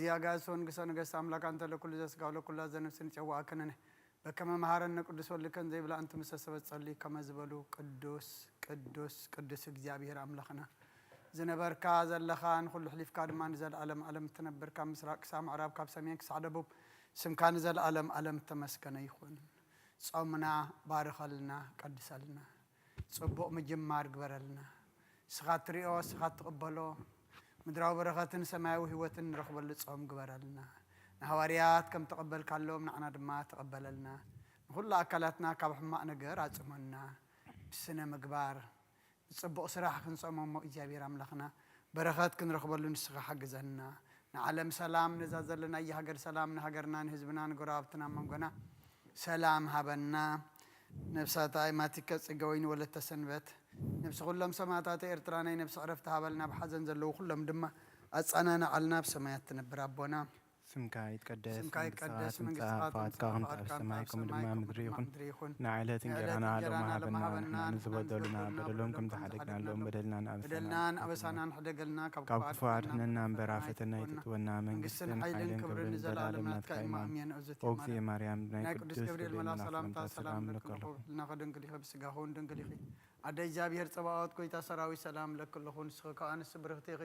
እዚ ኣጋእዝቲ ወንግሰ ነገስት ኣምላክ፣ እንተ ለኩሉ ዘስጋ ወለኩላ ዘነፍስ ንጨዋ ከነነ በከመ መሃረነ ቅዱስ ወልድከን ዘይብላ እንተ ምሰ ሰበት ጸሊ ከመ ዝበሉ ቅዱስ ቅዱስ ቅዱስ እግዚኣብሔር ኣምላኽና፣ ዝነበርካ ዘለኻ፣ ንኹሉ ሕሊፍካ ድማ ንዘለኣለም ኣለም እትነብር፣ ካብ ምስራቅ ክሳብ ምዕራብ፣ ካብ ሰሜን ክሳዕ ደቡብ፣ ስምካ ንዘለኣለም ኣለም እተመስገነ ይኹን። ጾምና ባርኸልና፣ ቀድሰልና። ጽቡቕ ምጅማር ግበረልና። ንስኻ እትሪኦ፣ ንስኻ እትቕበሎ፣ ምድራዊ በረኸትን ሰማያዊ ህይወትን ንረኽበሉ ጾም ግበረልና። ንሃዋርያት ከም ተቐበልካሎም ንዓና ድማ ተቐበለልና። ንኹሉ ኣካላትና ካብ ሕማቕ ነገር ኣጽሞና። ብስነ ምግባር፣ ንጽቡቕ ስራሕ ክንጾሞ እሞ እግዚኣብሔር ኣምላኽና በረኸት ክንረኽበሉ ንስኻ ሓግዘና። ንዓለም ሰላም፣ ነዛ ዘለናያ ሃገር ሰላም፣ ንሃገርና፣ ንህዝብና፣ ንጎረባብትና፣ መንጎና ሰላም ሃበና። ነብሳት ኣእማቲከ ጽገወይኒ ወለተ ሰንበት፣ ነብሲ ኩሎም ሰማእታት ኤርትራ ናይ ነብሲ ዕረፍቲ ሃበልና። ብሓዘን ዘለዉ ኩሎም ድማ ኣጸናንዓልና። ኣብ ሰማያት ትነብር ኣቦና፣ ስምካ ይትቀደስ፣ ስምካ መንግስትኻ ይቀደስ፣ ትምጻእ፣ መንግስትኻ ፍቓድካ ትምጻእ፣ ከም ኣብ ፍቓድካ ሰማይ ከም ከምኡ ድማ ኣብ ሰማይ ምድሪ ከምኡ ይኹን። ድማ ምድሪ ይኹን። ንዕለት ናይ ዕለት እንጀራና እንጀራና ሎሚ ሎሚ ሃበና፣ ሃበና፣ ንዝበደሉና ንዝበደሉና በደሎም በደሎም ከም ከም ዝሓደግናሎም ዝሓደግናሎም በደልና ንኣበሳና በደልና ንኣበሳና ንሕደገልና፣ ካብ ካብ ክፉእ ክፉእ ኣድሕነና ኣድሕነና እምበር፣ እምበር፣ ኣብ ፈተና ኣይተእትወና። ኣይተእትወና። መንግስትን መንግስትን ሓይልን ሓይልን ክብርን ክብርን ንዘለኣለም ንዘለኣለም ናትካ ናትካ እዩ፣ እሞ። እሞ። ኣሜን። ኣሜን። ኦግዜ ኦግዜ ማርያም፣ ማርያም፣ ናይ ናይ ቅዱስ ቅዱስ ገብርኤል ገብርኤል መልኣክ መልኣክ ሰላምታ ሰላምታ ሰላም ሰላም ለኪ ለኪ ኣለኹ። ኣለኹ። ህልናኺ ድንግል ኢኺ፣ ብስጋኺ እውን ድንግል ኢኺ። ኣደ እግዚኣብሔር ጸባኦት፣ ጎይታ ሰራዊት፣ ሰላም ለኪ ኣለኹ። ንስኺ ከኣ ንስብርኽቲ ኢኺ፣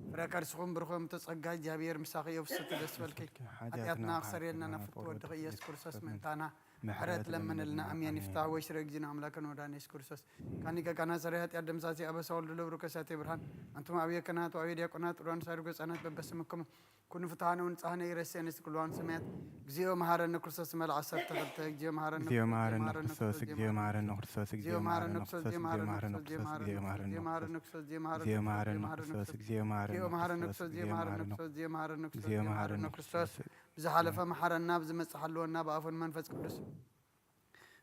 ፍረ ከርስኹም ብሩኽ፣ እምተ ጸጋ እግዚኣብሔር ምሳኺ እዩ። ብስቲ ደስ በልኪ። ሓጢኣትና ሓጢኣትና ክሰርየልና ክሓልፈልና ናፍቲ ወድኺ ኢየሱስ ክርስቶስ ምእንታና ምሕረት ምሕረት ለምንልና። ለምንልና። ኣሜን። ኣሜን። ይፍታሕ ወይ ስረ እግዚእነ ኣምላክን ወዳን ኢየሱስ ክርስቶስ። ካኒ ከካና ሰሪ ሓጢኣት ደምሳሲ ኣበሳ ወልድ ለብሩ ከሳቴ ብርሃን። ኣንቱም ኣብየ ከናት ወኣብየ ዲያቆናት ሩዋን ሳይርጎ ህጻናት በበስምኩም ኩኑ ፍትሓነ ወንጻህነ ይረስየነ ስቅልዋን ሰማያት። እግዚኦ መሐረነ ክርስቶስ መልዓ ዓሰርተ ክልተ። እግዚኦ መሐረነ እግዚኦ መሐረነ ክርስቶስ፣ እግዚኦ መሐረነ ክርስቶስ፣ እግዚኦ መሐረነ ክርስቶስ፣ እግዚኦ መሐረነ ክርስቶስ፣ እግዚኦ መሐረነ ክርስቶስ፣ እግዚኦ መሐረነ ክርስቶስ፣ እግዚኦ መሐረነ ክርስቶስ፣ እግዚኦ መሐረነ ክርስቶስ፣ እግዚኦ መሐረነ ክርስቶስ፣ እግዚኦ መሐረነ ክርስቶስ፣ እግዚኦ መሐረነ ክርስቶስ፣ እግዚኦ መሐረነ ክርስቶስ፣ እግዚኦ መሐረነ ክርስቶስ። ብዝሓለፈ መሐረና፣ ብዝመጽእ ሓልወና፣ ብኣፉን መንፈስ ቅዱስ።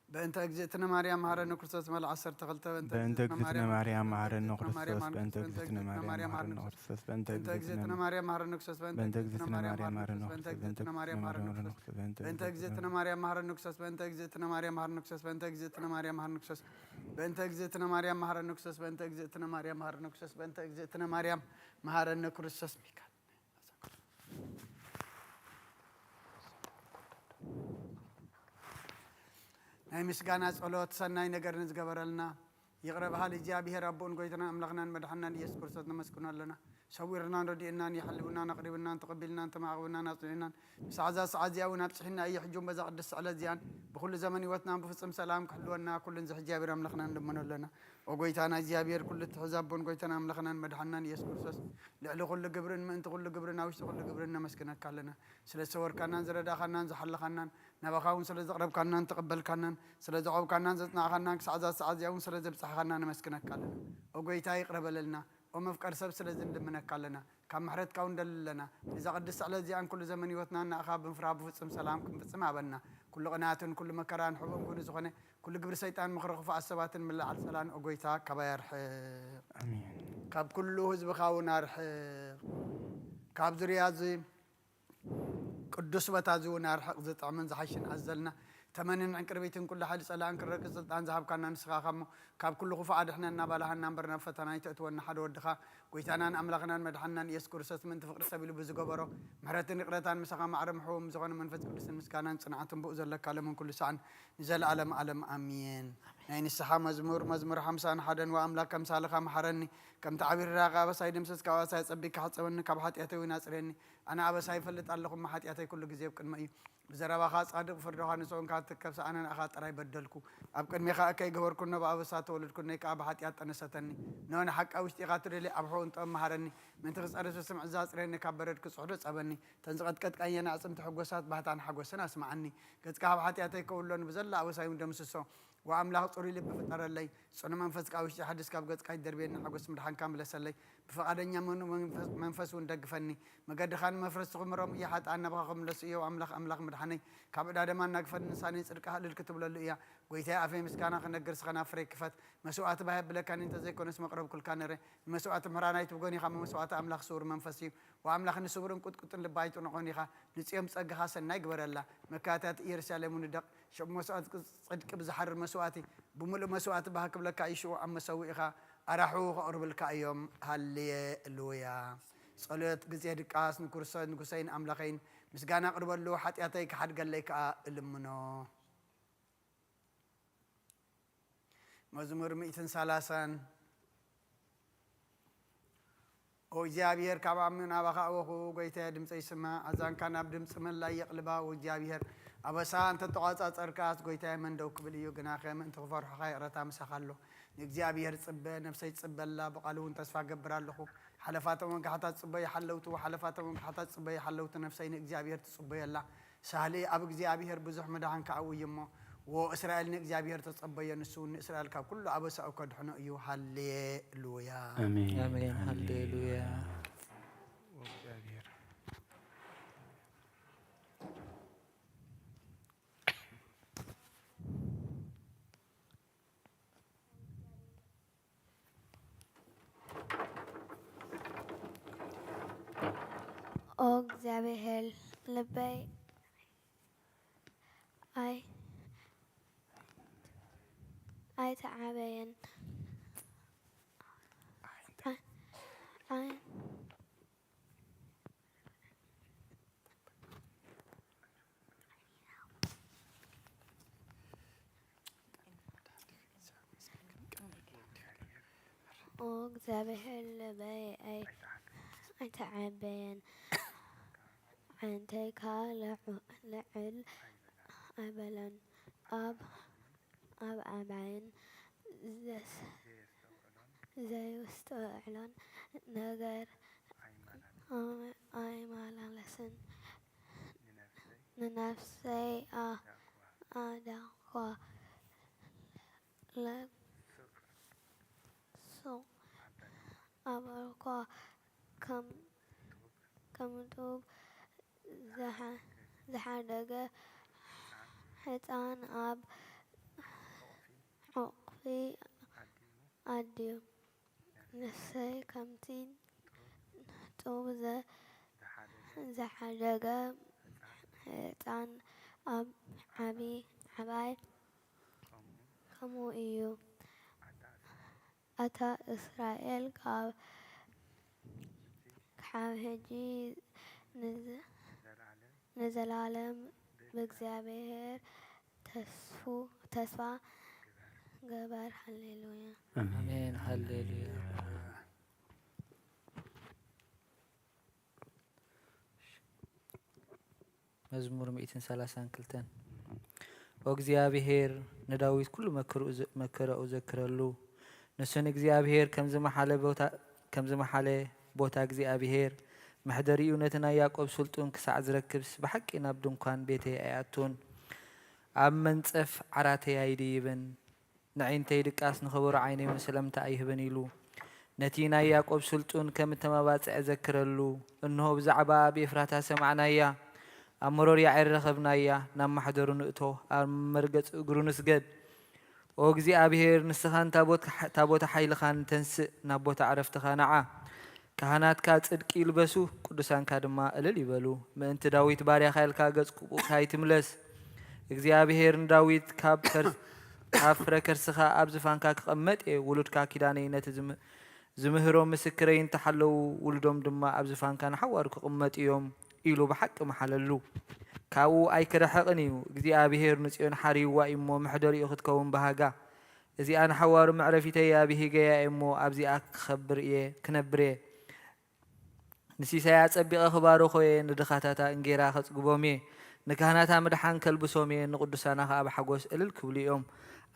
በእንተ እግዝእትነ ማርያም መሐረነ ክርስቶስ መልዓ ዓሰርተ ክልተ። በእንተ እግዝእትነ ማርያም መሐረነ ክርስቶስ፣ በእንተ እግዝእትነ ማርያም መሐረነ ክርስቶስ፣ በእንተ እግዝእትነ ማርያም መሐረነ ክርስቶስ፣ በእንተ እግዝእትነ ማርያም መሐረነ ክርስቶስ፣ በእንተ እግዝእትነ ማርያም መሐረነ ክርስቶስ፣ በእንተ እግዝእትነ ማርያም መሐረነ ክርስቶስ፣ በእንተ እግዝእትነ ማርያም መሐረነ ክርስቶስ፣ በእንተ እግዝእትነ ማርያም መሐረነ ክርስቶስ፣ በእንተ እግዝእትነ ማርያም መሐረነ ክርስቶስ፣ በእንተ እግዝእትነ ማርያም መሐረነ ክርስቶስ፣ በእንተ እግዝእትነ ማርያም መሐረነ ክርስቶስ፣ በእንተ እግዝእትነ ማርያም መሐረነ ክርስቶስ። ሚካል ናይ ምስጋና ጸሎት ሰናይ ነገር ንዝገበረልና ይቕረ በሃሊ እግዚኣብሔር ኣቦን ጎይታና ኣምላኽናን መድሓናን ኢየሱስ ክርስቶስ ነመስግኖ ኣለና። ሰዊርናን ረዲእናን የሕልውናን ኣቕሪብናን ተቐቢልናን ተማዕቕብናን ኣጽኒዕናን ብሰዓዛ ሰዓት እዚኣ እውን ኣብጽሒና እዩ። ሕጂ እውን በዛ ቅድስቲ ዕለት እዚኣን ብኹሉ ዘመን ህይወትናን ብፍጹም ሰላም ክሕልወና ኩሉ ንዝሕ እግዚኣብሔር ኣምላኽና ንልምኖ ኣለና። ኦ ጎይታና እግዚኣብሔር ኩሉ እትሕዝ ኣቦን ጎይታና ኣምላኽናን መድሓናን ኢየሱስ ክርስቶስ ልዕሊ ኩሉ ግብርን ምእንቲ ኩሉ ግብርን ኣብ ውሽጢ ኩሉ ግብርን ነመስግነካ ኣለና። ስለ ዝሰወርካናን ዝረዳእኻናን ዝሓለኻናን ናባኻ እውን ስለ ዘቕረብካናን ተቐበልካናን ስለ ዘዕቆብካናን ዘጽናዕኻናን ክሳዕ እዛ ሰዓት እዚኣ እውን ስለ ዘብጻሕኻና ነመስግነካ ኣለና። ኦ ጎይታ ይቕረ በለልና። ኦ መፍቀር ሰብ ስለዚ ንልምነካ ኣለና። ካብ ምሕረትካ እውን ደሊ ኣለና። ነዛ ቅድስቲ ዕለት እዚኣን ኩሉ ዘመን ህይወትና ንኣኻ ብምፍራህ ብፍጹም ሰላም ክንፍጽም ሃበና። ኩሉ ቅንኣትን ኩሉ መከራን ሕቡእን ግብሪ ዝኾነ ኩሉ ግብሪ ሰይጣን ምኽሪ ክፉኣት ሰባትን ምልዓል ጸላን ኦ ጎይታ ካባይ ኣርሕቕ። ኣሜን። ካብ ኩሉ ህዝብኻ እውን ኣርሕቕ። ካብ ዙርያ እዚ ቅዱስ ቦታ እዚ እውን ኣርሕቕ። ዝጥዕምን ዝሓሽን ኣዘልና ተመንን ዕንቅርቢትን ኩሉ ሓይሊ ጸላእን ክረግጽ ስልጣን ዝሃብካና ንስኻ ኢኻ እሞ ካብ ኩሉ ክፉእ ኣድሕነና ባልሃና እምበር ናብ ፈተና ኣይተእትወና ሓደ ወድኻ ጎይታናን ኣምላኽናን መድሓንናን ኢየሱስ ክርስቶስ ምእንቲ ፍቕሪ ሰብ ኢሉ ብዝገበሮ ምሕረትን ይቕረታን ምሳኻ ማዕረ ምሕዎም ዝኾነ መንፈስ ቅዱስን ምስጋናን ጽንዓትን ብኡ ዘለካ ለምን ኩሉ ሳዕን ንዘለኣለም ኣለም ኣሜን። ናይ ንስሓ መዝሙር መዝሙር ሓምሳን ሓደን ወኣምላክ ከምሳልኻ መሓረኒ ከምቲ ዓቢርራኻ ኣበሳይ ደምሰስካ ኣዋሳይ ጸቢካ ሕጸበኒ ካብ ሓጢኣተይ እውን ኣጽርየኒ ኣነ ኣበሳ ይፈልጥ ኣለኹ እሞ ሓጢኣተይ ኩሉ ግዜ ኣብ ቅድመ እዩ። ብዘረባኻ ጻድቕ ፍርድኻ ንጹህ እንካ ትከብ ሰኣነ ንኣኻ ጥራይ በደልኩ። ኣብ ቅድሜኻ እከይ ገበርኩ እነሆ ብኣበሳ ተወለድኩ እነይ ከኣ ብሓጢኣት ጠነሰተኒ። እነሆ ንሓቃ ውሽጢኻ ትደሊ ኣብ ሕቑን ጥበብ መሃረኒ። ምእንቲ ክጸርስ ብስምዒ ዛጽረኒ ካብ በረድ ክጽሕዶ ጸበኒ። ተን ዝቐጥቀጥካየን ኣዕጽምቲ ሕጎሳት ባህታን ሓጎስን ኣስምዓኒ። ገጽካ ካብ ሓጢኣተይ ከውሎኒ ብዘላ ኣበሳይ እውን ደምስሶ። ወኣምላኽ ጽሩይ ልቢ ፍጠረለይ። ጽኑ መንፈስካ ኣብ ውሽጢ ሓድስ ካብ ገጽካ ይደርብየኒ ሓጎስ ምድሓንካ ምለሰለይ። ብፍቓደኛ መኑ መንፈስ እውን ደግፈኒ። መገድኻ ንመፍረስቲ ክምሮም እየ ሓጥኣን ናባኻ ክምለሱ እየ ኣምላኽ ኣምላኽ ምድሓነይ። ካብ ዕዳ ደማ ኣናግፈኒ ንሳ ናይ ጽድቅኻ እልል ክትብለሉ እያ። ጎይታይ ኣፈይ ምስጋና ክነግር ስኸና ፍረይ ክፈት። መስዋእቲ ባህ የብለካኒ እንተዘይኮነስ መቕረብኩልካ ነረ። ንመስዋእቲ ምሕራን ኣይትብጎን ኢኻ እሞ መስዋእቲ ኣምላኽ ስውር መንፈስ እዩ። ወኣምላኽ ንስውርን ቁጥቁጥን ልባ ኣይትንዖን ኢኻ። ንጽዮን ብጸጋኻ ሰናይ ግበረላ። መካታት ኢየሩሳሌም ንደቕ። ሽም መስዋእቲ ጽድቂ ብዝሓርር መስዋእቲ ብምሉእ መስዋእቲ ባህ ክብለካ እዩ ሽዑ ኣብ መሰውኢኻ ኣራሑ ከቕርብልካ እዮም። ሃሌሉያ። ጸሎት ግዜ ድቃስ ንክርስቶስ ንጉሰይን ኣምላኸይን ምስጋና ኣቕርበሉ፣ ሓጢኣተይ ክሓድገለይ ከኣ እልምኖ። መዝሙር ሚእትን ሰላሳን። ኦ እግዚኣብሔር፣ ካብ ዓሚ ናባኻ ኣወኹ፣ ጎይታየ፣ ድምፀይ ስማዕ። ኣዛንካ ናብ ድምፂ መላይ የቕልባ። ኦ እግዚኣብሔር፣ ኣበሳ እንተተቋጻጸርካስ፣ ጎይታየ፣ መን ደው ክብል እዩ? ግናኸ ምእንቲ ክፈርሑኻ ይቕረታ ምሳኻ ኣሎ። ንእግዚኣብሔር ጽበ፣ ነፍሰይ ትጽበላ፣ ብቓሉ እውን ተስፋ እገብር ኣለኹ። ሓለፋቶም ወጋሕታ ትጽበዩ ሓለውቱ፣ ሓለፋቶም ወጋሕታ ትጽበዩ ሓለውቱ፣ ነፍሰይ ንእግዚኣብሔር ትጽበየላ። ሳህሊ ኣብ እግዚኣብሔር ብዙሕ ምድሓን ከኣዊ እዩ እሞ፣ ዎ እስራኤል ንእግዚኣብሔር ተጸበዮ፣ ንሱ እውን ንእስራኤል ካብ ኩሉ ኣበሳኡ ከድሕኖ እዩ። ሃሌሉያ። ኣሜን። ኣሜን። ሃሌሉያ። ሃሌሉያ። ኦ እግዚኣብሔር፣ ልበይ ኣይ-፣ ኣይተዓበየን። ኣይ-፣ ኣይ-፣ ኦ እግዚኣብሔር፣ ልበይ ኣይ-፣ ኣይተዓበየን፣ ዓንተይ ከኣ ልዑ-፣ ልዕል ኣይበለን። ኣብ፣ ኣብ ኣባይን ዘስ-፣ ዘየስተውዕሎን ነገር ኣይመላለስን። ንነፍሰይ ኣ-፣ ኣዳንኳ፣ ለ-፣ ሱቕ ኣበልኳ። ከም፣ ከም ጡብ ዝሓ-፣ ዝሓደገ ህጻን ኣብ ሕቑፊ ኣድዩ። ነፍሰይ ከምቲ ጡብ ዘ-፣ ዝሓደገ ህጻን ኣብ ዓቢ፣ ዓባይ ከምኡ እዩ። ኣታ እስራኤል ካብ፣ ካብ ሕጂ ንዘ-፣ ንዘላለም ብእግዚኣብሔር ተስፉ-፣ ተስፋ ግበር። ሃሌሉያ። ኣሜን። ኣሜን። ሃሌሉያ። መዝሙር ሚእትን ሰላሳን ክልተን። ኦ እግዚኣብሔር፣ ንዳዊት ኩሉ መከርኡ ዘ-፣ መከራኡ ዘክረሉ። ንሱ ንእግዚኣብሔር ከም ዝመሓለ ቦታ፣ ከም ዝመሓለ ቦታ እግዚኣብሔር፣ መሕደሪኡ ነቲ ናይ ያዕቆብ ስልጡን ክሳዕ ዝረክብስ፣ ብሓቂ ናብ ድንኳን ቤተይ ኣይኣቱን፣ ኣብ መንጸፍ ዓራተይ ኣይድይብን። ነዒንተይ ድቃስ ንኸበሮ ዓይነይ እውን ሰላምታ ኣይህብን ኢሉ ነቲ ናይ ያዕቆብ ስልጡን ከም እተመባጽዐ ዘክረሉ። እንሆ፣ ብዛዕባ ኣብ ኤፍራታ ሰማዕናያ፣ ኣብ መሮር ያዒር ረኸብናያ። ናብ ማሕደሩ ንእቶ፣ ኣብ መርገጽ እግሩ ንስገድ። ኦ እግዚኣብሔር፣ ንስኻን ታቦት-፣ ታቦተ ሓይልኻን ተንስእ፣ ናብ ቦታ ዕረፍትኻ ንዓ። ካህናትካ ጽድቂ ይልበሱ፣ ቅዱሳንካ ድማ እልል ይበሉ። ምእንቲ ዳዊት ባርያኻ ኢልካ ገጽ ክፉእ ካይትምለስ። እግዚኣብሔር ንዳዊት ካብ ከር-፣ ካብ ፍረ ከርስኻ ኣብ ዝፋንካ ክቐመጥ እየ። ውሉድካ ኪዳነይ ነቲ ዝም-፣ ዝምህሮም ምስክረይ እንተሓለዉ፣ ውሉዶም ድማ ኣብ ዝፋንካ ንሓዋሩ ክቕመጡ እዮም ኢሉ ብሓቂ መሓለሉ። ካብኡ ኣይክርሕቕን እዩ። እግዚኣብሔር ንጽዮን ሓርይዋ እዩ እሞ፣ መሕደሪኡ ክትከውን ባህጋ። እዚኣ ንሓዋሩ መዕረፊተይ ኣብሂገያ እየ እሞ፣ ኣብዚኣ ክኸብር እየ፣ ክነብር እየ። ንሲሳያ ኣጸቢቐ ክባርኾ እየ፣ ንድኻታታ እንጌራ ከጽግቦም እየ። ንካህናታ ምድሓን ከልብሶም እየ፣ ንቕዱሳና ኸኣ ብሓጎስ እልል ክብሉ እዮም።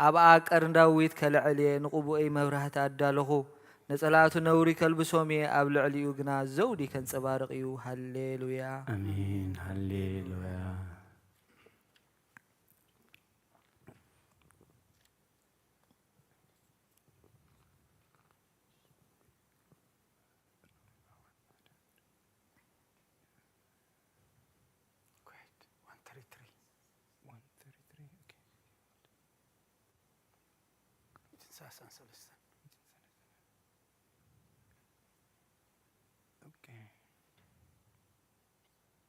ኣብኣ ቀርኒ ዳዊት ከልዕል እየ፣ ንቕቡእይ መብራህቲ ኣዳለኹ። ንጸላእቱ ነውሪ ከልብሶም እየ፣ ኣብ ልዕሊኡ ግና ዘውዲ ከንጸባርቕ እዩ። ሃሌሉያ። ኣሜን። ሃሌሉያ። Great. One thirty-three. One thirty-three. Okay. ሚእትን ሰላሳን ሰለስተን። ሚእትን ሰላሳን። Okay.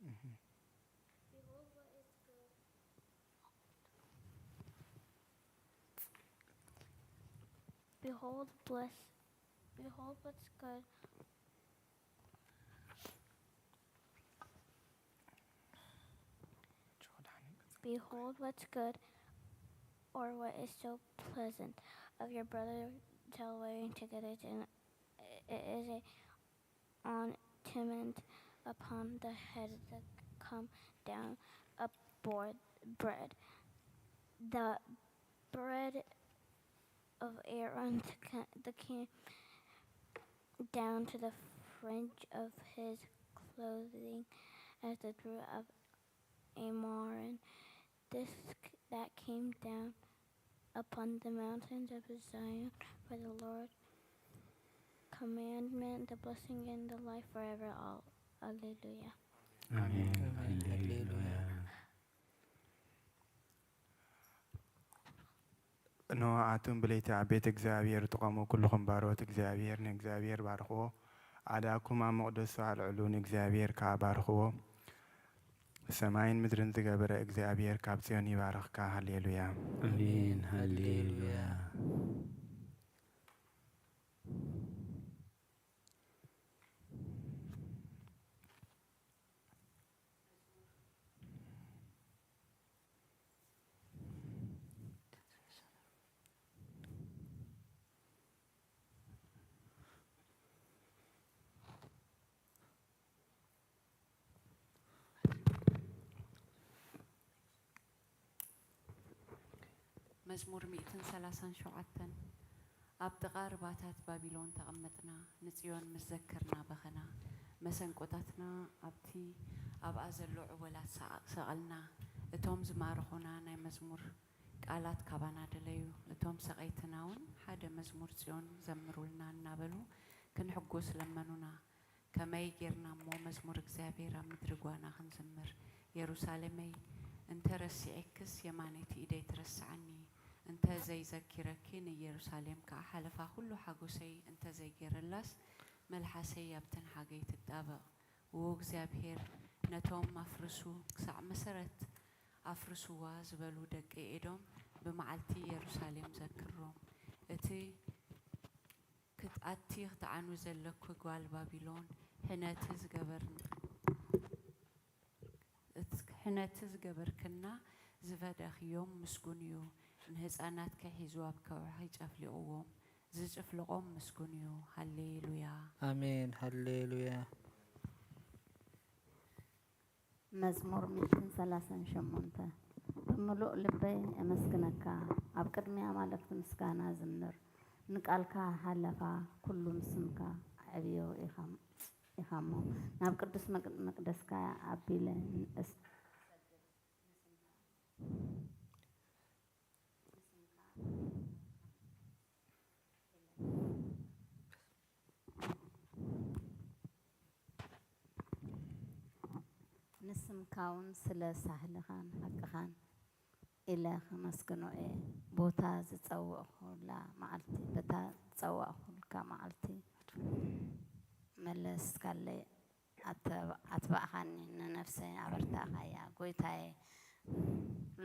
Mhm. Behold what is good. Behold, bless, behold what's good. Behold, what's good, or what is so pleasant of your brother dwelling together, and it is a on timent upon the head that come down upward bread. The bread of Aaron the ca- the king down to the fringe of his clothing as the dew of a morning. This c- that came down upon the mountains of Zion, for the Lord commandment, the blessing and the life forever. All. Alleluia. ኣሜን። ኣሜን። ሃሌሉያ። እንሆ ኣቱም ብለይቲ ኣብ ቤት እግዚኣብሔር ትቖሙ ኩልኹም ባሮት እግዚኣብሔር ንእግዚኣብሔር ባርኽዎ። ኣእዳውኩም ኣብ መቕደሱ ኣልዕሉ ንእግዚኣብሔር ከኣ ባርኽዎ። ሰማይን ምድርን ዝገበረ እግዚኣብሔር ካብ ጽዮን ይባርኽካ። ሃሌሉያ። ኣሜን። ሃሌሉያ። መዝሙር ሚእትን ሰላሳን ሸውዓተን። ኣብ ጥቓ ርባታት ባቢሎን ተቐመጥና፣ ንጽዮን ምስ ዘከርና በኸና። መሰንቆታትና ኣብቲ ኣብኣ ዘሎ ዕወላት ሰ- ሰቐልና። እቶም ዝማርኹና ናይ መዝሙር ቃላት ካባና ደለዩ። እቶም ሰቐይትና እውን ሓደ መዝሙር ጽዮን ዘምሩልና እናበሉ ክንሕጎስ ለመኑና። ከመይ ጌርና እሞ መዝሙር እግዚኣብሔር ኣብ ምድሪ ጓና ክንዝምር? የሩሳሌመይ፣ እንተ ረሲዔክስ የማነይቲ ኢደይ ትረስዓኒ። እንተ ዘይዘኪረኪ ንየሩሳሌም ከኣ ሓለፋ ኩሉ ሓጎሰይ እንተ ዘይጌረላስ መልሓሰይ ኣብተን ሓገይ ትጣበቕ። እዎ እግዚኣብሔር ነቶም ኣፍርሱ ክሳዕ መሰረት ኣፍርስዋ ዝበሉ ደቂ ኤዶም ብመዓልቲ የሩሳሌም ዘክሮም። እቲ ክትኣቲ ክትዓኑ ዘለኪ ጓል ባቢሎን፣ ሕነቲ ዝገበርና ሕነቲ ዝገበርክና ዝፈደኽዮም ምስጉን እዩ። ንህፃናትኪ ሒዙ ኣብ ከውሒ ጨፍሊቕዎም ዝጭፍልቖም ምስጉን እዩ። ሃሌሉያ። ኣሜን ሃሌሉያ። መዝሙር ሚእትን ሰላሳን ሸሞንተ። ብምሉእ ልበይ እመስግነካ፣ ኣብ ቅድሚ ኣማልኽቲ ምስጋና ዝምር። ንቃልካ ሓለፋ ኩሉ ምስምካ ኣዕብዮ ኢኻ እሞ፣ ናብ ቅዱስ መቅደስካ ኣቢለ እሰግድ። ንስምካ እውን ስለ ሳህልኻን ሓቅኻን ኢለ ከመስግኖ እየ። ቦታ ዝጸውዕኩላ መዓልቲ፣ በታ ዝጸዋዕኩልካ መዓልቲ መለስካለይ፣ ኣተ- ኣትባእኻኒ፣ ንነፍሰይ ኣበርታእካያ። ጎይታየ፣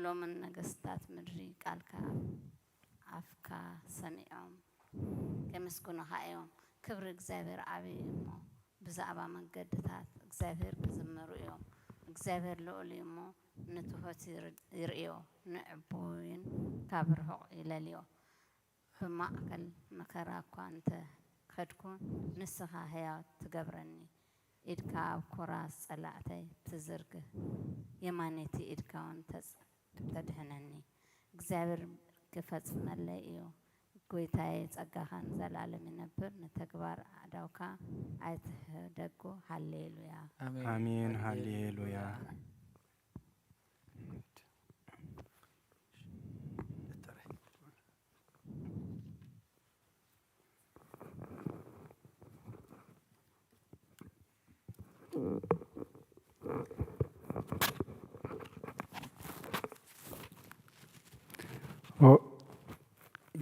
ሎምን ነገስታት ምድሪ ቃልካ ኣፍካ ሰሚዖም ከመስግኑኻ እዮም። ክብሪ እግዚኣብሔር ዓብዪ እዩ እሞ፣ ብዛዕባ መገድታት እግዚኣብሔር ክዝምሩ እዮም። እግዚኣብሔር ልዑል እዩ እሞ፣ ንትሑት ይር- ይርእዮ፣ ንዕቡይን ካብ ርሑቕ ይለልዮ። ብማእከል መከራ እኳ እንተ ኸድኩ፣ ንስኻ ህያው ትገብረኒ። ኢድካ ኣብ ኮራስ ጸላእተይ ትዝርግህ፣ የማነይቲ ኢድካ እውን ተጽ- ተድሕነኒ። እግዚኣብሔር ክፈጽመለይ እዩ። ጐይታየ፣ ጸጋኻ ንዘለኣለም ይነብር፣ ንተግባር ኣእዳውካ ኣይትህደጎ። ሃሌሉያ። ኣሜን። ሃሌሉያ።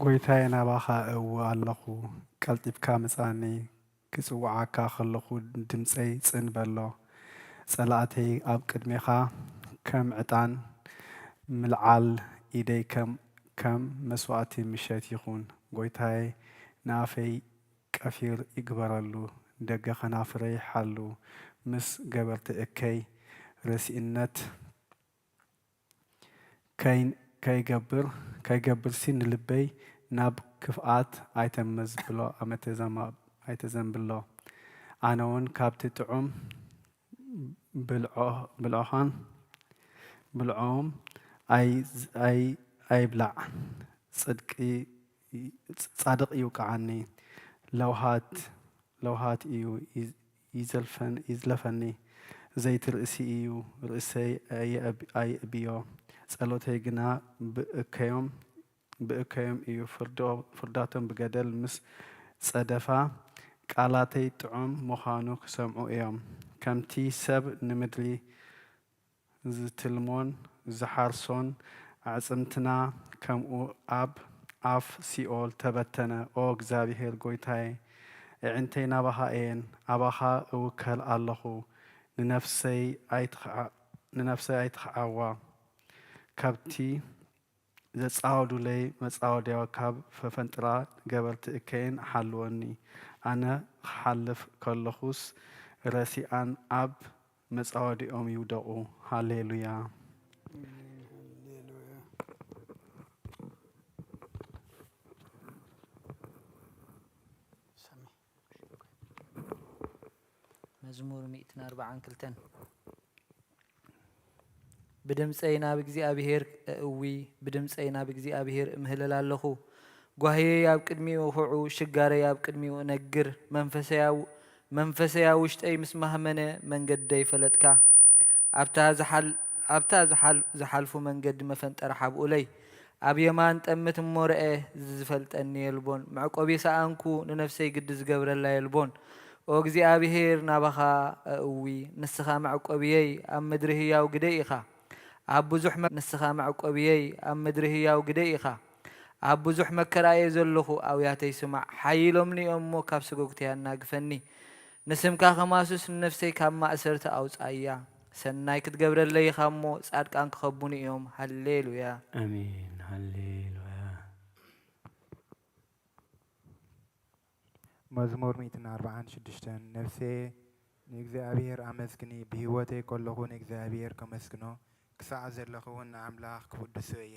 ጐይታየ፣ ናባኻ እእዊ ኣለኹ፣ ቀልጢፍካ ምጻኒ። ክጽውዓካ ከለኹ ድምጸይ ጽን በሎ። ጸላእተይ ኣብ ቅድሜኻ ከም ዕጣን ምልዓል፣ ኢደይ ከም ከም መስዋእቲ ምሸት ይኹን። ጐይታየ፣ ንኣፈይ ቀፊር ይግበረሉ፣ ደገ ኸናፍረይ ሓሉ፣ ምስ ገበርቲ እከይ ረሲእነት ከይ-፣ ከይገብር፣ ከይገብርሲ ንልበይ ናብ ክፍኣት ኣይተመዝብሎ፣ ኣይተዘማ-፣ ኣይተዘንብሎ። ኣነውን ካብቲ ጥዑም ብልዖ-፣ ብልዖኻን ብልዖም ኣይ-፣ ኣይ-፣ ኣይብላዕ። ጽድቂ፣ ጻድቕ ይውቅዓኒ። ለውሃት ለውሃት እዩ ይዝ-፣ ይዘልፈን-፣ ይዝለፈኒ። ዘይቲ ርእሲ እዩ፣ ርእሰይ ኣየእብ-፣ ኣየእብዮ። ጸሎተይ ግና ብእከዮም፣ ብእከዮም እዩ። ፍርዶ-፣ ፍርዳቶም ብገደል ምስ ጸደፋ፣ ቃላተይ ጥዑም ምዃኑ ክሰምዑ እዮም። ከምቲ ሰብ ንምድሪ ዝትልሞን ዝሓርሶን ኣዕጽምትና ከምኡ ኣብ ኣፍ ሲኦል ተበተነ። ኦ እግዚኣብሔር ጐይታየ፣ ኣዒንተይ ናባኻ እየን፣ ኣባኻ እውከል ኣለኹ። ንነፍሰይ ኣይትኽዓ-፣ ንነፍሰይ ኣይትኽዓዋ። ካብቲ ዘጻወዱለይ መጻወድያ፣ ካብ ፈፈንጥራ ገበርቲ እከይን ሓልወኒ። ኣነ ክሓልፍ ከለኹስ ረሲኣን ኣብ መጻወድያኦም ይውደቑ። ሃሌሉያ። ሃሌሉያ። መዝሙር ሚእትን ኣርባዓን ክልተን። ብድምፀይ ናብ እግዚኣብሔር እእዊ፣ ብድምፀይ ናብ እግዚኣብሔር እምህልል ኣለኹ። ጓህየይ ኣብ ቅድሚኡ ኹዑ፣ ሽጋረይ ኣብ ቅድሚኡ እነግር። መንፈሰይ ኣብ፣ መንፈሰይ ኣብ ውሽጠይ ምስ ማህመነ፣ መንገደይ ፈለጥካ። ኣብታ ዝሓል-፣ ኣብታ ዝሓል-፣ ዝሓልፉ መንገዲ መፈንጠር ሓብኡለይ። ኣብ የማን ጠምት እሞ ረኤ፣ ዝፈልጠኒ የልቦን። መዕቆቢ ሰኣንኩ፣ ንነፍሰይ ግዲ ዝገብረላ የልቦን። ኦ እግዚኣብሔር፣ ናባኻ እእዊ፣ ንስኻ መዕቆብየይ፣ ኣብ ምድሪ ህያው ግደይ ኢኻ። ኣብ ብዙሕ መ-፣ ንስኻ መዕቆብየይ፣ ኣብ ምድሪ ህያው ግደይ ኢኻ። ኣብ ብዙሕ መከራ እየ ዘለኹ፣ ኣውያተይ ስማዕ። ሓይሎምኒ እዮም እሞ፣ ካብ ስጎግተይ ኣናግፈኒ። ንስምካ ከማሱስ፣ ንነፍሰይ ካብ ማእሰርቲ ኣውጽኣያ። ሰናይ ክትገብረለይ ኢኻ እሞ፣ ጻድቃን ክኸቡኒ እዮም። ሃሌሉያ። ኣሜን። ሃሌሉያ። መዝሙር ሚእትን ኣርባዓን ሽዱሽተን። ነፍሰየ ንእግዚኣብሔር ኣመስግኒ፣ ብህይወተይ ከለኹ ንእግዚኣብሔር ከመስግኖ፣ ክሳዕ ዘለኹ እውን ንኣምላኽ ክውድሶ እየ።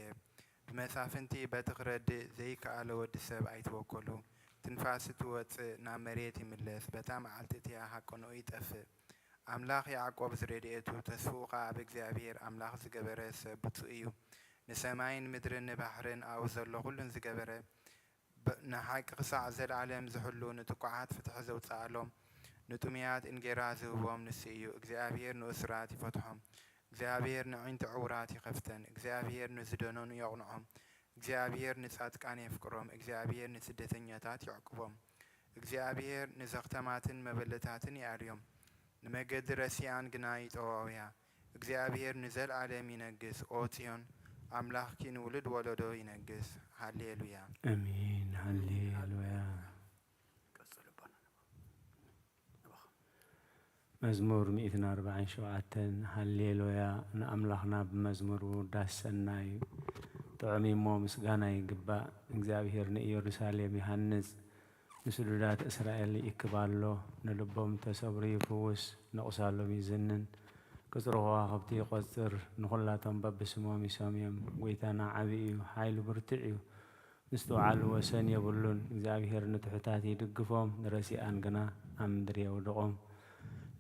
ብመሳፍንቲ በቲ ክረድእ ዘይከኣለ ወዲ ሰብ ኣይትወከሉ። ትንፋስ እትወጽእ ናብ መሬት ይምለስ፣ በታ መዓልቲ እቲኣ ሃቀኖኡ ይጠፍእ። ኣምላኽ ያዕቆብ ዝረድኤቱ፣ ተስፍኡ ኸኣ ኣብ እግዚኣብሔር ኣምላኽ ዝገበረ ሰብ ብጹእ እዩ። ንሰማይን ምድርን ንባሕርን ኣብኡ ዘሎ ኹሉን ዝገበረ፣ ብ-፣ ንሓቂ ክሳዕ ዘለዓለም ዝሕሉ፣ ንጥቁዓት ፍትሒ ዘውጽኣሎም፣ ንጥሙያት እንጌራ ዝህቦም ንሱ እዩ። እግዚኣብሔር ንእሱራት ይፈትሖም፣ እግዚኣብሔር ነዒንቲ ዕዉራት ይኸፍተን፣ እግዚኣብሔር ንዝደነኑ የቕንዖም፣ እግዚኣብሔር ንጻድቃን የፍቅሮም፣ እግዚኣብሔር ንስደተኛታት ይዕቅቦም፣ እግዚኣብሔር ንዘኽተማትን መበለታትን ይኣልዮም፣ ንመገዲ ረሲኣን ግና ይጠዋውያ። እግዚኣብሔር ንዘለዓለም ይነግስ፣ ኦ ጽዮን፣ ኣምላኽኪ ንውሉድ ወለዶ ይነግስ። ሃሌሉያ። ኣሜን። ሃሌሉያ። መዝሙር ሚእትን ኣርባዓን ሸውዓተን። ሃሌሉያ፣ ንኣምላኽና ብመዝሙር ውዳስ ሰናይ ጥዑም እሞ ምስጋና ይግባእ። እግዚኣብሔር ንኢየሩሳሌም ይሃንጽ፣ ንስዱዳት እስራኤል ይእክብ ኣሎ። ንልቦም ተሰብሩ ይፍውስ፣ ንቑሳሎም ይዝንን፣ ቅጽሩ ከዋኽብቲ ይቖጽር፣ ንኹላቶም በብስሞም ይሰምዮም። ጐይታና ዓቢ እዩ፣ ሓይሉ ብርቱዕ እዩ፣ ምስትውዓሉ ወሰን የብሉን። እግዚኣብሔር ንትሑታት ይድግፎም፣ ንረሲኣን ግና ኣብ ምድሪ የውድቖም።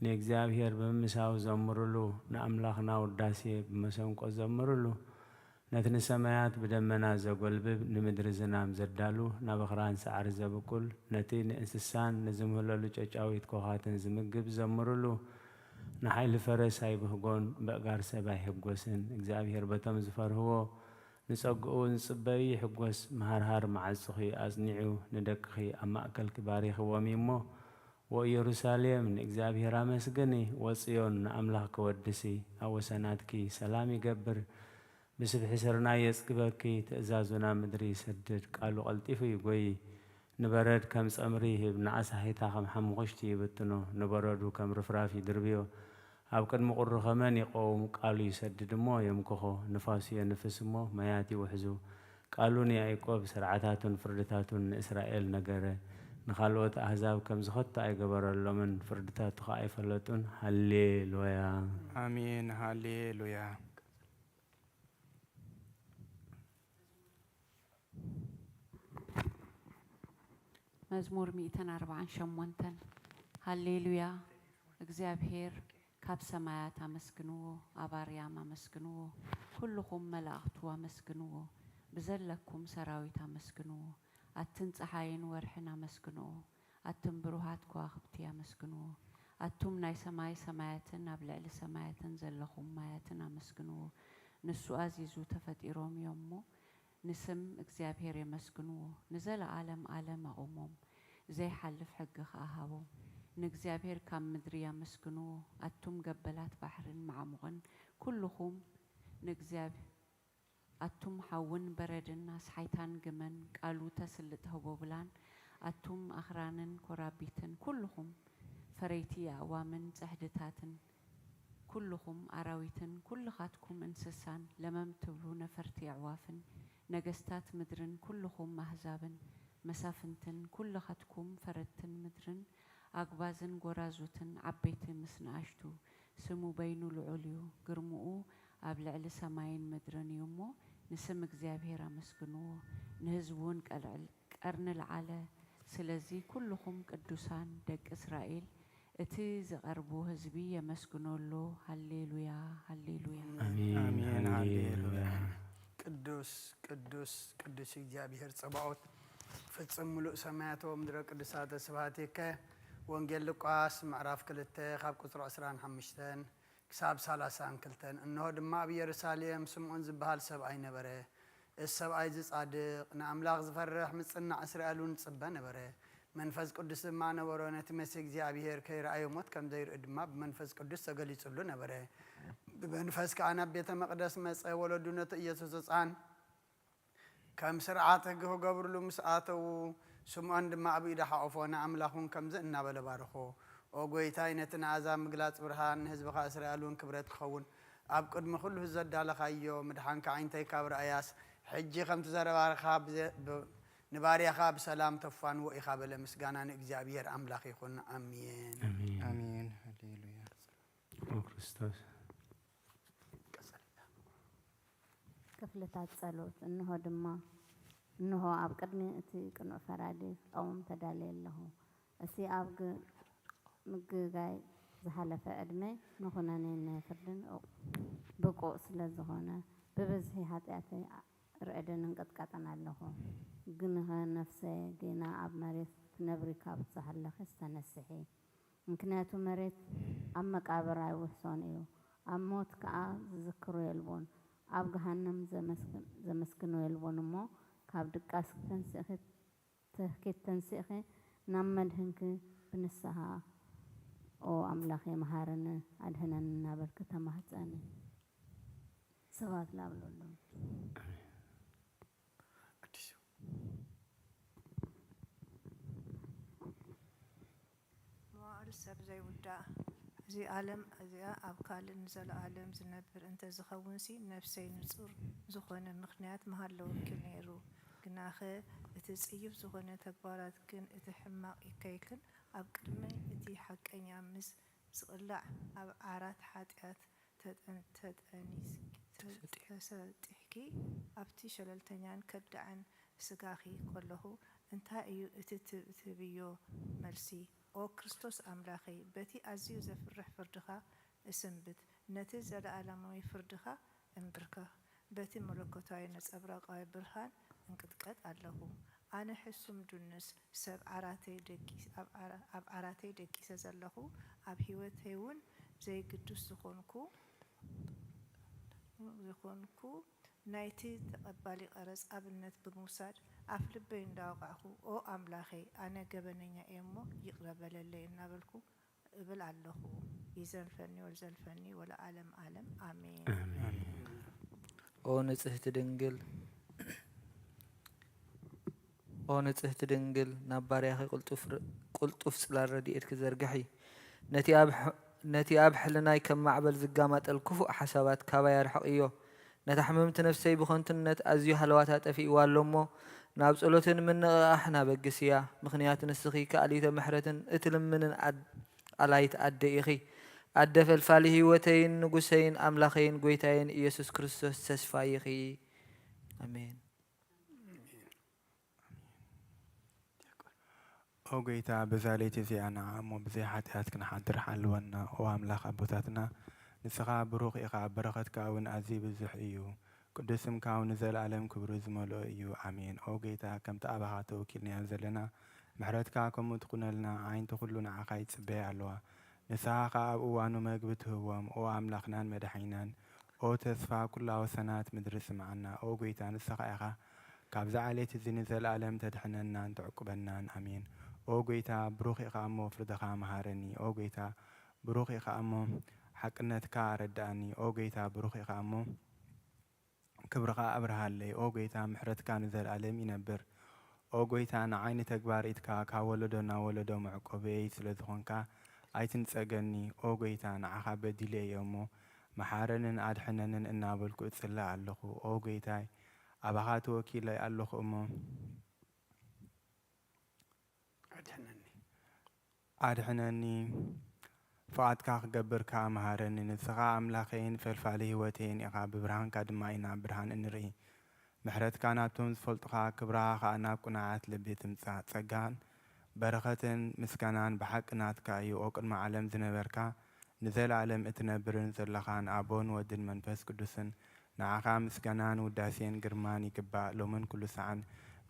ንእግዚኣብሔር ብምምሳው ዘምሩሉ፣ ንኣምላኽና ውዳሴ ብመሰንቆ ዘምሩሉ። ነቲ ንሰማያት ብደመና ዘጎልብብ፣ ንምድሪ ዝናም ዘዳሉ፣ ናብ ኣኽራን ሳዕሪ ዘብቁል፣ ነቲ ንእንስሳን ንዝምህለሉ ጨጫዊት ኮኻትን ዝምግብ ዘምሩሉ። ንሓይሊ ፈረስ ኣይብህጎን፣ በእጋር ሰብ ኣይሕጎስን። እግዚኣብሔር በቶም ዝፈርህዎ፣ ንጸግኡ ዝጽበዩ ይሕጎስ። መሃርሃር መዓጹኺ ኣጽኒዑ፣ ንደቅኺ ኣብ ማእከልኪ ባሪኽዎም እዩ እሞ፣ ወኢየሩሳሌም ንእግዚኣብሔር ኣመስግኒ፣ ወጽዮን ንኣምላኽኪ ወድሲ። ኣብ ወሰናትኪ ሰላም ይገብር፣ ብስብሒ ስርናይ የጽግበኪ። ትእዛዙ ናብ ምድሪ ይሰድድ፣ ቃሉ ቀልጢፉ ይጎዪ። ንበረድ ከም ጸምሪ ይህብ፣ ንኣሳሒታ ከም ሓሙኽሽቲ ይብትኖ። ንበረዱ ከም ርፍራፍ ይድርብዮ። ኣብ ቅድሚ ቁሪ ኸመን ይቐውም፣ ቃሉ ይሰድድ እሞ የምክኾ። ንፋሱ የንፍስ እሞ ማያት ይውሕዙ። ቃሉ ንያዕቆብ ስርዓታቱን ፍርድታቱን ንእስራኤል ነገረ። ንኻልኦት ኣህዛብ ከምዚ ኸቶ ኣይገበረሎምን፣ ፍርድታቱ ኸኣ ኣይፈለጡን። ሃሌሉያ። ኣሜን፣ ሃሌሉያ። መዝሙር ሚእትን ኣርባዓን ሸሞንተን። ሃሌሉያ። እግዚኣብሔር ካብ ሰማያት ኣመስግንዎ፣ ኣብ ኣርያም ኣመስግንዎ። ኩልኹም መላእኽቱ ኣመስግንዎ፣ ብዘለኩም ሰራዊት ኣመስግንዎ። ኣትን ጸሓይን ወርሕን ኣመስግንዎ፣ ኣትን ብሩሃት ከዋኽብቲ ኣመስግንዎ። ኣቱም ናይ ሰማይ ሰማያትን ኣብ ልዕሊ ሰማያትን ዘለኹም ማያትን ኣመስግንዎ። ንሱ ኣዚዙ ተፈጢሮም እዮም እሞ፣ ንስም እግዚኣብሔር የመስግንዎ። ንዘለዓለም ዓለም ኣቑሞም፣ ዘይሓልፍ ሕጊ ኸኣ ሃቦም። ንእግዚኣብሔር ካብ ምድሪ ኣመስግንዎ። ኣቱም ገበላት ባሕርን መዓሙቕን ኩልኹም ንእግዚኣብሔር ኣቱም ሓውን በረድን ኣስሓይታን ግመን ቃሉ ተስልጥ ህቦብላን ኣቱም ኣኽራንን ኮራቢትን ኩልኹም ፈረይቲ ኣእዋምን ጽሕድታትን ኩልኹም ኣራዊትን ኩልኻትኩም እንስሳን ለመም ትብሉ ነፈርቲ ኣዕዋፍን ነገስታት ምድርን ኩልኹም ኣህዛብን መሳፍንትን ኩልኻትኩም ፈረድትን ምድርን ኣግባዝን ጎራዙትን ዓበይቲ ምስ ንኣሽቱ ስሙ በይኑ ልዑል እዩ፣ ግርምኡ ኣብ ልዕሊ ሰማይን ምድርን እዩ እሞ፣ ንስም እግዚኣብሔር ኣመስግንዎ፣ ንህዝቡ እውን ቀልዕል ቀርኒ ለዓለ። ስለዚ ኩልኹም ቅዱሳን ደቂ እስራኤል፣ እቲ ዝቐርቡ ህዝቢ የመስግኖ ኣሎ። ሃሌሉያ፣ ሃሌሉያ። ኣሜን፣ ኣሜን፣ ሃሌሉያ። ሃሌሉያ። ቅዱስ፣ ቅዱስ፣ ቅዱስ እግዚኣብሔር ጸባኦት፣ ፍጽም ምሉእ ሰማያት ወምድረ ቅዱሳተ ስብሐቲከ። ወንጌል ሉቃስ ምዕራፍ ክልተ ካብ ቁጽሪ ዕስራን ሓሙሽተን ክሳብ ሰላሳን ክልተን። እንሆ ድማ ኣብ ኢየሩሳሌም ስምዖን ዝበሃል ሰብኣይ ነበረ። እዚ ሰብኣይ እዚ ጻድቕ፣ ንኣምላኽ ዝፈርሕ፣ ምጽናዕ እስራኤል እውን ዝጽበ ነበረ። መንፈስ ቅዱስ ድማ ነበሮ፣ ነቲ መሲህ እግዚኣብሔር ከይረኣዮ ሞት ከም ዘይርኢ ድማ ብመንፈስ ቅዱስ ተገሊጹሉ ነበረ። ብመንፈስ ከኣ ናብ ቤተ መቕደስ መጸ። ወለዱ ነቲ ኢየሱስ ህጻን ከም ስርዓት ሕጊ ክገብርሉ ምስ ኣተዉ፣ ስምዖን ድማ ኣብ ኢዱ ሓቖፎ፣ ንኣምላኽ እውን ከምዚ እናበለ ባረኾ፣ "ኦ ጐይታይ፣ ነቲ ንኣሕዛብ ምግላጽ ብርሃን፣ ንህዝብኻ እስራኤል እውን ክብረት ክኸውን፣ ኣብ ቅድሚ ኩሉ ዘዳለኻዮ፣ ምድሓንካ ኣዒንተይ ካብ ረኣያስ፣ ሕጂ ከምቲ ዘረባኻ ብዘ-፣ ብ-፣ ንባርያኻ ብሰላም ተፋንዎ ኢኻ" በለ። ምስጋና ንእግዚኣብሔር ኣምላኽ ይኹን። ኣሜን። ኣሜን። ኣሜን። ሃሌሉያ። ኦ ክርስቶስ። ክፍልታት ጸሎት። እንሆ ድማ፣ እንሆ ኣብ ቅድሚ እቲ ቅኑዕ ፈራዲ ክቐውም ተዳልየ ኣለኹ። እቲ ኣብ ግ-፣ ምግጋይ ዝሓለፈ ዕድመ ንኹነኔን ናይ ፍርድን ብቑዕ ስለ ዝኾነ፣ ብብዝሒ ሓጢኣተይ ርዕድን እንቅጥቀጥን ኣለኹ። ግንኸ ነፍሰየ ጌና ኣብ መሬት ትነብሪ ካብ ዝሃለኺስ ተነስሒ። ምክንያቱ መሬት ኣብ መቃብር ኣይውሕሶን እዩ፣ ኣብ ሞት ከኣ ዝዝክሮ የልቦን፣ ኣብ ገሃነም ዘመስግን-፣ ዘመስግኖ የልቦን እሞ፣ ካብ ድቃስ ተንሲእኺ፣ ትህኪት ተንሲእኺ ናብ መድህንኪ ብንስሃ፣ "ኦ ኣምላኸይ፣ መሃረኒ፣ ኣድህነኒ" እናበልኪ ተማህጸኒ። ስብሐት ለኣብ ወወልድ። ኣዲሱ። መዋእል ሰብ ዘይውዳእ። እዚ ዓለም እዚኣ ኣብ ካልእ ንዘለኣለም ዝነብር እንተ ዝኸውንሲ፣ ነፍሰይ ንጹር ዝኾነ ምኽንያት ምሃለወኪ ነይሩ። ግናኸ እቲ ጽዩፍ ዝኾነ ተግባራትክን እቲ ሕማቕ እከይክን ኣብ ቅድሚ እቲ ሓቀኛ ምስ ዝቕላዕ ኣብ ዓራት ሓጢኣት ተጠን-፣ ተጠኒስ-፣ ተ-፣ ተሰጢሑ። ተሰጢሕኪ ኣብቲ ሸለልተኛን ከዳዕን ስጋኺ ከለኹ፣ እንታይ እዩ እቲ ት-፣ ትብዮ መልሲ? ኦ ክርስቶስ ኣምላኸይ፣ በቲ ኣዝዩ ዘፍርሕ ፍርድኻ እስንብት፣ ነቲ ዘለኣለማዊ ፍርድኻ እምብርከኽ፣ በቲ መለኮታዊ ነጸብራቓዊ ብርሃን እንቅጥቀጥ ኣለኹ። ኣነ ሕሱም ዱንስ ሰብ ዓራተይ ደቂ-፣ ኣብ ዓራ-፣ ኣብ ዓራተይ ደቂሰ ዘለኹ፣ ኣብ ህይወተይ እውን ዘይግዱስ ዝኾንኩ፣ ዝኾንኩ ናይቲ ተቐባሊ ቀረጽ ኣብነት ብምውሳድ ኣፍ ልበይ እንዳወቃዕኩ፣ "ኦ ኣምላኸይ፣ ኣነ ገበነኛ እየ እሞ ይቕረ በለለይ" እናበልኩ እብል ኣለኹ። ይዘልፈኒ ወልዘልፈኒ ወለዓለም ዓለም ኣሜን። ኣሜን። ኦ ንጽህቲ ድንግል፣ ኦ ንጽህቲ ድንግል፣ ናብ ባርያኺ ቅልጡፍ ር-፣ ቅልጡፍ ጽላል ረድኤትኪ ዘርግሒ። ነቲ ኣብ ሕ-፣ ነቲ ኣብ ሕልናይ ከም ማዕበል ዝጋማጠል ክፉእ ሓሳባት ካባይ ኣርሕቕዮ። ነታ ሕምምቲ ነፍሰይ ብኸንቱነት ኣዝዩ ሃለዋታ ጠፊእዋ ኣሎ እሞ፣ ናብ ጸሎትን ምንቕቓሕን ኣበግስያ። ምኽንያቱ ንስኺ ከኣሊተ ምሕረትን እትልምንን ኣድ-፣ ኣላይት ኣደ ኢኺ። ኣደ ፈልፋሊ ህይወተይን ንጉሰይን ኣምላኸይን ጐይታየን ኢየሱስ ክርስቶስ ተስፋይ ኢኺ። ኣሜን። ዲያቆን። ኦ ጎይታ፣ በዛ ለይቲ እዚኣ ንዓ እሞ ብዘይ ሓጢኣት ክንሓድር ሓልወና። ኦ ኣምላኽ ኣቦታትና፣ ንስኻ ብሩኽ ኢኻ፣ በረኸትካ እውን ኣዝዩ ብዙሕ እዩ። ቅዱስ ስምካ እውን ንዘለኣለም ክብሪ ዝመልኦ እዩ። ኣሜን። ኦ ጎይታ፣ ከምቲ ኣባኻ ተወኪልናዮ ዘለና፣ ምሕረትካ ከምኡ ትኹነልና። ኣዒንቲ ኩሉ ንዓኻ ይጽበያ ኣለዋ። ንስኻ ኸኣ ኣብ እዋኑ መግቢ ትህቦም። ኦ ኣምላኽናን መድሓኒናን፣ ኦ ተስፋ ኩላ ወሰናት ምድሪ ስምዓና። ኦ ጎይታ፣ ንስኻ ኢኻ ካብዛ ዓሌት እዚ ንዘለኣለም ተድሕነናን ተዕቁበናን። ኣሜን። ኦ ጎይታ፣ ብሩኽ ኢኻ እሞ ፍርድኻ መሃረኒ። ኦ ጎይታ፣ ብሩኽ ኢኻ እሞ ሓቅነትካ ኣረድኣኒ። ኦ ጎይታ፣ ብሩኽ ኢኻ እሞ ክብርኻ ኣብርሃለይ። ኦ ጎይታ፣ ምሕረትካ ንዘለኣለም ይነብር። ኦ ጎይታ፣ ንዓይ ንተግባር ኢድካ ካብ ወለዶ ናብ ወለዶ መዕቆበየይ ስለ ዝኾንካ ኣይትንጸገኒ። ኦ ጎይታ፣ ንዓኻ በዲለ እየ እሞ፣ መሓረንን ኣድሕነንን እናበልኩ እጽሊ ኣለኹ። ኦ ጎይታይ፣ ኣባኻ ተወኪለ ኣለኹ እሞ፣ ኣድሕነኒ። ኣድሕነኒ። ፍቓድካ ክገብር ከኣ መሃረኒ። ንስኻ ኣምላኸይን ፈልፋሊ ህይወተይን ኢኻ፣ ብብርሃንካ ድማ ኢና ብርሃን እንርኢ። ምሕረትካ ናብቶም ዝፈልጡኻ፣ ክብርኻ ከኣ ናብ ቅኑዓት ልቢ ትምጻእ። ጸጋን በረኸትን ምስጋናን ብሓቂ ናትካ እዩ። ኦ ቅድሚ ዓለም ዝነበርካ፣ ንዘለኣለም እትነብርን ዘለኻን ኣቦን ወድን መንፈስ ቅዱስን፣ ንዓኻ ምስጋናን ውዳሴን ግርማን ይግባእ፣ ሎምን ኩሉ ሰዓን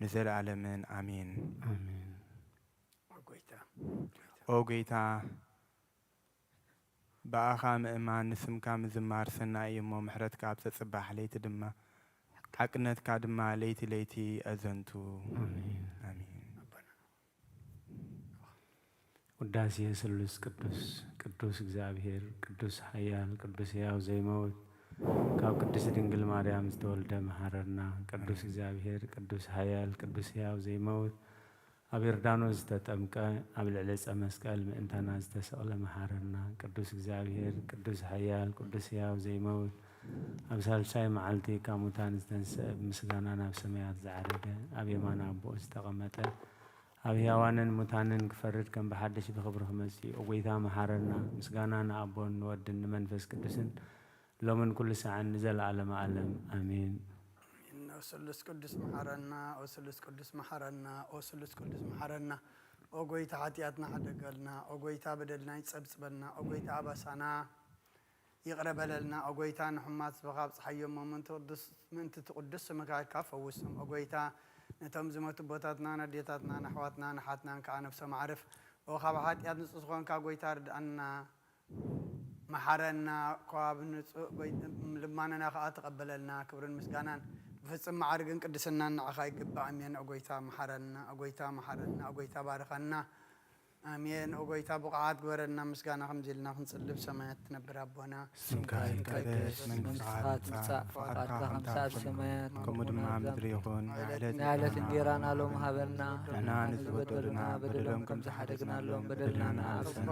ንዘለኣለምን። ኣሜን። ኣሜን። ኦ ጎይታ። ኦ ጎይታ፣ ብኣኻ ምእማን ንስምካ ምዝማር ሰናይ እዩ እሞ፣ ምሕረትካ ኣብ ተጽባሕ ለይቲ ድማ ሓቅነትካ ድማ ለይቲ ለይቲ ኣዘንቱ። ኣሜን። ኣሜን። ውዳሴ ስሉስ ቅዱስ። ቅዱስ እግዚኣብሔር፣ ቅዱስ ኃያል፣ ቅዱስ ሕያው ዘይመውት፣ ካብ ቅድስት ድንግል ማርያም ዝተወልደ መሐረና። ቅዱስ እግዚኣብሔር፣ ቅዱስ ኃያል፣ ቅዱስ ሕያው ዘይመውት፣ ኣብ ዮርዳኖስ ዝተጠምቀ፣ ኣብ ልዕሊ ዕፀ መስቀል ምእንታና ዝተሰቕለ መሐረና። ቅዱስ እግዚኣብሔር፣ ቅዱስ ኃያል፣ ቅዱስ ሕያው ዘይመውት፣ ኣብ ሳልሳይ መዓልቲ ካብ ሙታን ዝተንስአ፣ ብምስጋና ናብ ሰማያት ዝዓረገ፣ ኣብ የማን ኣቦኡ ዝተቐመጠ፣ ኣብ ሕያዋንን ሙታንን ክፈርድ ከም ብሓድሽ ብኽብሪ ክመጽእ እዩ። ኦ ጐይታ መሓረና። ምስጋና ንኣቦን ንወድን ንመንፈስ ቅዱስን ሎምን ኩሉ ሰዓን ንዘለዓለመ ዓለም። ኣሜን። ኦ ስሉስ ቅዱስ መሓረና፣ ኦ ስሉስ ቅዱስ መሓረና፣ ኦ ስሉስ ቅዱስ መሓረና። ኦ ጐይታ ሓጢኣትና ሓደገልና፣ ኦ ጐይታ በደልና ይጸብጽበልና፣ ኦ ጐይታ ኣባሳና ይቕረ በለልና። ኦ ጐይታ ንሕሙማት ህዝብኻ ኣብጽሓዮም እሞ ምእንቲ ቅዱስ፣ ምእንቲ እቲ ቅዱስ ስምካ ኢልካ ፈውሶም። ኦ ጐይታ ነቶም ዝሞቱ ኣቦታትናን ኣዴታትናን ኣሕዋትናን ኣሓትናን ከኣ ነፍሶም ኣዕርፍ። ኦ ካብ ሓጢኣት ንጹህ ዝኾንካ ጐይታ ርድኣና። መሓረና፣ ካብ ንጹህ ጎይ-፣ ልማነና ከኣ ተቐበለልና። ክብርን ምስጋናን ብፍጹም መዓርግን ቅድስናን ንዓኻ ይግባእ። ኣሜን። ኦ ጐይታ መሓረና፣ ኦ ጐይታ መሓረና፣ ኦ ጐይታ ባርኸና። ኣሜን። ኦ ጐይታ ብቑዓት ግበረና፣ ምስጋና ከምዚ ኢልና ክንጽሊ። ብሰማያት ትነብር ኣቦና፣ ስምካ ይትቀደስ፣ መንግስትኻ ትምጻእ፣ ፍቓድካ ከምቲ ኣብ ሰማያት ከምኡ ድማ ኣብ ምድሪ ይኹን። ናይ ዕለት እንጀራና ሎሚ ሃበና። ንሕና ንዝበደሉና በደሎም ከም ዝሓደግናሎም በደልና ንኣስና።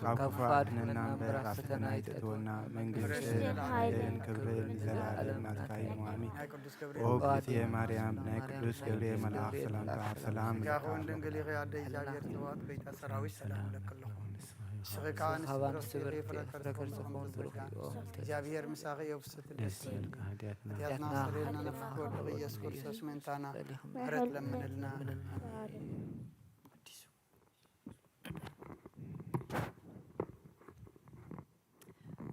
ካብ ክፉእ ኣድሕነና እምበር ኣብ ፈተና ኣይተእትወና። መንግስትን ሓይልን ክብርን ንዘለኣለም ናትካ እዩ። ኣሜን። ኦ ግዝእትየ ማርያም፣ ናይ ቅዱስ ገብርኤል መልኣኽ ሰላምታ ሰላም እልካ። ድንግል ኢኺ ኣደ እግዚኣብሔር፣ ተባረኽቲ ጐይታ ሰራዊት ሰላም እለኪ ኣለኹ። ንስኺ ከኣ ንስቲ ፍረ ከርሥኺ ፍረ ከርሥኺ ፍረ ከርሥኺ ፍረ ከርሥኺ ፍረ ከርሥኺ። እግዚኣብሔር ምሳኺ እዩ። ደስ ይበልካ። ሓጢኣትና ሓጢኣትና ስረይልና፣ ነፍስኪ ወድኺ ኢየሱስ ክርስቶስ ምእንታና ምሕረት ለምንልና።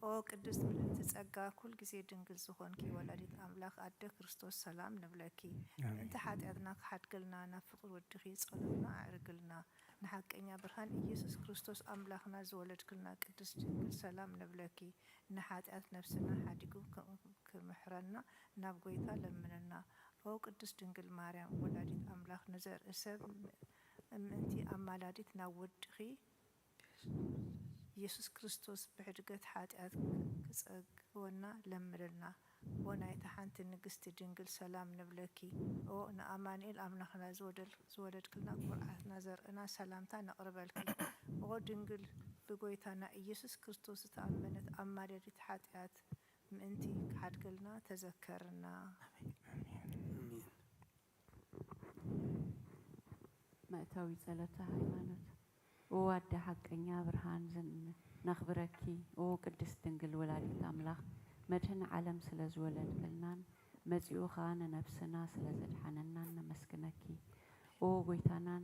ኦ ቅድስት ምልእቲ ጸጋ፣ ኩል ግዜ ድንግል ዝኾንኪ ወላዲት ኣምላኽ ኣደ ክርስቶስ ሰላም ንብለኪ። ኣሜን። ምእንቲ ሓጢኣትና ክሓድገልና ናብ ፍቕሪ ወድኺ ጸሎትና ኣዕርግልና። ንሓቀኛ ብርሃን ኢየሱስ ክርስቶስ ኣምላኽና ዝወለድክልና ቅድስት ድንግል ሰላም ንብለኪ። ንሓጢኣት ነፍስና ሓዲጉ ክምሕረና ናብ ጐይታ ለምንና። ኦ ቅድስት ድንግል ማርያም ወላዲት ኣምላኽ ንዘርኢ ሰብ ምእንቲ ኣማላዲት ናብ ወድኺ ኢየሱስ ክርስቶስ ብሕድገት ሓጢኣት ክጸግወና ለምንና። ኦ ናይታ ሓንቲ ንግስቲ ድንግል ሰላም ንብለኪ። ኦ ንኣማኑኤል ኣምላኽና ዝወደል-፣ ዝወለድክልና ኩርዓትና ዘርእና ሰላምታ ነቕርበልኪ። ኦ ድንግል ብጎይታና ኢየሱስ ክርስቶስ ዝተኣመነት ኣማላዲት ሓጢኣት ምእንቲ ክሓድገልና ተዘከርና። ኣሜን። መእተዊ ጸሎተ ሃይማኖት። ኦ ኣደ ሓቀኛ ብርሃን ዝን-፣ ነኽብረኪ። ኦ ቅድስት ድንግል ወላዲት ኣምላኽ መድህን ዓለም ስለ ዝወለድክልናን መጺኡ ኸኣ ንነፍስና ስለ ዘድሓነናን ነመስግነኪ። ኦ ጐይታናን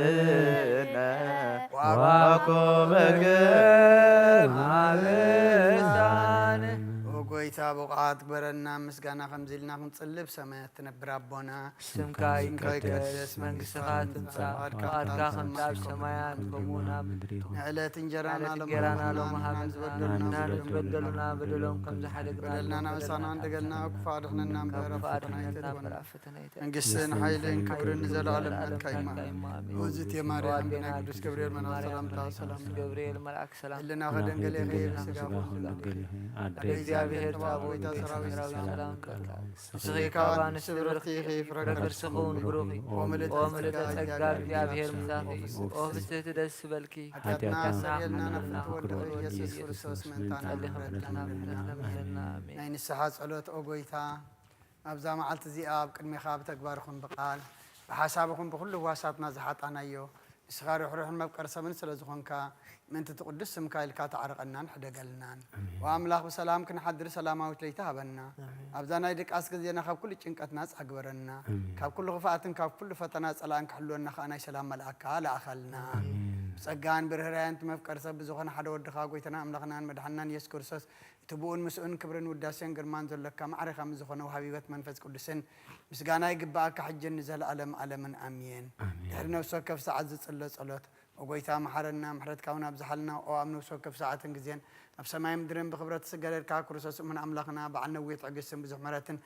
ታ ብቑዓት ግበረና፣ ምስጋና ከምዚ ኢልና ክንጽልብ ሰማያት ትነብር ኣቦና። ስምካ ይቀደስ፣ መንግስትኻ ትምጻእ፣ ፍቓድካ ከምቲ ኣብ ሰማያት ከምኡ ናብ ምድሪ ይኹን። ንዕለት እንጀራና ንዕለት እንጀራና ሎሚ ሃበና፣ ንሕናን ዝበደሉና በደሎም ከም ዝሓደግና በደልና ናብሳና እንደገልና፣ ክፉ ኣድሕነና እምበር፣ ካብ ኣብ ክፉ ፈተና ኣድሕነና ኣይተግበና። እምበር፣ ኣብ ፈተና ኣይተእትወና። መንግስትን ሓይልን ክብርን ንዘለኣለም ናትካ እዩ። ኣሜን። እግዝእትየ ማርያም፣ ብናይ ቅዱስ ገብርኤል መልኣክ ሰላምታ ሰላም ገብርኤል መልኣክ ሰላም ህልና ከደንገለ ይኸ ብስጋኹም ደንገል እግዚኣብሔር ጻቦ ጎይታ ሰራዊት ሰራዊት ሰላም ንስኺ ካብ ኣንስቲ ብርኽቲ ኢኺ፣ ፍረ ከርስኺ እውን ብሩኽ እዩ። ኦ ምልእተ ኦ ምልእተ ጸጋ ጸጋ እግዚኣብሔር እግዚኣብሔር ምሳኺ ምሳኺ እዩ። እዩ። ኦ ፍስሕቲ ደስ ዝበልኪ ሓጢኣትና ሓጢኣትና ሰሪልና ናብ ሓጢኣትና ፍትወድቕ ፍትወድቕ ኢየሱስ ኢየሱስ ክርስቶስ ክርስቶስ ምእንታና ምእንታና ምሕረት ምሕረት ለምንልና። ለምንልና። ኣሜን። ናይ ንስሓ ጸሎት ኦ ጎይታ፣ ኣብዛ መዓልቲ እዚኣ ኣብ ቅድሜኻ ብተግባር ይኹን ብቓል ብሓሳብ ይኹን ብኹሉ ህዋሳትና ዝሓጣናዮ፣ ንስኻ ርሕሩሕን መፍቀሪ ሰብን ስለ ዝኾንካ፣ ምእንቲ እቲ ቅዱስ ስምካ ኢልካ ተዓርቐናን ሕደገልናን። ኣሜን። ወኣምላኽ ብሰላም ክንሓድር ሰላማዊት ለይቲ ሃበና። ኣብዛ ናይ ድቃስ ግዜና ካብ ኩሉ ጭንቀት ናጻ ግበረና። ኣሜን። ካብ ኩሉ ክፍኣትን ካብ ኩሉ ፈተና ጸላእን ክሕልወና ከኣ ናይ ሰላም መልኣካ ለኣኸልና። ኣሜን። ብጸጋን ብርህራያን እቲ መፍቀሪ ሰብ ብዝኾነ ሓደ ወድኻ ጎይታና ኣምላኽናን መድሓንናን የሱስ ክርስቶስ፣ እቲ ብኡን ምስኡን ክብርን ውዳሴን ግርማን ዘሎካ ማዕሬኻ ምስ ዝኾነ ወሃቢ ህይወት መንፈስ ቅዱስን ምስጋና ይግብኣካ፣ ሕጅን ንዘለኣለም ኣለምን ኣሜን። ኣሜን። ድሕሪ ነፍሲ ወከፍ ሰዓት ዝጽሎ ጸሎት፣ ኦ ጎይታ መሓረና፣ ምሕረትካ እውን ኣብዝሓልና። ኦ ኣብ ነፍሲ ወከፍ ሰዓትን ግዜን ኣብ ሰማይ ምድርን ብክብረት ዝስገደልካ ክርስቶስ እሙን ኣምላኽና፣ በዓል ነዊሕ ትዕግስትን ብዙሕ ምሕረትን፣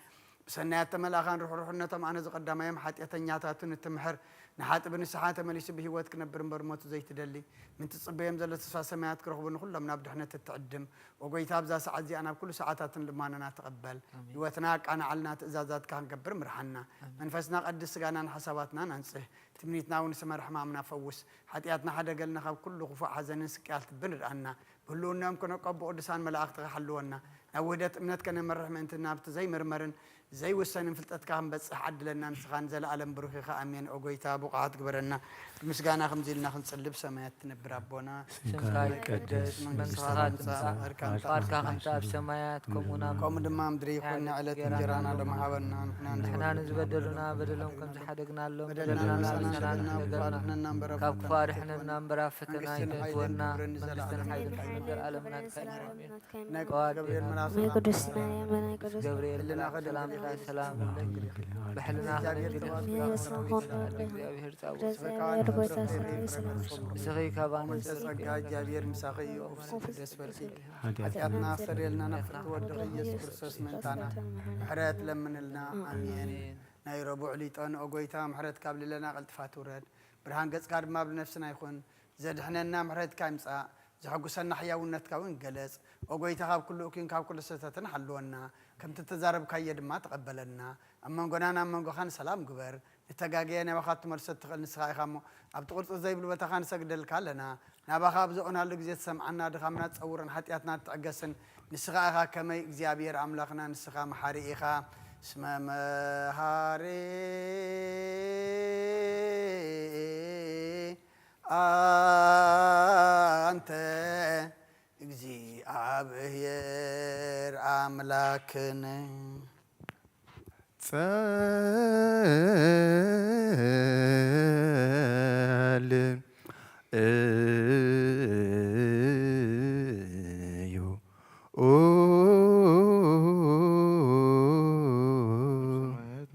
ብሰናያት ተመልኣኻን ርሕሩሕነቶም ኣነ ዝቐዳማዮም ሓጢኣተኛታቱን እትምሕር፣ ንሓጢ ብንስሓ ተመሊሱ ብህይወት ክነብር እምበር ሞቱ ዘይትደሊ፣ ምን ትጽበዮም ዘሎ ተስፋ ሰማያት ክረኽቡ ንኹሎም ናብ ድሕነት እትዕድም፣ ኦ ጎይታ ኣብዛ ሰዓት እዚኣ ናብ ኩሉ ሰዓታትን ልማኖና ተቐበል። ኣሜን። ህይወትና ኣቃናዓልና፣ ትእዛዛትካ ክንገብር ምርሓና። ኣሜን። መንፈስና ቀድስ፣ ስጋናን ሓሳባትናን ኣንጽህ። ትምኒትና እውን ስመር፣ ሕማምና ፈውስ። ሓጢኣትና ሓደገልና፣ ካብ ኩሉ ክፉእ ሓዘንን ስቅያት ልብን ርኣና። ብህልውናኦም ክነቀቡ ቅዱሳን መላእኽትኻ ሓልወና። ናብ ውህደት እምነት ከነመርሕ ምእንቲ ናብቲ ዘይምርመርን ዘይውሰንን ፍልጠትካ ክንበጽሕ ዓድለና። ንስኻ ንዘለኣለም ብሩኽ ኢኻ። ኣሜን። ኦ ጎይታ ብቑዓት ግበረና። ብምስጋና ከምዚ ኢልና ክንጽሊ ብሰማያት ትነብር ኣቦና፣ ስምካ ይቀደስ፣ መንግስትኻ ትምጻእ፣ ፍቓድካ ከምቲ ኣብ ሰማያት ከምኡ ናብ ከምኡ ድማ ምድሪ ይኹን። ንዕለት እንጀራና ሎሚ ሃበና። ንሕና ንሕና ንዝበደሉና በደሎም ከም ዝሓደግናሎም በደልና በደልና ንስና ንስና ንበደልና ንበደልና ኣድሕነና እምበር ኣብ ካብ ፈተና ክፉ ኣድሕነና እምበር ኣብ ፈተና መንግስትን ሓይልን ኣይተእትወና። ክብርን መንግስትን ንዘለኣለም ሓይልን ናትካ እዩ። ክብርን ዘለኣለም ናትካ እዩ። ኣሜን። ናይ ቅዱስ ገብርኤል መልኣክ ናይ ቅዱስ ማርያም ናይ ቅዱስ ገብርኤል ህልና መልኣክ ሰላም ከደንግል ሰላም ንብለኪ። ብሕልና እግዚኣብሔር ከደንግል ተባረክ ብሕልና ተባረክ ከደንግል ተባረክ እግዚኣብሔር ጻቦ እግዚኣብሔር ጎይታ ሰራዊት ሰላም ንስኺ ካብ ኣንስቲ ጸጋ እግዚኣብሔር ምሳኺ እዩ። ኦፍሲ ደስ በልኪ። ሓጢኣትና ኣስተርእየልና ናብ ፍርዲ ወድኺ ኢየሱስ ክርስቶስ ምእንታና ምሕረት ለምንልና። ኣሜን። ናይ ረቡዕ ሊጦን ኦ ጎይታ፣ ምሕረት ካብ ልለና ቀልጥፋ ትውረድ። ብርሃን ገጽካ ድማ ኣብ ነፍስና ይኹን። ዘድሕነና ምሕረትካ ይምጻእ። ዘሐጉሰና ሕያውነትካ እውን ይገለጽ። ኦ ጎይታ፣ ካብ ኩሉ እኩይን ካብ ኩሉ ስህተትን ሓልወና። ከምቲ እተዛረብካዮ ድማ ተቐበለና። ኣብ መንጎናን ኣብ መንጎኻን ሰላም ግበር። ንተጋግየ ናባኻ ክትመልሶ እትኽእል ንስኻ ኢኻ እሞ፣ ኣብቲ ቁርጺ ዘይብሉ ቦታኻ ንሰግደልካ ኣለና። ናባኻ ኣብ ዘእወናሉ ግዜ ትሰምዓና፣ ድኻምና ትጸውርን ሓጢኣትና ትዕገስን ንስኻ ኢኻ። ከመይ እግዚኣብሔር ኣምላኽና፣ ንስኻ መሓሪ ኢኻ። እስመ መሃሪ ኣንተ እግዚኣብሔር ኣምላክን። ጸልዩ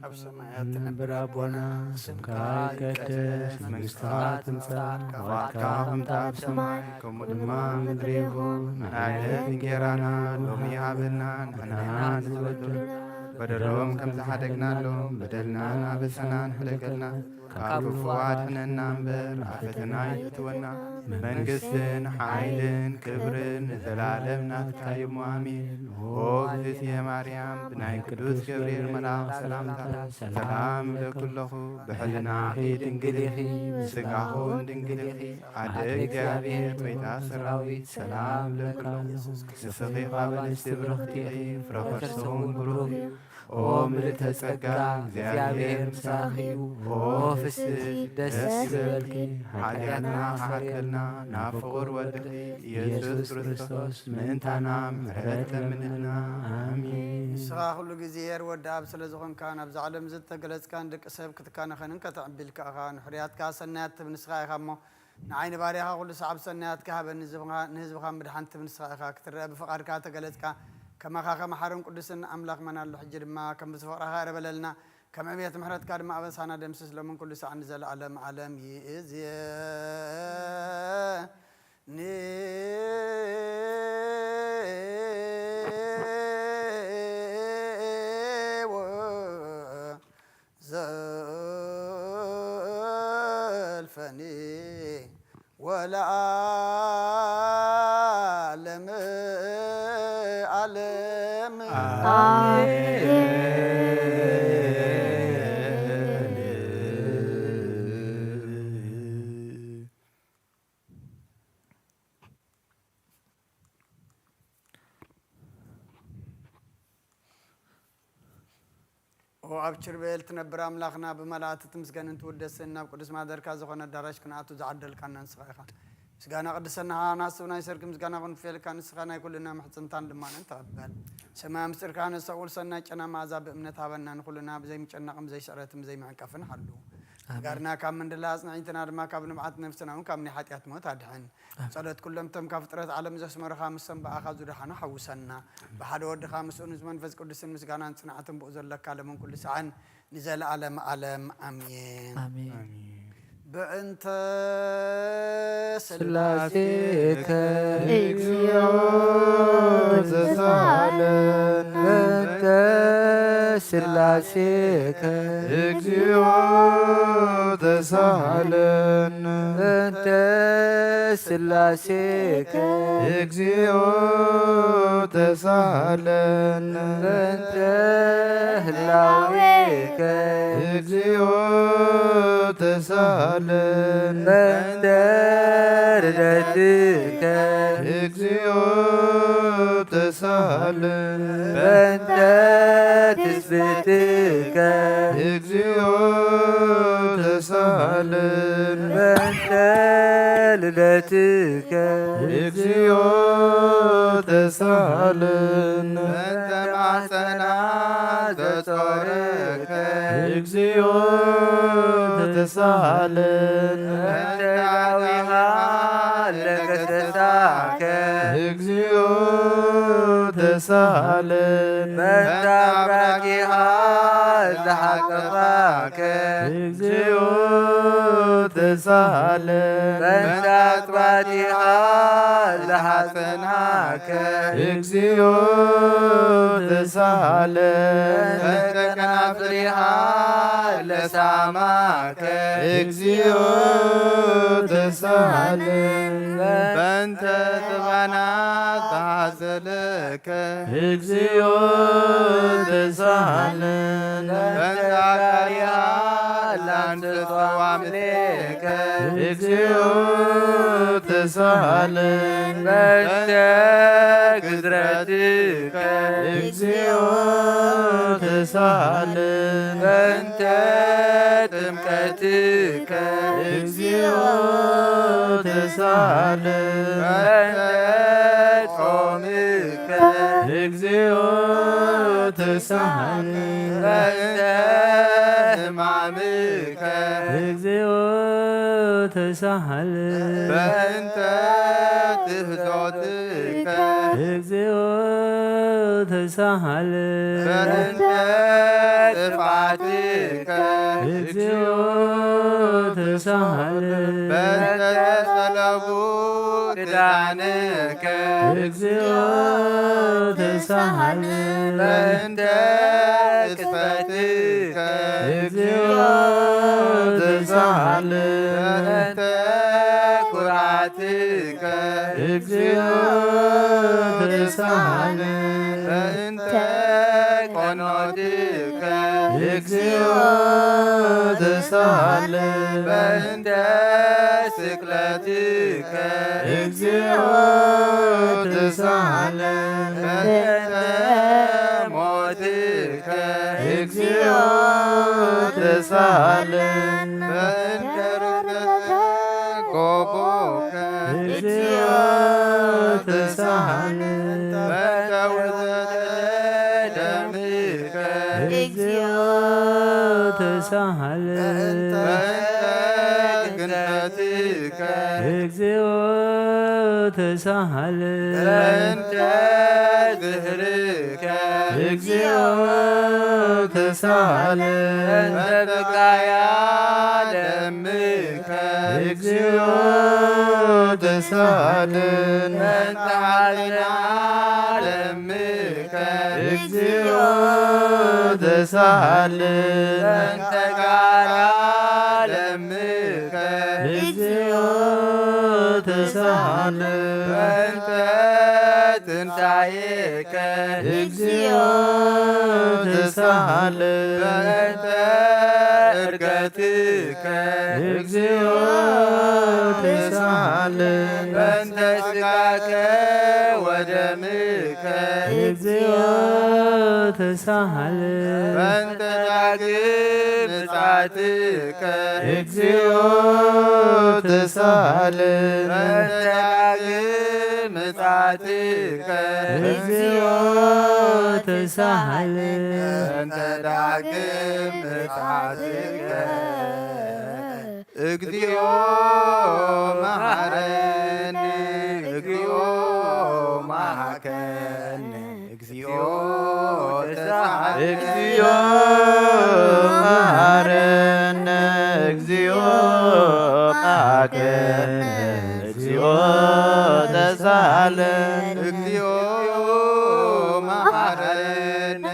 ኣብ ሰማያት ትነብር ኣቦና፣ ስምካ ይቀደስ፣ መንግስትኻ ትምጻእ፣ ፍቓድካ ከምታ ኣብ ሰማይ ከምኡ ድማ ኣብ ምድሪ ይኹን። ናይ ዕለት እንጌራና ሎሚ ሃበና፣ ንሕና ዝበደሉና በደሎም ከም ዝሓደግናሎም በደልና ናበሰና ንሕደገልና፣ ካብ ክፉ ኣድሕነና እምበር ኣብ ፈተና ኣይትእትወና። መንግስትን ሓይልን ክብርን ንዘላለም ናትካ እዩ እሞ ኣሜን። ኦ እግዝእትየ ማርያም፣ ብናይ ቅዱስ ገብርኤል መልኣኽ ሰላምታ ሰላም እብለኪ ኣለኹ። ብሕልናኺ ድንግል ኢኺ፣ ብስጋኺ እውን ድንግል ኢኺ። ኣደ እግዚኣብሔር፣ ጎይታ ሰራዊት፣ ሰላም እብለኪ ኣለኹ። ንስኺ ካብ ኣንስቲ ብርኽቲ ኢኺ፣ ፍረ ከርስኺ እውን ብሩኽ እዩ። ኦ ምልእተ ጸጋ፣ እግዚኣብሔር ምሳኺ እዩ። ኦ ፍስሕቲ ደስ ይበልኪ፣ ሓጢኣትና ክሓልፈልና ናብ ፍቑር ወድኺ ኢየሱስ ክርስቶስ ምእንታና ምሕረት ለምንልና። ኣሜን። ንስኻ ኩሉ ግዜ ሄር ወዲ ኣብ ስለ ዝኾንካ፣ ናብዛ ዓለም ዝተገለጽካን ደቂ ሰብ ክትካነኸንን ከተዕቢ ኢልካ ኢኻ። ንሕሩያትካ ሰናያት ትብ ንስኻ ኢኻ እሞ፣ ንዓይ ንባርያኻ ኩሉ ሰዓብ ሰናያትካ ሃበኒ፣ ንህዝብኻ፣ ንህዝብኻ ምድሓን ትብ ንስኻ ኢኻ። ክትረአ ብፍቓድካ ተገለጽካ፣ ከማኻ ከመሓርን ቅዱስን ኣምላኽ መን ኣሎ? ሕጂ ድማ ከም ብዙሕ ፍቕርኻ ይቕረ በለልና፣ ከም ዕብየት ምሕረትካ ድማ ኣበሳና ደምስስ፣ ሎምን ኩሉ ሰዓት ንዘለዓለም ዓለም። ይእዜኒ ወዘልፈኒ ወለዓለመ ዓለም። ኦ ኣብ ኪሩቤል ትነብር ኣምላኽና፣ ብመላእክቲ ትምስገንን ትውደስን፣ ናብ ቅዱስ ማደርካ ዝኾነ ኣዳራሽ ክንኣቱ ዝዓደልካና ንስኻ ኢኻ። ምስጋና ቅድሰና ሃናስብ ናይ ሰርክ ምስጋና ክንክፈልካ፣ ንስኻ ናይ ኩልና ምሕጽንታን ልማንን ተቐበል። ሰማይ ምስጢርካ ነስተውዕል፣ ሰናይ ጨና መኣዛ ብእምነት ሃበና፣ ንኹልና ብዘይምጨነቕን ብዘይስዕረትን ብዘይምዕንቀፍን ሓሉ። ኣሜን። ጋርና ካብ ምንድላ ኣጽንዒትና ድማ ካብ ንብዓት ነፍስና እውን ካብ ናይ ሓጢኣት ሞት ኣድሕን። ኣሜን። ጸሎት ኩሎም እቶም ካብ ፍጥረት ዓለም ዘስመሩኻ፣ ምስቶም ብኣኻ ዝደሓኑ ሓውሰና። ብሓደ ወድኻ ምስኡ ንመንፈስ ቅዱስን ምስጋናን ጽንዓትን ብኡ ዘለካ ለምን ኩሉ ሰዓን ንዘለዓለም ዓለም ኣሜን። ኣሜን። ኣሜን። በእንተ ስላሴከ ስላሴከ እግዚኦ ተሳሃለነ። በእንተ ስላሴከ እግዚኦ ተሳሃለነ። በእንተ ስላሴከ እግዚኦ ተሳሃለነ። በእንተ ህላዌከ እግዚኦ ተሳሃለነ። በእንተ ርደትከ እግዚኦ ተሳሃለነ። በእንተ ትስብእትከ እግዚኦ ተሳሃለነ። በእንተ ልደትከ እግዚኦ ተሳሃለነ። በእንተ ማሕፀና ዘጾረከ እግዚኦ ተሳሃለነ። በእንተ ዳዊሃ ለከሰሳከ እግዚኦ ተሳሃለነ። በእንተ አብራኪሃ ለሓቀፋከ እግዚኦ ተሳሃለነ። በእንተ አጥባቲሃ ለሓፀናከ እግዚኦ ተሳሃለነ። በእንተ ከናፍሪሃ ለሳማከ እግዚኦ ተሳሃለነ። በእንተ ጥባና ተሓዘለከ እግዚኦ ተሳሃለነ። በእንተ አካሊሃ ላንተ ጸዋምሌከ እግዚኦ ተሳሃለነ። በእንተ ግዝረትከ እግዚኦ ተሳሃለነ። በእንተ ጥምቀትከ እግዚኦ ተሳሃለነ። በእንተ ጾምከ እግዚኦ ተሳሃለነ። በእንተ ሕማምከ እግዚኦ ተሳሃለነ። በእንተ ትሕቶትከ እግዚኦ ተሳሃለነ። በእንተ ጥፍኣትከ እግዚኦ ተሳሃለነ። በእንተ ጸለቡ ክዳንከ እግዚኦ ተሳሃለነ። በእንተ ቅጽበትከ እግዚኦ ተሳሃለነ። በእንተ ኩርዓትከ እግዚኦ ተሳሃለነ። በእንተ ቆኖትከ እግዚኦ ተሳሃለነ። በእንተ ስቅለትከ እግዚኦ ተሳሃለነ። በእንተ ሞትከ እግዚኦ ተሳሃለነ። በእንተ ርደተ ጎቦከ እግዚኦ ተሳሃለነ። በእንተ ውህደተ ደምከ እግዚኦ ተሳሃለነ። በእንተ ግንዘትከ እግዚኦ ተሳሃለነ። በእንተ ርከ እግዚኦ ተሳሃለ በእንተ ብቃያ ደምከ እግዚኦ ተሳሃለ በእንተ ሓልና ደምከ እግዚኦ ተሳሃለ በእንተ ጋራ ደምከ እግዚኦ ተሳሃለ በእንተ ትንሳኤከ እግዚኦ ተሳሃለ በእንተ እርገትከ እግዚኦ ተሳሃለ በእንተ ስጋከ ወደምከ እግዚኦ ተሳሃለ በእንተ ዳግም ምጽአትከ እግዚኦ ተሳሃለ በእንተ ዳግም ምጽአትከ እግዚኦ ተሳሃለ በእንተ ዳግም ምጽአትከ እግዚኦ መሐረነ እግዚኦ መሐከነ እግዚኦ ተሳሃለ እግዚኦ መሐረነ እግዚኦ መሐከነ እግዚኦ ተሳሃለ እግዚኦ መሐረነ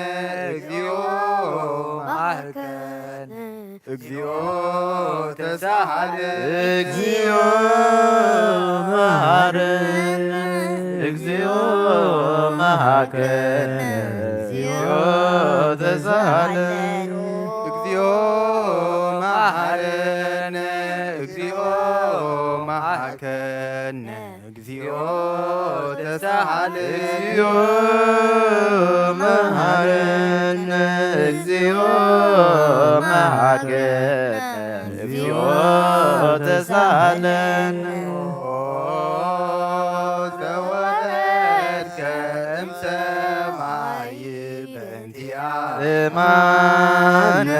እግዚኦ መሐከነ እግዚኦ ተሳሃለ እግዚኦ መሐረነ እግዚኦ መሐከነ እግዚኦ ተሳሃለ እግዚኦ መሐረነ እግዚኦ መሐከነ እግዚኦ ተሳሃለ እግዚኦ መሐረነ እግዚኦ መሐከነ እግዚኦ ተሳሃለ ኦ ዘወረድከ እምሰማይ በእንቲአ ስማነ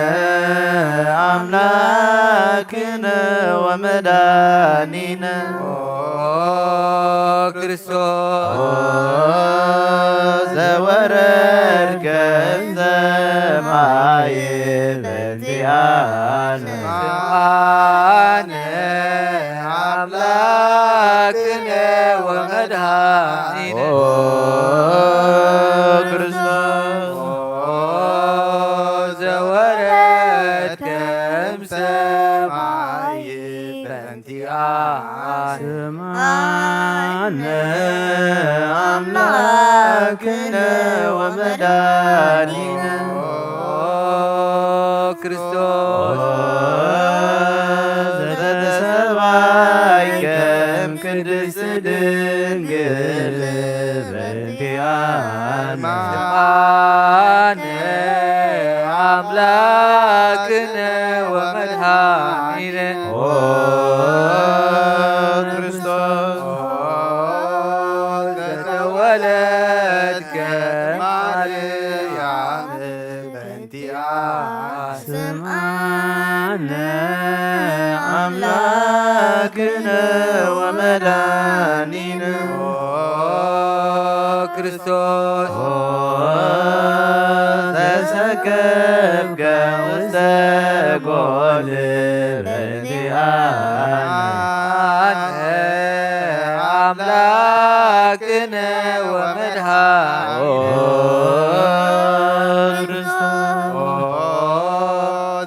አምላክነ ወመድኃኒነ ኦ ክርስቶስ ኦ ዘወረድከ እምሰማይ በእንቲአነ ስማነ አምላክነ ወመድኃኒነ ኦ ክርስቶስ ኦ ዘወረድከ እምሰማይ በእንቲአነ ስማነ አምላክነ ወመድኃኒነ ኦ ክርስቶስ ዘተሰባይከ እምቅድስት ድንግል በእንቲአነ ስማነ አምላክነ ወመድኃኒነ ኦ ክርስቶስ ኦ ዘተወለድከ ማርያም በእንቲአነ ስምዓነ አምላክነ ወመድኃኒነ ኦ ክርስቶስ ኦ ተሰከብከ ውስተ ጎል በእንቲአነ አምላክነ ወመድኃኒነ ኦ ክርስቶስ ኦ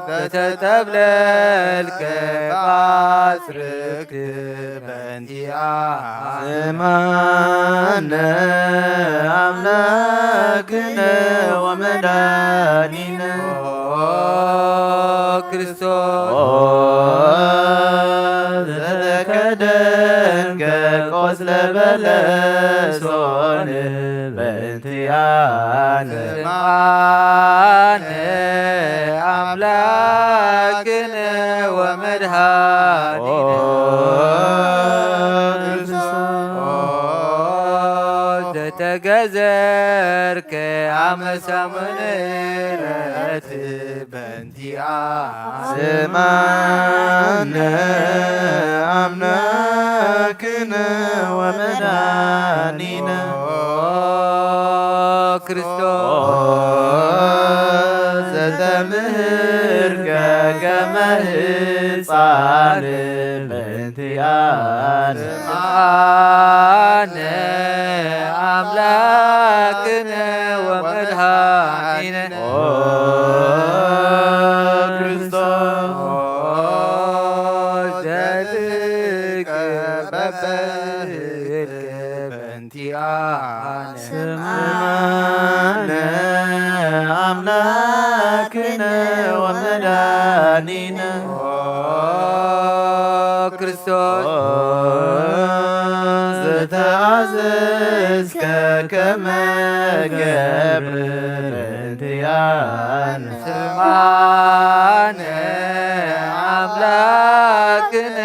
ዘተጠብለልከ ባጽርክ በእንቲአነ ስምዓነ አምላክነ ወመድኃኒነ ኦ ክርስቶስ ኦ ዘተከደንከ ቆጽለ በለሶን በእንቲአነ ስምዓነ አምላክነ ወመድኃኒነ ኦ ክርስቶስ ኦ ዘተገዘርከ አመ ሰሙነ ዕለት በእንቲአ ስምዓነ አምላክነ ወመድኃኒነ ኦ ክርስቶስ ዘተምህርከ ከመ ህፃን በእንቲኣነ ስምዓነ ኣምላክነ ወመድኃኒነ ኦ ክርስቶስ ዘትቀበል በእንቲኣነ ስምዓነ ኣምላክነ ወመድኃኒነ ኦ ክርስቶስ ዝተኣዘዝከ ከመ ገብር በእንቲኣነ ስምዓነ ኣምላክነ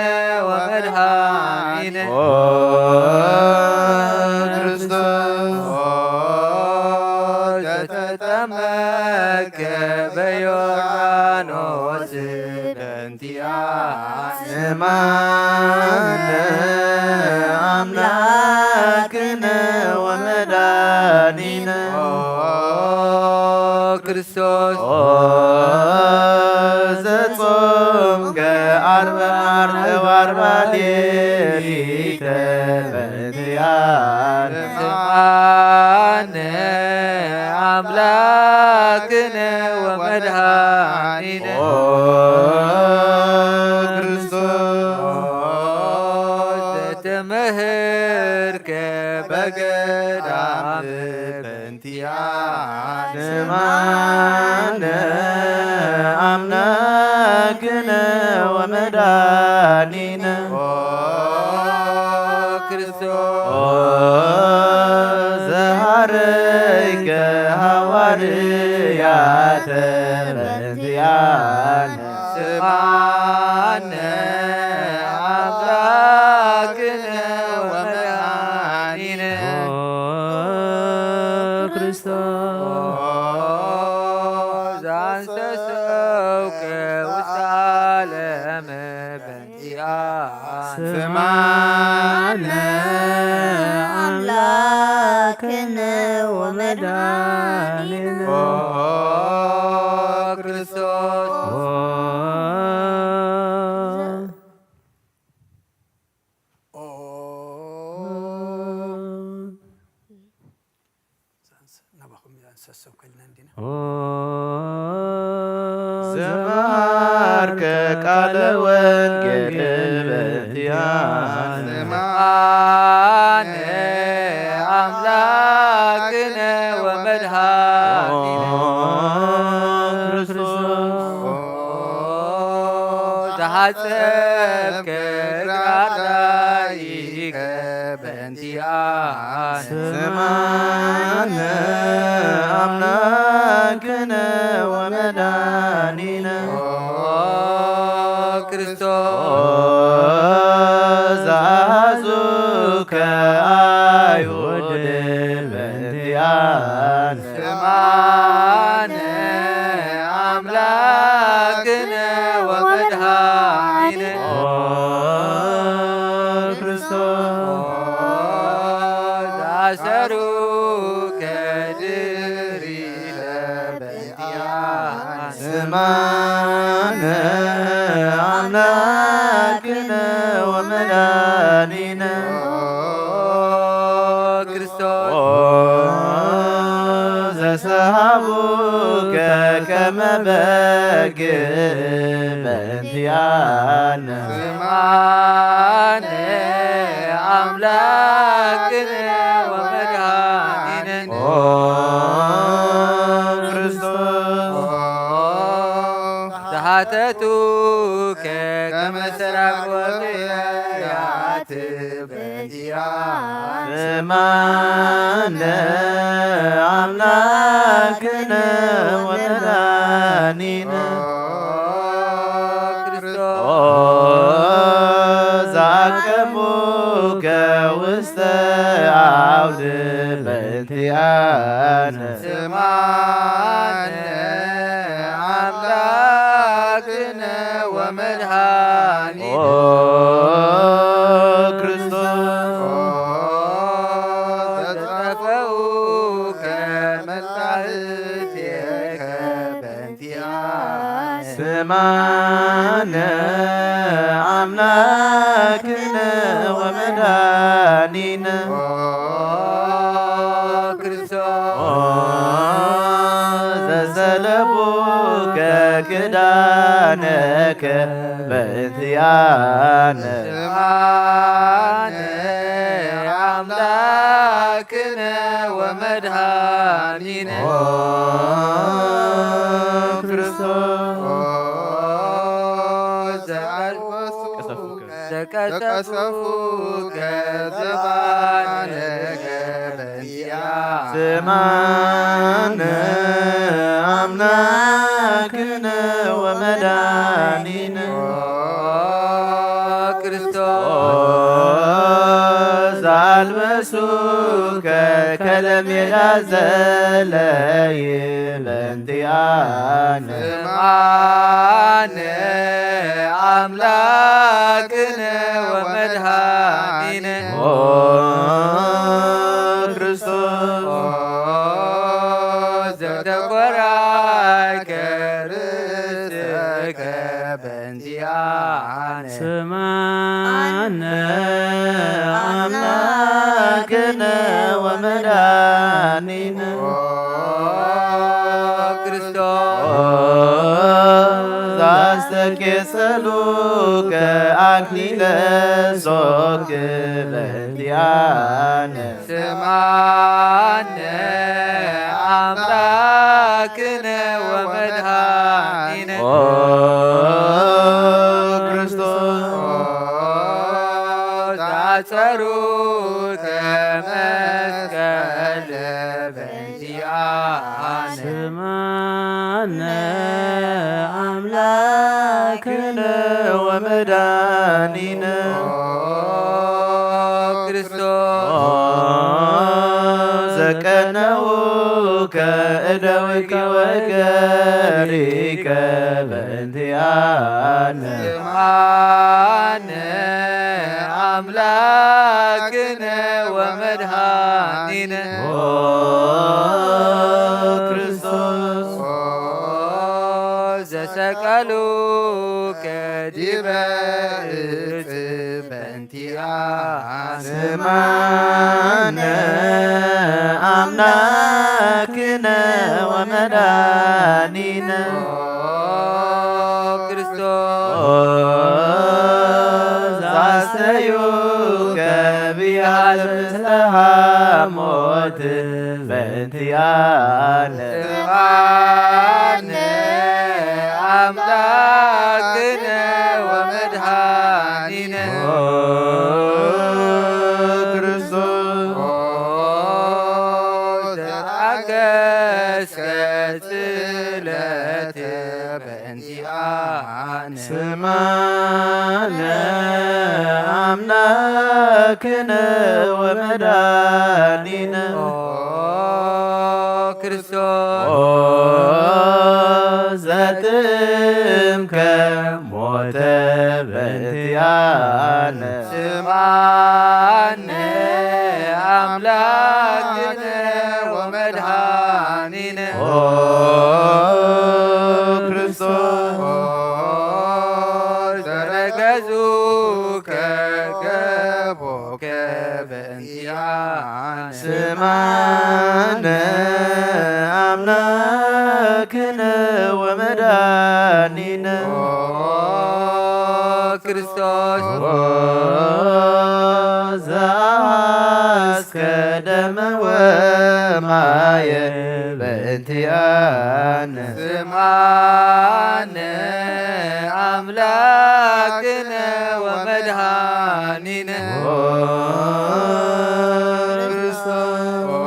ወመድኃኒነ ኦ ክርስቶስ ዘተጠመቀ በዮርዳኖስ በእንቲኣነ ስምዓነ ኣምላክነ ወመድኃኒነ ኦ ክርስቶስ ኦ ዘጾምከ ዓርበ ዓርበ ወዓርባ ሌሊተ በእንቲኣነ ስምዓነ ኣምላክነ ወመድኃኒነ ኦ ክርስቶስ ዘተምህርከ በገዳም በእንቲኣነ ስምዓነ ኣምላክነ ወመድኃኒነ ኦ ክርስቶስ ኦ ዘሃረይከ ሃዋርያተ በእንቲኣነ ስምዓነ ኣምላክነ ወመድኃኒነ ኦ ክርስቶስ ኦ ዘአንሰሰውከ ውስተ ዓለም በእንቲኣነ ስምዓነ ኣምላክነ ወመድኃኒነ ኦ ክርስቶስ ኦ ኦ ናባኹም እያ እንሰሰው ከልና እንዲና ኦ ዘመሃርከ ቃለ ወንጌል በእንቲኣነ ስምዓነ ኣምላክነ ወመድኃኒነ ኦ ክርስቶስ ተሓጸብከ እግረ ኣርዳኢከ በእንቲኣነ ስምዓነ ኣምላክነ ወመድኃኒነ ኦ ክርስቶስ ኦ ዘአዝዙከ አይሁድ በእንቲኣነ ስምዓነ ኣምላክነ ወመድኃኒነ ኦ ክርስቶስ ኦ ዘአሰሩከ ድሪተ በእንቲኣነ ስምዓነ ኣምላክነ ወመድኃኒነ ኦ ክርስቶስ ኦ ዘሰሃቡከ ከመ በግ በእንቲኣነ ስምዓነ ኣምላክነ ወመድኃኒነ ኦ ክርስቶስ ኦ ተሓተቱከ ከመ ሰራቅ ወፍያት በእንቲኣነ ስምዓነ ኣምላክነ ወመድኃኒነ ኦ ክርስቶስ ኦ ዘአቀሙከ ውስተ አውድ በእንቲኣነ ስምዓነ ኣምላክነ ወመድኃኒነ ኦ ክርስቶስ ኦ ዘጠፈኡከ ማነ ኣምላክነ ወመድኃኒነ ኦ ክርስቶስ ኦ ዘሰለቡከ ክዳነከ በእንቲኣነ ስምዓነ ኣምላክነ ወመድኃኒነ ኦ ክርስቶስ ኦ ዘቀሰፉከ ዘቀሰፉከ ዘባነከ በእንቲኣ ስምዓነ ኣምላክነ ወመድኃኒነ ኦ ክርስቶስ ኦ ዘኣልበሱከ ከለሜዳ ዘለይ በእንቲኣነ ስምዓነ ኣምላክነ ወመድኃኒነ ኦ ክርስቶስ ኦ ዘተቆራይከ ርእስከ በእንቲኣነ ስምዓነ ኣምላክነ ወመድኃኒነ ኦ ክርስቶስ ኦ ዘአስተኬሰሉከ አክሊለ ሶክ በእንቲአነ ስምዓነ አምላክነ ወመድኃኒነ ኦ ክርስቶስ ኦ ዘአጸሩከ መስቀል በእንቲአነ ስምዓነ አምላክነ ወመድኃኒነ ኦ ክርስቶስ ዘቀነውከ እደዊከ ወገሪከ በእንቲአነ ስምዓነ አምላክነ ወመድኃኒነ ኦ ክርስቶስ ኦ ዘሰቀሉከ ዲበ እጽ በእንቲአነ ስምዓነ አምላክነ ወመድኃኒነ ኦ ክርስቶስ ኦ ዘአስተዩከ ብያት ምስለ ሐሞት በእንቲአነ ስምዓነ አምላክነ ወመድኃኒነ ኦ ክርስቶስ ኦ ዘተአገስከ ጽለት በእንቲአነ ስምዓነ አምላክነ ወመድኃኒነ ኦ ክርስቶስ ኦ ዘጥምከ ሞተ በእንቲአነ ስምዓነ አምላክነ ወመድኃኒነ ኦ ክርስቶስ ኦ ዘረገዙከ ገቦከ በእንቲአነ ስምዓነ አምላክነ ወመድኃኒነ ኦ ክርስቶስ ኦ ዘአስከ ደመ ወማየ በእንቲአነ ስምዓነ አምላክነ ወመድኃኒነ ኦ ክርስቶስ ኦ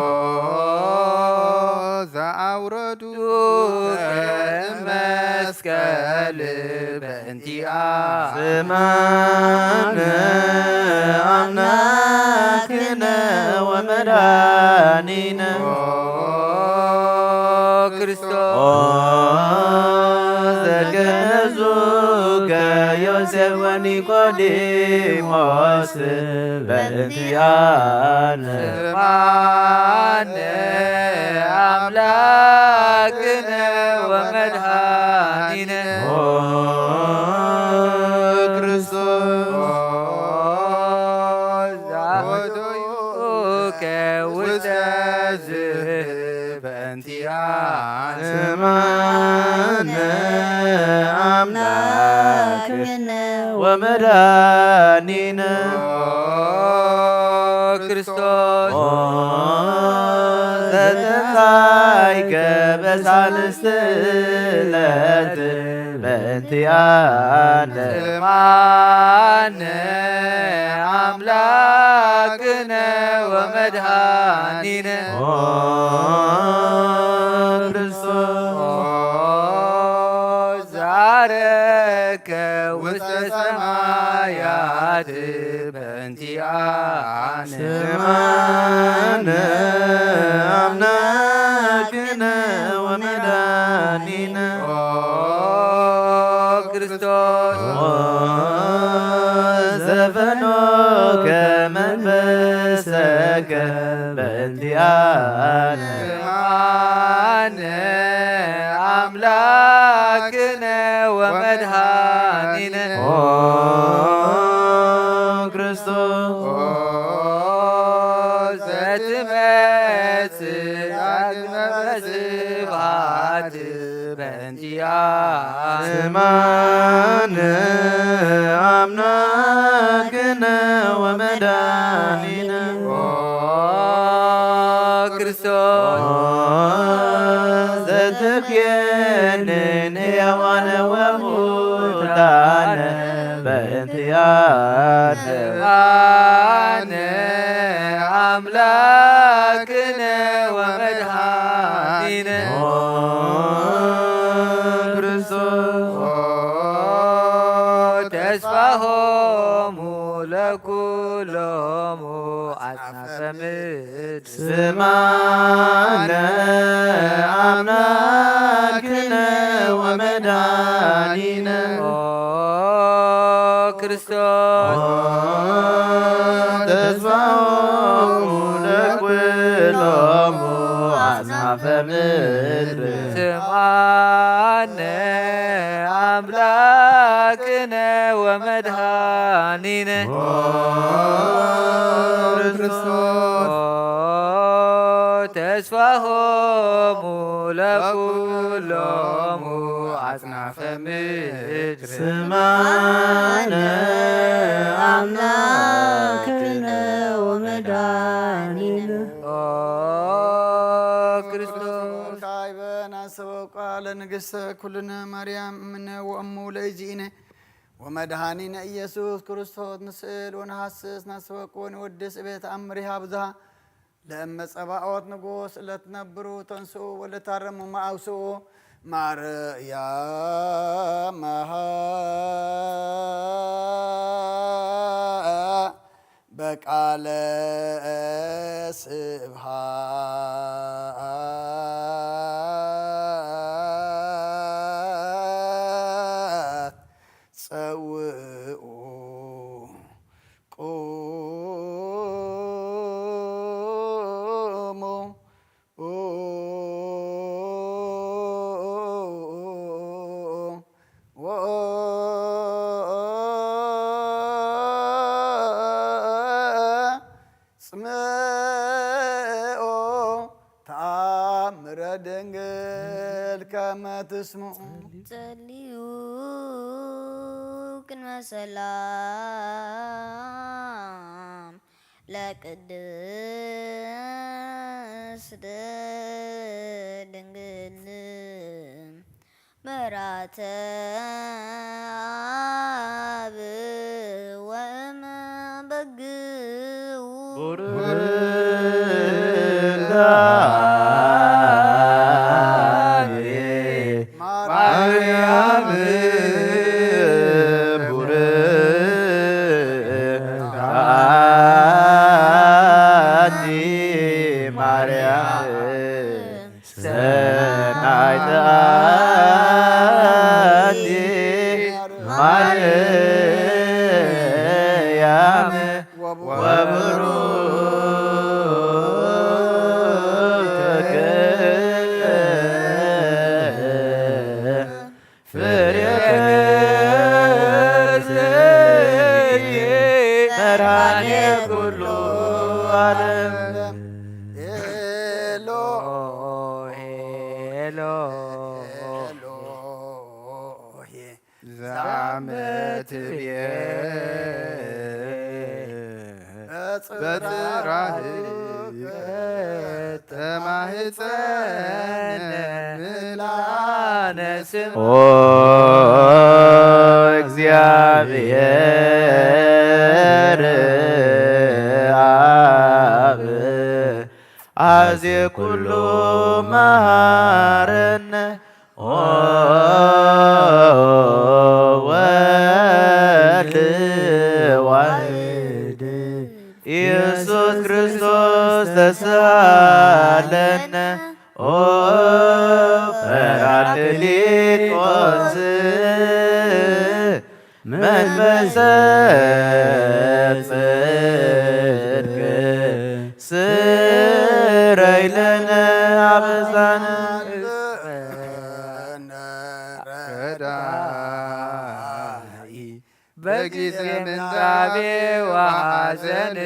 ዘአውረዱ መስቀል በእንቲአ ስምዓነ አምላክነ ወመድኃኒነ ኦ ክርስቶስ ኦ ዘገነዙከ ዮሴፍ ወኒቆዲሞስ በእንቲአነ ስምዓነ አምላክነ ወመድኃኒነ ኦ ስማነ አምላክነ ወመድኃኒነ ክርስቶስ ዘተንሳይከ በሳልስት ዕለት በእንቲአነ ስማነ አምላክነ ወመድኃኒነ ኦ ክርስቶስ ዛረከ ውስተ ሰማያት በእንቲአነ ስማነ አምላክነ ወመድኃኒነ ኦ ክርስቶስ ኦ ዘፈኖከ መንፈሰከ በእንቲአነ ስማነ አምላክነ ወመድኃኒነ ኦ ክርስቶስ ኦ ዘትመጽእ ዳግመ በስብሐት በእንቲአነ ስማነ አምላክነ ወመድኃኒነ ኦ ክርስቶስ ኦ ዘትቤንን ሕያዋነ ወሙታነ በእንቲአነ ስማነ አምላክነ ወመድኃኒነ ኦ ክርስቶስ ኦ ተስፋሆሙ ለኩሎሙ አጽናፈ ምድር ስማነ አምላክነ ወመድኃኒነ ኦ ክርስቶስ ኦ ተስፋሆሙ ለኩሎሙ አጽናፈ ምድር ስማነ አምላክነ ወመድኃኒነ ኦ ክርስቶስ ኦ ተስፋሆሙ ለኩሎሙ አጽናፈ ምድር ስማነ አምላክነ ወመድኃኒነ ኦ ክርስቶስ ካይበ ናሰበቋ ለንግሥተ ኩልነ ማርያም እምነ ወእሙ ለእግዚእነ ወመድኃኒነ ኢየሱስ ክርስቶስ ንስእል ወነሐስስ ናሰበቁ ወንወድስ እቤት አምሪሃ ብዙሃ ለእመ ጸባኦት ንጉስ ለትነብሩ ተንስኡ ወለታረሙ መአውስኡ ማርያም መሃ በቃለ ስብሃት ጸውኡ ቁሙ ወጽምኦ ተአምረ ድንግል ከመ ትስምዑ። ጸልዩ ቅድመ ሰላም ለቅድስት ድንግል መራተ አብ ወእመ በግኡ ቡርክት አንቲ ማርያም ቡርክት አንቲ ማርያም ሰናይት አንቲ ማርያም ወብሩክ ፍሬ ከርሥኪ መድኃኔ ኩሉ ዓለም። ኤሎሄ ኤሎሄ ዛመትብየ በጽራህከ ተማህጸነ ምላነ ስም ኦ እግዚኣብሔር አብ አዜ ኩሉ መሃረነ ኦ ወልድ ዋሕድ ኢየሱስ ክርስቶስ ተሳለነ ኦ ጰራቅሊጦስ መንፈሰ ጽድቅ ስረይ ለነ አበሳነ ረዳኢ በጊዜ ምንዳቤ ወሐዘን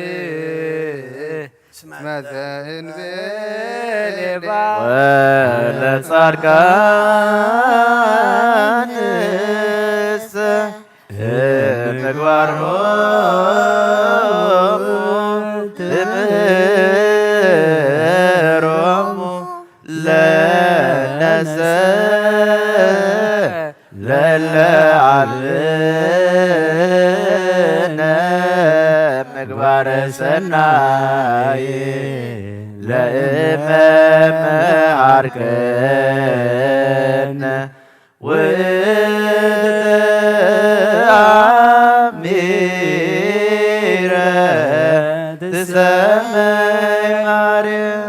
እስመ ዘእንበሌባ ወለጻድቃንሰ ምግባሮሙ ትምህሮሙ ለነሰ ለለ አልብነ ምግባረ ሰናይ ለእመ መሃርከነ ውእቱ አሚረ ትሰመይ ማርያም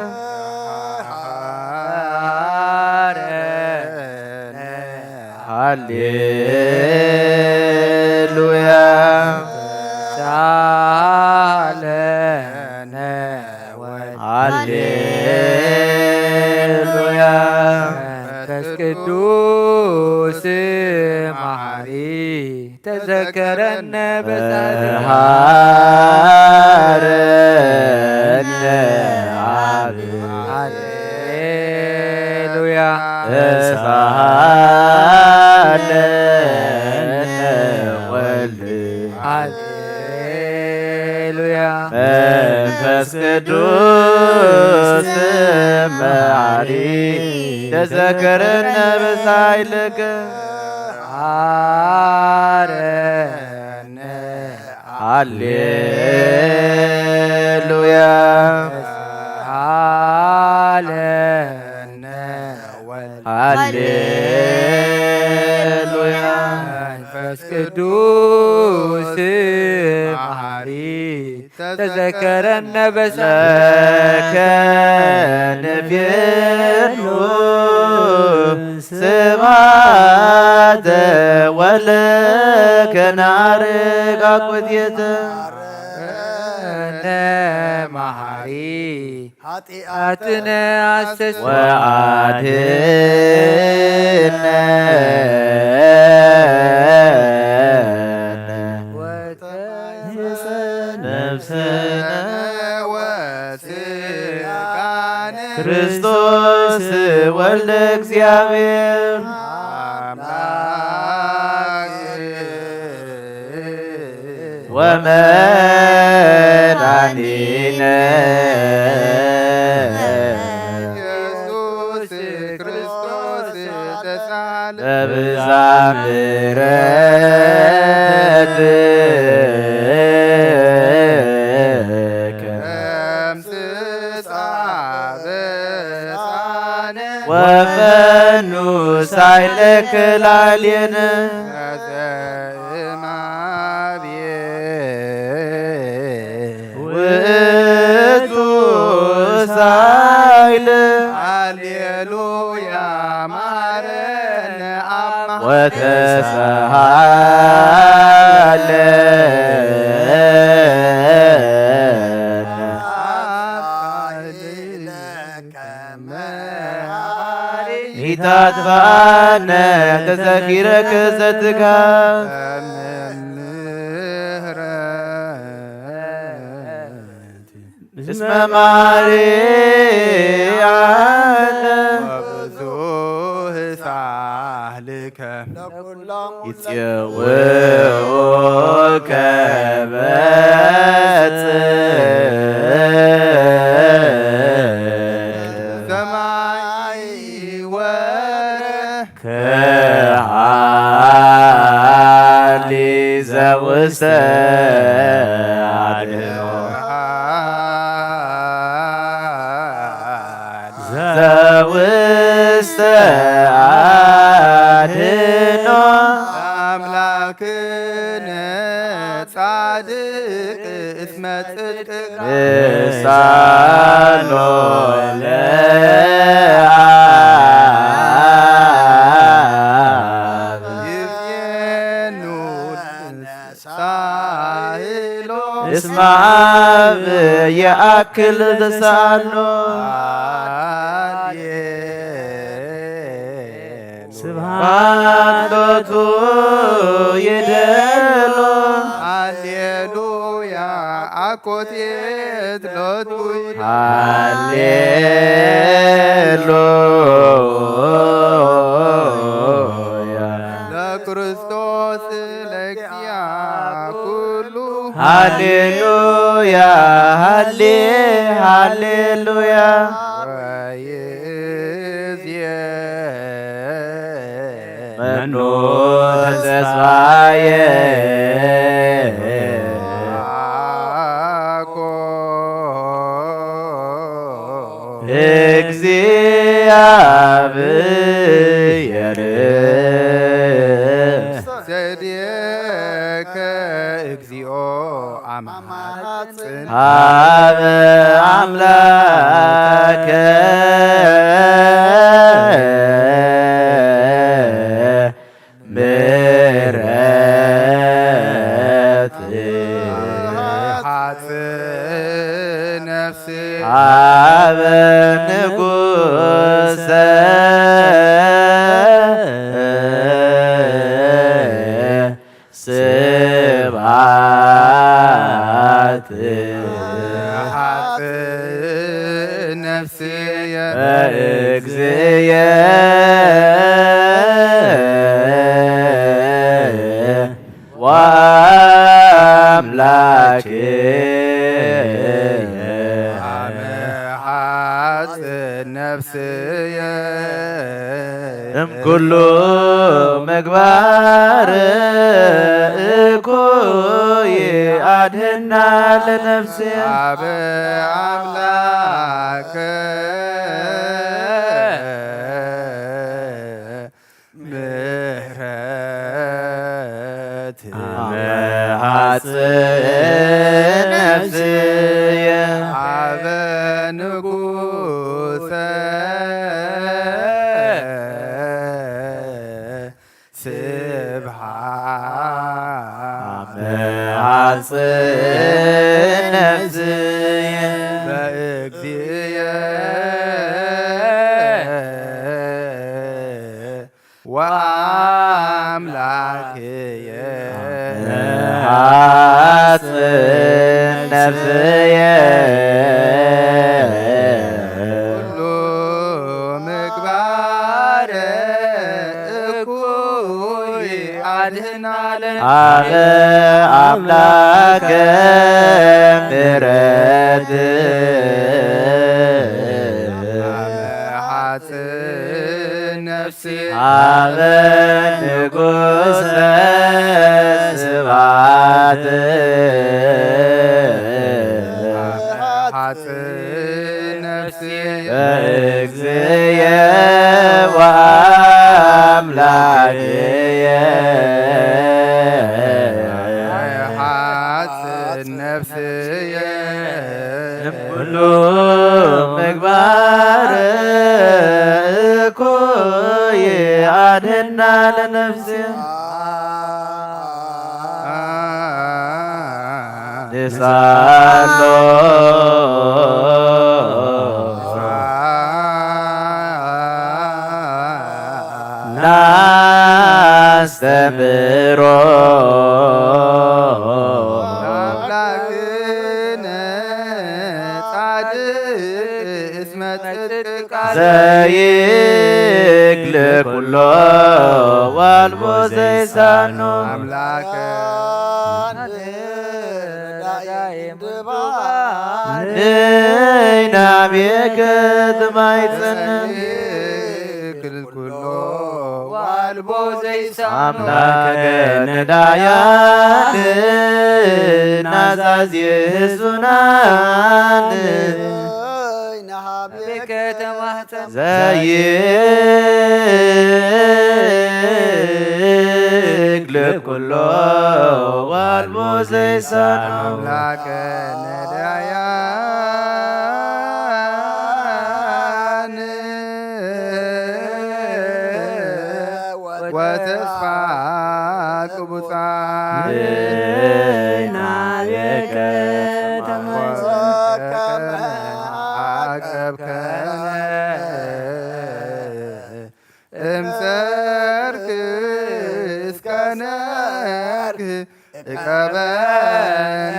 ሃሌሉያ። መንፈስ ቅዱስ መሐሪ ተዘከረነ በሳለ ሃረነ አብ ሃሌሉያ። ተሳሃለነ ወልድ ሃሌሉያ። መንፈስ ቅዱስ መሐሪ ተዘከረነ በሳይልከ ሃረነ ሃሌሉያ። ሃለነ ወልድ ሃሌሉያ። መንፈስ ቅዱስ መሐሪ ተዘከረነ በሰ ለከ ንፌኑ ስብሐተ ወለከ ናርግ አኩቴተ ነ መሐሪ ኃጢአትነ አስተስ ወአድነነ ነፍስነ ወስጋነ ክርስቶስ ወልደ እግዚአብሔር አምላክ ወመድኃኒነ ኢየሱስ ክርስቶስ ተሳለ በብዛ ምሕረትከ ደምስሳ በሳነ ወፈኑ ሳይለከ ላዕሌነ ዘእማቤ ውእቱ ሳይል ሃሌሉያ ማረነ አማ ወተሳሃለነ ኢታጥፋነ ተዘኪረከ ዘትካ እስመ ማርያነ ይጽውዑከ መጽእ ሰማይ ወ ከሃሊ ዘውስተ ኣድህኖ ዘውስተ ኣድህኖ ኣምላክነ ጻድቅ እስመ ጽድቅ ንሳሎ ለአብ ይፍየኑ ሳይሎ እስመ አብ የአክል ዘሳሎ ስብሐት ሎቱ ይደሎ ሃሌሉያ አኮቴት ሎቱ ሃሌሉያ ለክርስቶስ ለእግዚአ ኩሉ ሃሌሉያ ሃሌ ሃሌሉያ ወይእዜ መኑ ተስፋዬ አኮ እግዚአብሔር ዘዴከ እግዚኦ አማራጽን ሀበ አምላከ ምሕረት ሀጽ ነፍስ ሀበ ንጉሰ ስብሐት ሀጽ ነፍስየ በእግዚእየ ወአምላክየ አመ ሀጽ ነፍስየ እምኩሉ ምግባር እኩይ አድህና ለነፍስየ አብ አምላክ ምሕረት አመ ሀጽ ነፍስየ አበ ንጉሰ ስብሐት አመ ሀጽ ነፍስየ በእግዚእየ ወአምላክየ ሀጽ ነፍስየ ኩሉ ምግባር እኩይ አድህና ለነ አበ አምላከ ምሕረት አመ ሀጽ ነፍስ ሀበ ንጉሰ ስብሐት ሀጽ ነፍስ በእግዚእየ ወአምላክየ ሀጽ ነፍስየ እምኩሉ ምግባር እኩይ አድህና ለነፍስየ ንሳሎ ናስተምሮ አምላክነ ጻድቅ እስመ ጽድቅ ቃል ዘይግ ኩሎ ዋልቦ ዘይሳኖ ኣምላከ ንናቤከ ትማይጸን ክልል ኩሎ ዋልቦ ዘይሳኖ ኣምላከ ነዳያን ናዛዚ ህዙናን ናቤከ ተማህፀን ዘይክል ኩሎ ዋልቦ ዘይሳኖ ኣምላከ ነዳያን ወተስፋ ቅቡጻን ናቤከ ተማህፀን ዓቀብከነ እምሰርክ እስከ ነርክ እቀበነ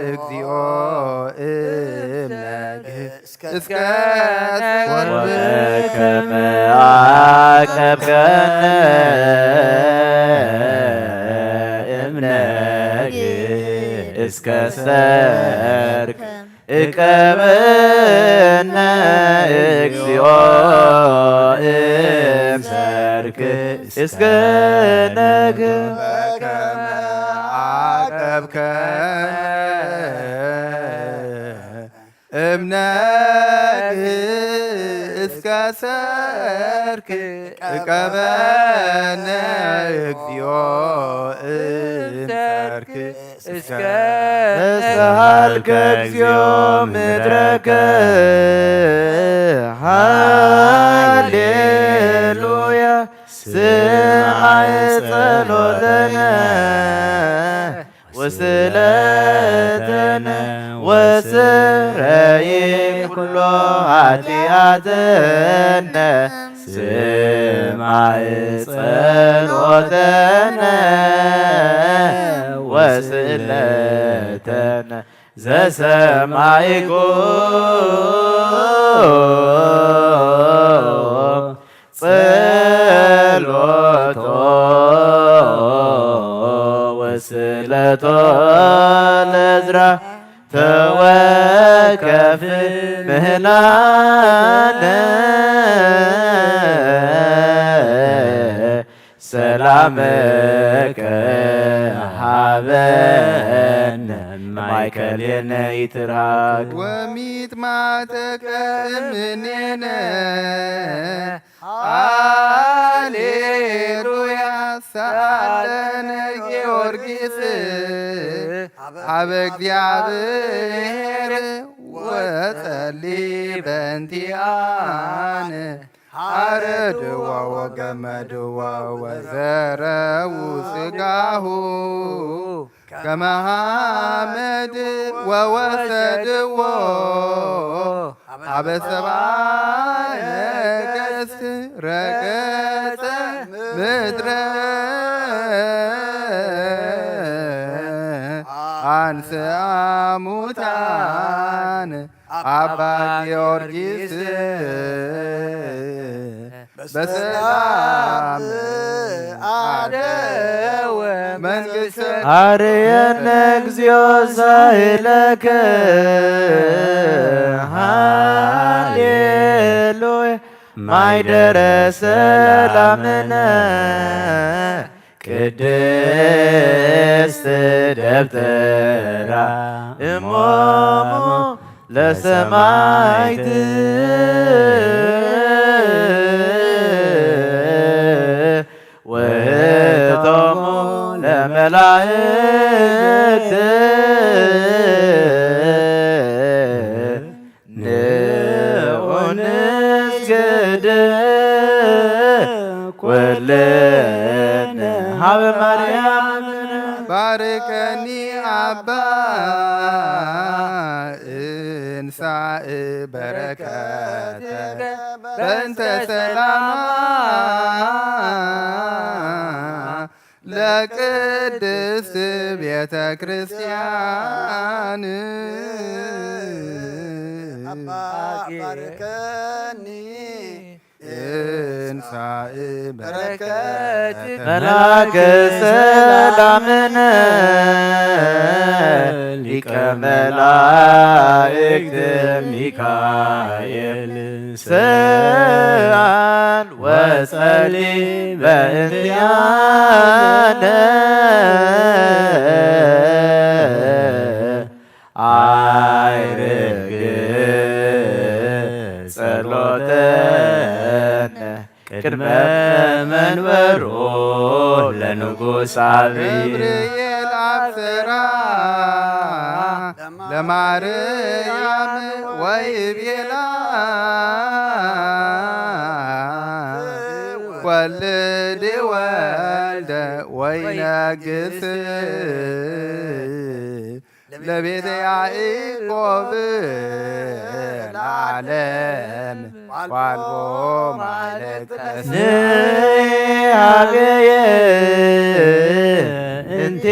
እግዚኦ እምነግ እስከ ወበከመ ዓቀብከነ እምነግ እስከ ሰርክ እቀበነ እግዚኦ እምሰርክ እስከ ነግ በከመ ዓቀብከነ እምነግ እስከ ሰርክ እቀበነ እግዚኦ እምሰርክ እስከ እስሃልከ እግዚኦ ምድረከ ሃሌሉያ ስማዕ ጸሎተነ ወስለተነ ወስረይ ኩሎ ኃጢአተነ ስማዕ ጸሎተነ ወስለተነ ዘሰማይኩ ጸሎቶ ወስለቶ ለዝራ ተወከፍ ምህላነ ሰላመከ ሃበነ ማይከሌነ ይትርሃቅ ወሚጥማተከ እምኔነ ሃሌሉያ ሳለነ ጊዮርጊስ አበ እግዚአብሔር ወጸሊ በንቲአነ አረድዋ ወገመድዋ ወዘረው ስጋሁ ከመሃመድ ወወሰድዎ አበ ሰብአ ነገስት ረገጸ ምድረ አንስአ ሙታን አባ ጊዮርጊስ በሰላም አደወ መንግስተ አርየነ እግዚኦ ሳይለከ ሃሌሉያ ማይደረ ሰላምነ ቅድስት ደብተራ እሞሙ ለሰማይት ወህቶሙ ለመላእክት ንዑ ንስግድ ኩልነ ሀበ ማርያም ባርከኒ አባ እንሳእ በረከትከ በእንተ ሰላማ ለቅድስት ቤተ ክርስቲያን አባ ባርከኒ እንሳ በረከት መልአከ ሰላምነ ሊቀ መላእክት ሚካኤል ሰአል ወጸሊ በእንቲአነ አይርግ ጸሎተነ ቅድመ መንበሩ ለንጉስ አብይ። ገብርኤል አብሰራ ለማርያም ወይቤላ ወልድ ወልደ ወይነግስ ለቤተ ያዕቆብ ለዓለም ዋልቦ ማለቀስ። ንሃበየ እንቴ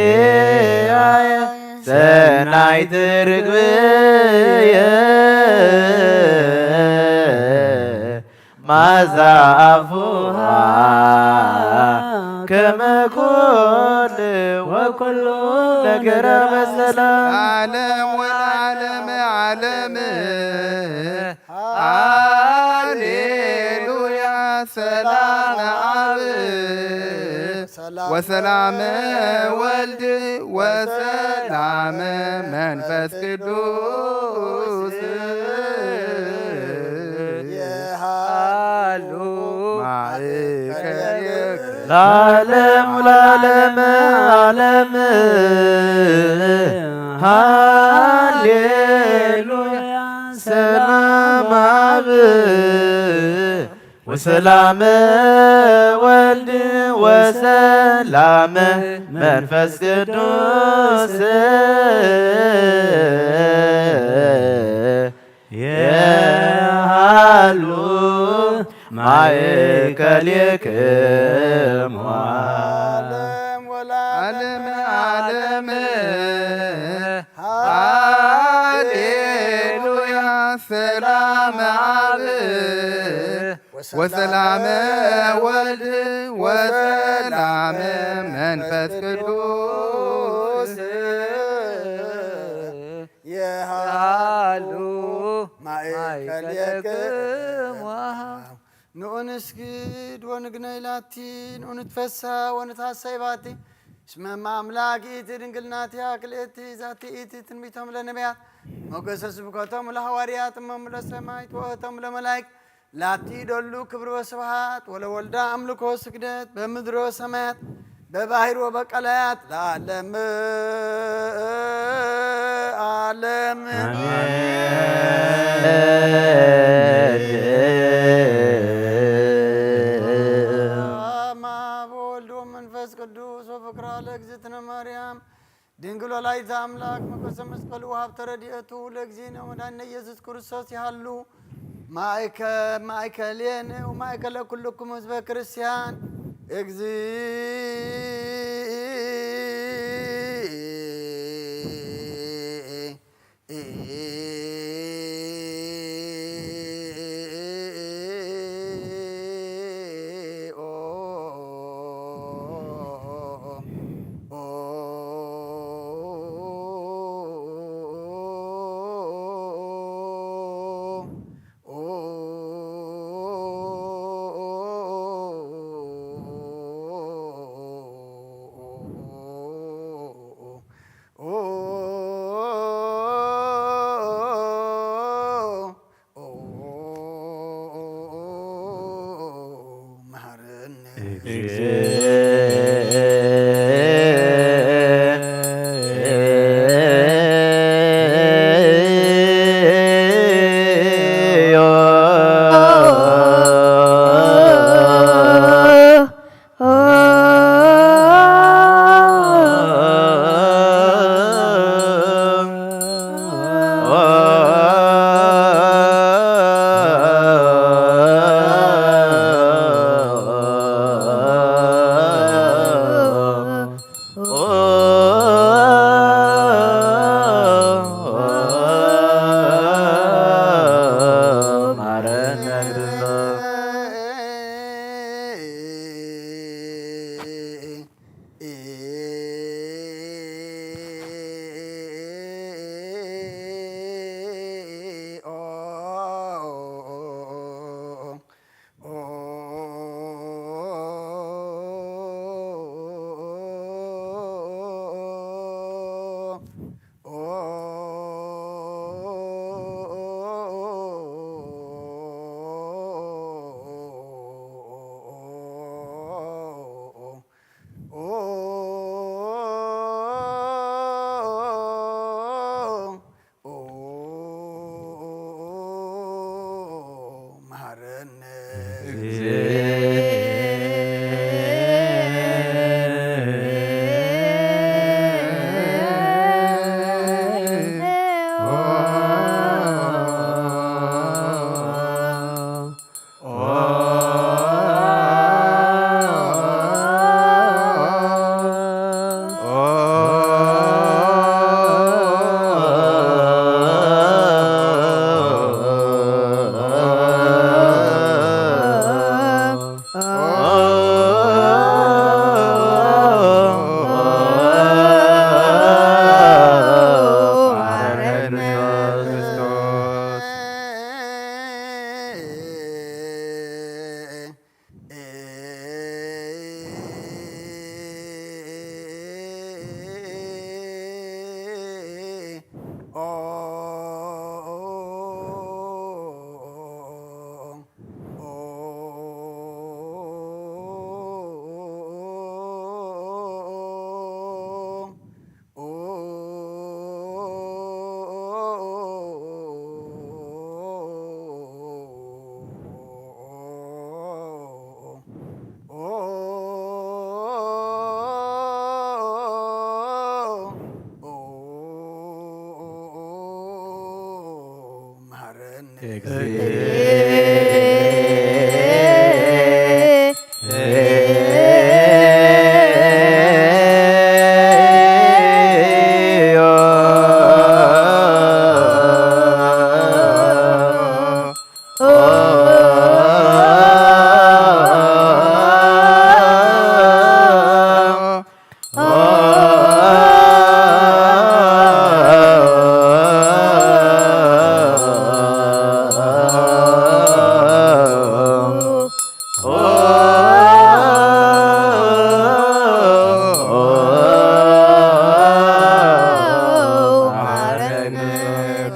ሰናይት ርግብየ ማዛ አፉሃ ከመ ኩል ወኩሉ ነገር በሰላም። ዓለም ወለዓለመ ዓለም ሃሌሉያ። ሰላም አብ ወሰላም ወልድ ወሰላም መንፈስ ቅዱስ የሃሉ ማእከሌከ ለዓለም ለዓለም ዓለም። ሃሌሉያ። ሰላም አብ ወሰላም ወልድ ወሰላም መንፈስ ቅዱስ የሃሉ ማእከሌክሙ። ዓለም ወለዓለመ ዓለም። ሃሌሉያ። ሰላም አብ ወሰላም ወልድ ወሰላም መንፈስ ቅዱስ የሃሉ ማእከሌክሙ። ንዑ ንስግድ ወንግነይ ላቲ፣ ንዑ ንትፈሳ ወንትሐሰይ ባቲ። እስመ እመ አምላክ ይእቲ ድንግል ናቲሃ ክልኤቲ፣ ዛቲ ይእቲ ትንቢቶም ለነቢያት፣ ሞገሰ ስብከቶም ለሐዋርያት፣ እሞሙ ለሰማዕት ወእቶሙ ለመላእክት፣ ላቲ ይደሉ ክብር ወስብሐት፣ ወለወልዳ አምልኮ ስግደት፣ በምድር ወሰማያት፣ በባህር ወበቀላያት ለዓለም ዓለም። አሜን። በስመ አብ ወወልድ ወመንፈስ ቅዱስ ወፍቅራ ለእግዝእትነ ማርያም ድንግል ወላዲተ አምላክ መኮሰ መስቀሉ ወሀብተ ረድኤቱ ለእግዚእነ ወመድኃኒነ ኢየሱስ ክርስቶስ ይሃሉ ማእከ-፣ ማእከሌነ ወማእከለ ኩልኩም ህዝበ ክርስቲያን። እግዚእ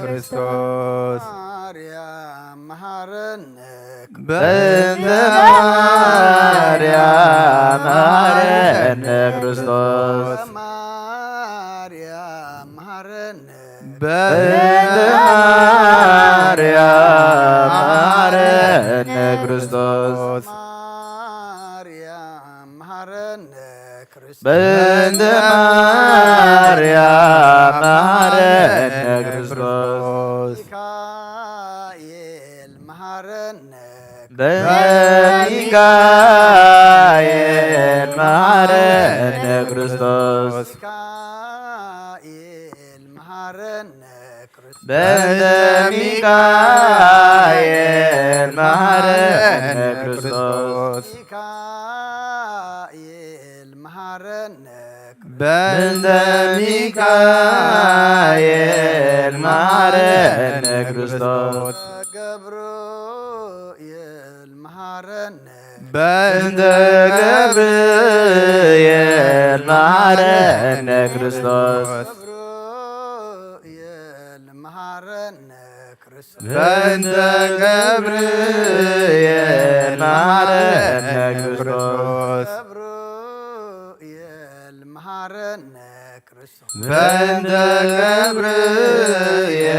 ክርስቶስ ማርያም መሐረነ በእንተ ማርያም መሐረነ ክርስቶስ። ማርያም መሐረነ በእንተ ማርያም መሐረነ ክርስቶስ። ማርያም መሐረነ ክርስቶስ። በእንተ ማርያም መሐረነ ክርስቶስ። ሚካኤል መሐረነ በእንተ ሚካኤል መሐረነ ክርስቶስ። ሚካኤል መሐረነ ክርስቶስ። በእንተ ሚካኤል መሐረነ ክርስቶስ። ሚካኤል መሐረነ በእንተ ሚካኤል መሐረነ ክርስቶስ። ገብርኤል መሐረነ በእንተ ገብርኤል መሐረነ ክርስቶስ። ገብርኤል መሐረነ ክርስቶስ። በእንተ ገብርኤል መሐረነ ክርስቶስ። ገብርኤል መሐረነ ክርስቶስ። በእንተ ገብርኤል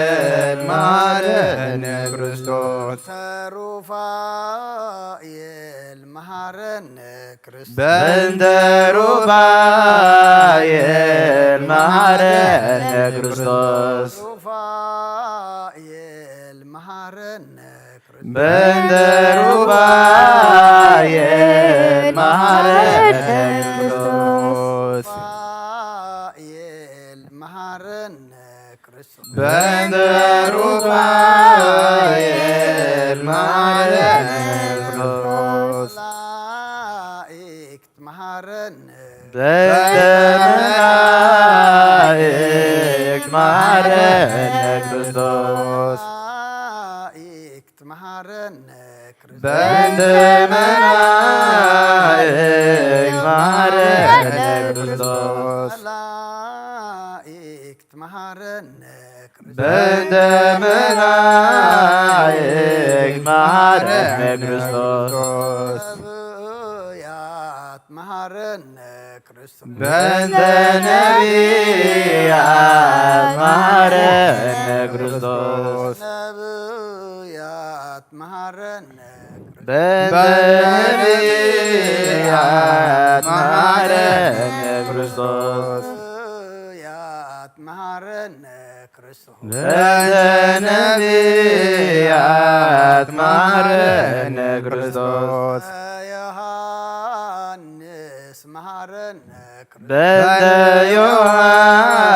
መሐረነ ክርስቶስ። ሩፋኤል መሐረነ ክርስቶስ። በእንተ ሩፋኤል መሐረነ ክርስቶስ። ሩፋኤል መሐረነ ክርስቶስ። በእንተ ሩፋኤል መሐረነ ክርስቶስ። ሩፋኤል መሐረነ ክርስቶስ። በእንተ ሩፋኤል መሐረነ ክርስቶስ። መላእክት መሐረነ። በእንተ መላእክት መሐረነ ክርስቶስ። መላእክት መሐረነ ክርስቶስ። በእንተ መላእክት መሐረነ ክርስቶስ። መላእክት መሐረነ ክርስቶስ። በእንተ መላእክት መሐረነ ክርስቶስ። ነቢያት መሐረነ ክርስቶስ። በእንተ ነቢያት መሐረነ ክርስቶስ። ነቢያት መሐረነ በእንተ ነቢያት መሐረነ ክርስቶስ። ነቢያት መሐረነ ክርስቶስ። በእንተ ነቢያት መሐረነ ክርስቶስ። ዮሐንስ መሐረነ በእንተ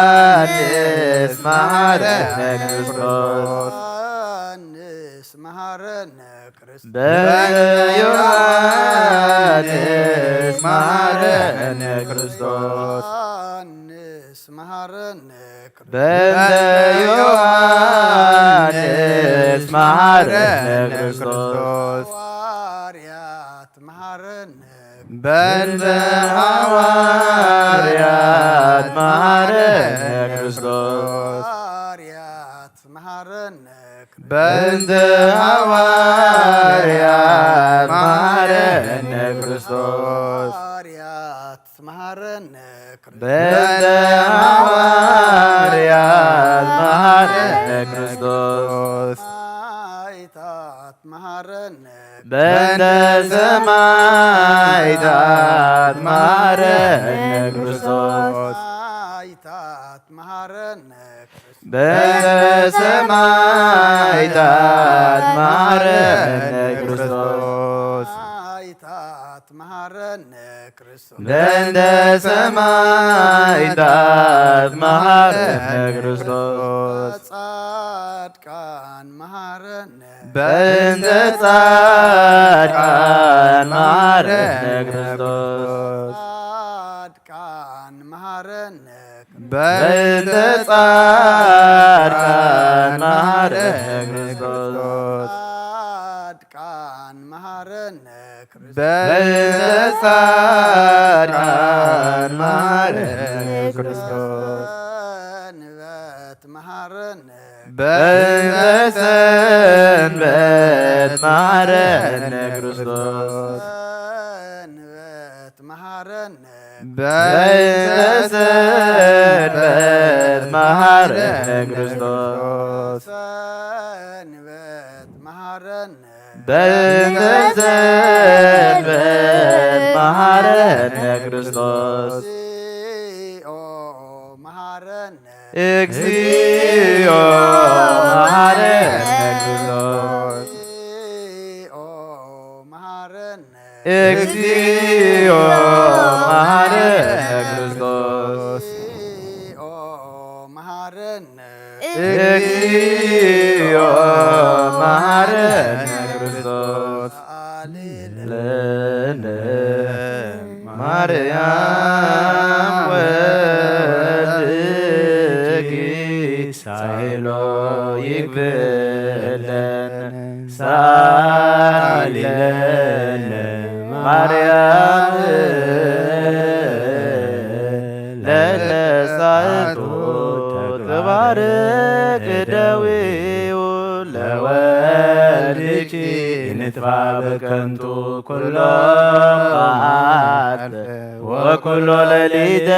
ዮሐንስ መሐረነ ክርስቶስ። ዮሐንስ መሐረነ ክርስቶስ። በእንተ ዮሐንስ መሐረነ ክርስቶስ። ዮሐንስ መሐረነ ክርስቶስ። በእንተ ዮሐንስ መሐረነ ክርስቶስ። ሐዋርያት መሐረነ በእንተ ሐዋርያት መሐረነ ክርስቶስ። ሐዋርያት መሐረነ ክርስቶስ። በእንተ ሐዋርያት መሐረነ ክርስቶስ። ሐዋርያት መሐረነ ክርስቶስ። በእንተ ሐዋርያት መሐረነ ክርስቶስ። ሰማዕታት መሐረነ በእንተ ሰማዕታት መሐረነ ክርስቶስ። ሰማዕታት መሐረነ ክርስቶስ። በሰማይታት መሃረነ ክርስቶስ። ሰማይታት መሃረነ ክርስቶስ። በእንተ ሰማይታት መሃረነ ክርስቶስ። ጻድቃን መሃረነ። በእንተ ጻድቃን መሃረነ ክርስቶስ። ጻድቃን መሃረነ። በእንተ ጻድቃን መሃረነ ክርስቶስ። ጻድቃን መሃረነ። በእንተ ጻድቃን መሃረነ ክርስቶስ። ሰንበት መሃረነ። በእንተ ሰንበት መሃረነ ክርስቶስ። ሰንበት መሃረነ። በእንተ ሰንበት መሃረነ ክርስቶስ። ሰንበት መሃረነ። በእንተ ሰንበት መሃረነ ክርስቶስ። እግዚኦ መሃረነ። እግዚኦ መሃረነ ክርስቶስ። እግዚኦ መሃረነ። እግዚኦ መሃረነ ክርስቶስ። እግዚኦ መሃረነ። እግዚኦ መሃረነ ክርስቶስ። ለነ ማርያም ወልድኪ ሳይሎ ይግብለን ሳይለነ ማርያም ለተሳቱ ትባርክ ደዊው ለወልድኪ ንጥፋ በከንቱ ኩሎ መዓልተ ወኩሎ ሌሊተ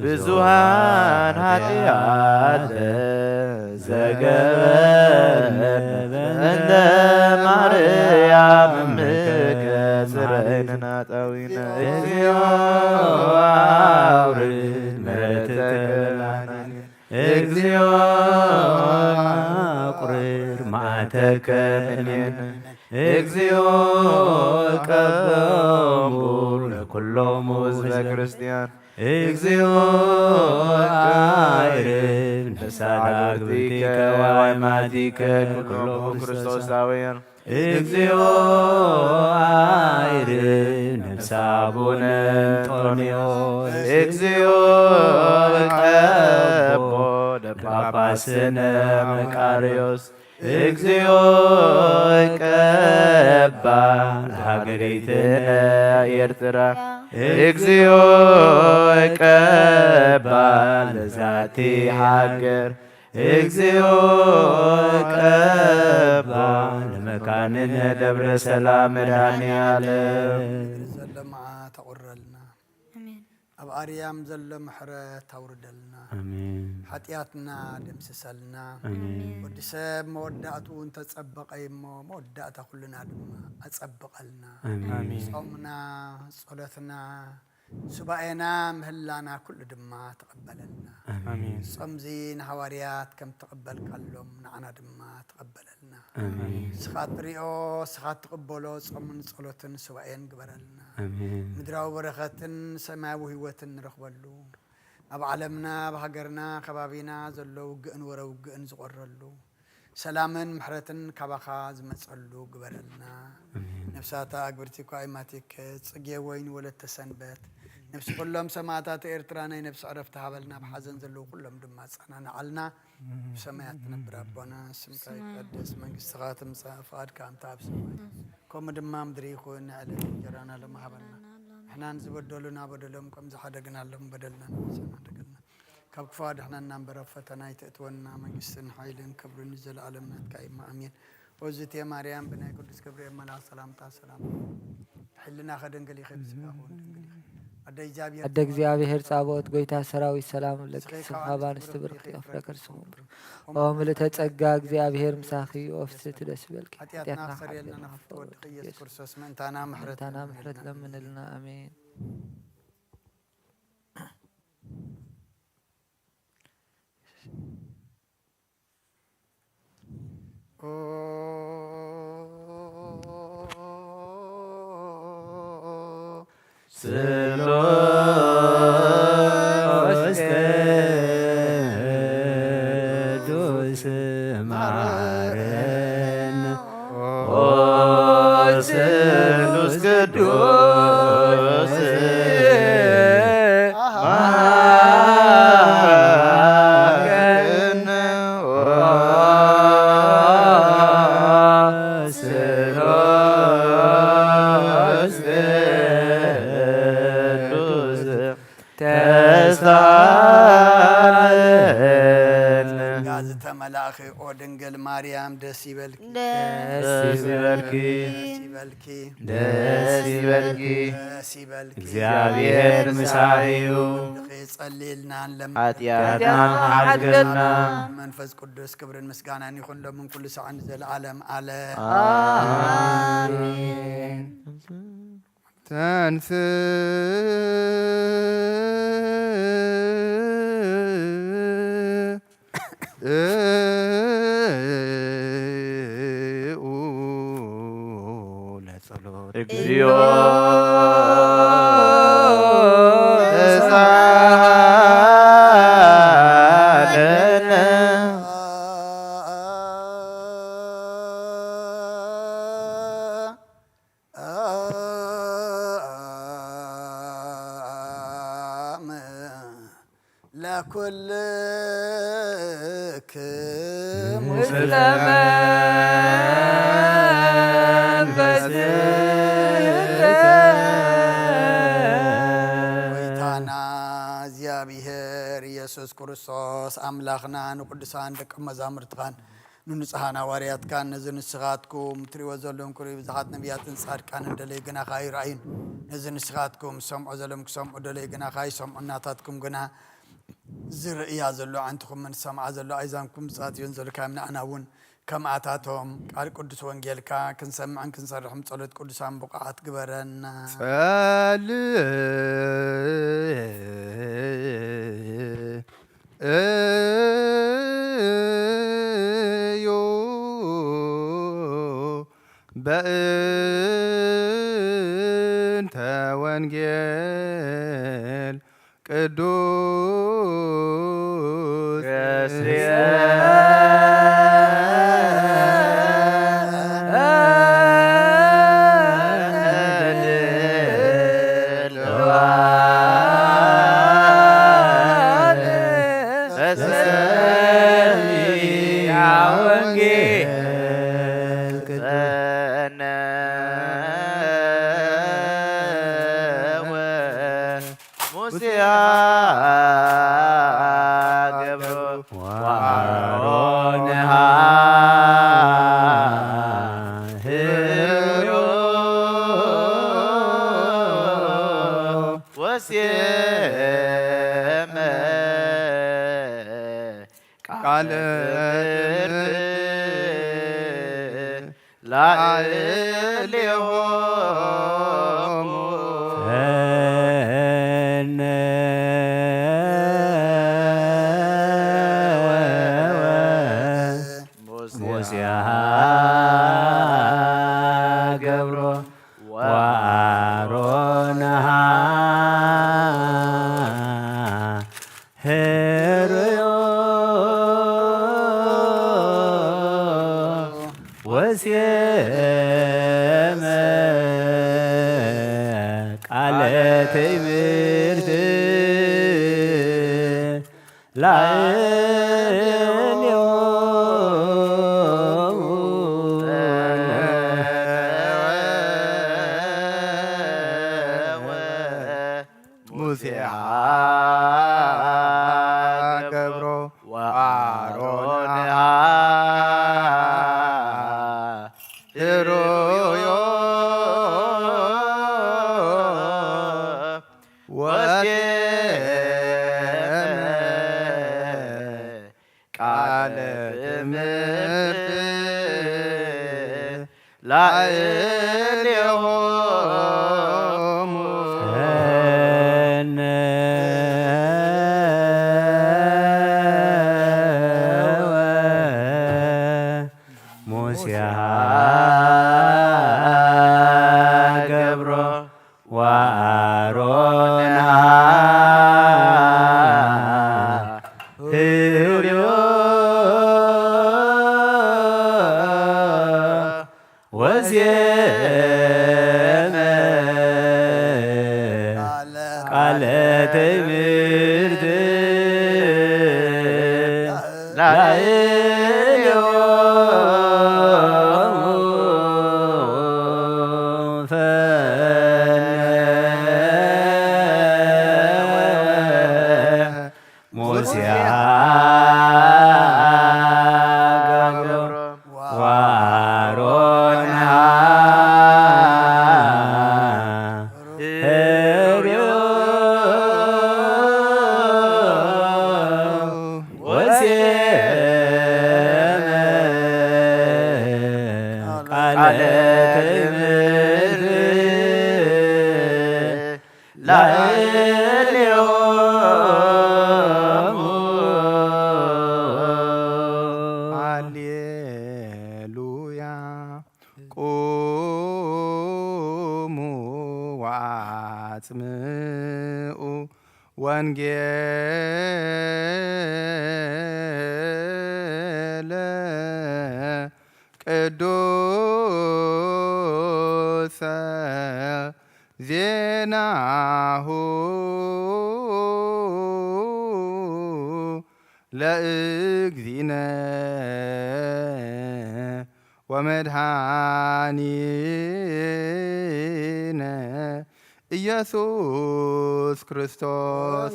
ብዙሃን ኃጢአተ ዘገበነ በእንተ ማርያም እምከ ስረይንና ጠዊነ። እግዚኦ አውርድ ምሕረትከ ላዕሌነ። እግዚኦ አቁርር መዓተከ እምኔነ። እግዚኦ ቀቦሙ ለኩሎሙ ህዝበ ክርስቲያን። እግዚኦ አዕርፍ ነፍሳ ዳግብቲከ ወአዕማዲከ ኩሎሙ ክርስቶሳውያን። እግዚኦ አዕርፍ ነፍሳ አቡነ እንጦንዮስ። እግዚኦ ቀቦ ለጳጳስነ መቃርዮስ። እግዚኦ ቀባ ለሃገሪትነ ኤርትራ። እግዚኦ ቀባ ለዛቲ ሃገር። እግዚኦ ቀባ ለመካንነ ደብረ ሰላም መድኃኔ ዓለም። ዘሎ መዓት ኣቑረልና። ኣሜን። ኣብ ኣርያም ዘሎ ምሕረት ኣውርደልና። ኣሜን። ሓጢኣትና ደምስሰልና። ኣሜን። ወዲ ሰብ መወዳእትኡ እንተጸበቐ እሞ መወዳእታ ኩልና ድማ ኣጸብቐልና። ኣሜን። ጾምና፣ ጸሎትና፣ ሱባኤና፣ ምህላና ኩሉ ድማ ተቐበለልና። ኣሜን። ጾምዚ ንሃዋርያት ከም ተቐበልካሎም ንዓና ድማ ተቐበለልና። ኣሜን። ንስኻ እትሪኦ፣ ንስኻ እትቕበሎ ጾምን ጸሎትን ሱባኤን ግበረልና። ኣሜን። ምድራዊ በረኸትን ሰማያዊ ህይወትን ንረኽበሉ። ኣብ ዓለምና፣ ኣብ ሃገርና፣ ከባቢና ዘሎ ውግእን ወረ ውግእን ዝቖረሉ፣ ሰላምን ምሕረትን ካባኻ ዝመጸሉ ግበረልና። ኣሜን። ነፍሳታ ኣግብርቲ እኳ ኣይማቲከ፣ ጽጌ ወይን ወለተ ሰንበት፣ ነፍሲ ኩሎም ሰማዕታት ኤርትራ ናይ ነፍሲ ዕረፍቲ ሃበልና። ኣብ ሓዘን ዘለዉ ኩሎም ድማ ኣጸናንዓልና። ብሰማያት ትነብር ኣቦና፣ ስምካ ይቀደስ፣ መንግስትኻ ትምጻእ፣ ፍቓድካ ከምቲ ኣብ ሰማይ ከምኡ ድማ ምድሪ ይኹን። ንዕለት እንጀራና ሎሚ ሃበና። ንሕና ንዝበደሉና በደሎም ከም ዝሓደግናሎም በደልና ንመልሰና ሓደገልና። ካብ ክፉ ኣድሕነና እምበር ኣብ ፈተና ኣይተእትወና። መንግስትን ሓይልን ክብርን ንዘለኣለም ናትካ እዩ። ኣሜን። ኦዝቴ ማርያም ብናይ ቅዱስ ገብርኤል መልኣኽ ሰላምታ ሰላም። ሕልናኸ ድንግል ኢኺ፣ ብስጋኹ እውን ድንግል ኢኺ። ኣደ እግዚኣብሔር ኣደ እግዚኣብሔር ጻባኦት፣ ጎይታ ሰራዊት፣ ሰላም እብለኪ። ንስኺ ስምካ ካብ ኣንስቲ ብርክቲ፣ ፍረ ከርስኺ ብሩኽ። ኦ ምልእተ ጸጋ፣ እግዚኣብሔር ምሳኺ፣ ኦ ፍስሕቲ ደስ ይበልኪ። ሓጢኣትና ሓጢኣትና ኣስተሰርየልና፣ ሓጢኣትና ናፍቲ ወድኺ ኢየሱስ ኢየሱስ ክርስቶስ ምእንታና ምሕረት ምሕረትና ለምንልና። ምሕረት ለምንልና። ኣሜን። ስሉስ ቅዱስ ማረነ። ኦ ስሉስ ቅዱስ ማረነ። ኦ ስሉስ ቅዱስ ተስፋ ለነ። ጸጋ ዝተመላእኺ ኦ ድንግል ማርያም ደስ ይበልኪ። ደስ ይበልኪ። ደስ ይበልኪ። ደስ ይበልኪ። ደስ ይበልኪ። እግዚኣብሔር ምሳኺ እዩ። ወድኺ ጸልይልና ንለምን። ሓጢኣትና ሓድገልና። መንፈስ ቅዱስ ክብርን ምስጋናን ይኹን ሎምን ኩሉ ሰዓን ንዘለዓለም ዓለም። ኣሜን። ተንሥኡ ለጸሎት። እግዚኦ ተሳሃለነ። ለኩልክሙ ውስተ መንፈስከ። ጎይታና እግዚኣብሔር ኢየሱስ ክርስቶስ ኣምላኽና ንቅዱሳን ደቀ መዛሙርትኻን ንንጹሓን ሃዋርያትካን ነዚ ንስኻትኩም ትሪእዎ ዘለኹም ክርእዩ ብዙሓት ነቢያትን ጻድቃንን ደለዩ ግናኻ ኣይረኣዩን። ነዚ ንስኻትኩም ዝሰምዖ ዘለኹም ክሰምዑ ደለዩ ግናኻ ኣይሰምዑን። ናታትኩም ግና ዝርእያ ዘሎ ኣዕንትኹምን ዝሰምዓ ዘሎ ኣእዛንኩም ብጻት እዮን ዘልካዮም ንዓና እውን ከምኣታቶም ቃል ቅዱስ ወንጌልካ ክንሰምዕን ክንሰርሕን ጸሎት ቅዱሳን ብቑዓት ግበረና። ጸልዩ በእንተ ወንጌል ቅዱስ ሙሴ ገብሮ ወአሮን ሀህዮ ወሴመ ቃለ ትምህርት ላዕሌሆሙ። ፈነወ ሙሴሃ ገብሮ ወአሮንሃ ህርዮ ወሴመ ቃለ ትእምርት ላዕሌሆሙ። ሙሴሃ ገብሮ ወአሮንሃ ህሩዮ ወሴመ ቃለ ትምህርት ላዕሌሆሙ። ፈነወ ሲያገብሮ ዋሮና ህርዮ ወሴመ ቃለ ትምህርት ላዕሌሆሙ። ሃሌሉያ። ቁሙ ወአጽምዑ ወንጌለ ቅዱሰ ዜናሁ ለእግዚእነ ወመድኃኒነ ኢየሱስ ክርስቶስ።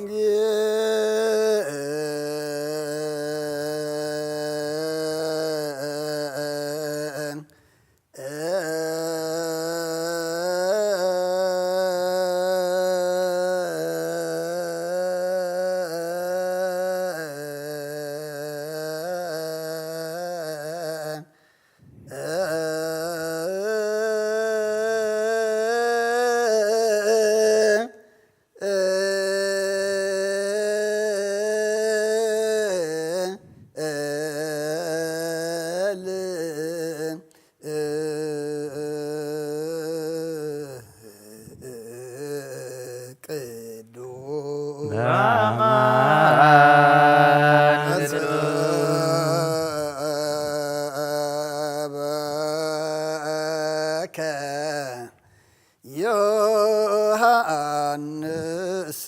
ዮሐንስ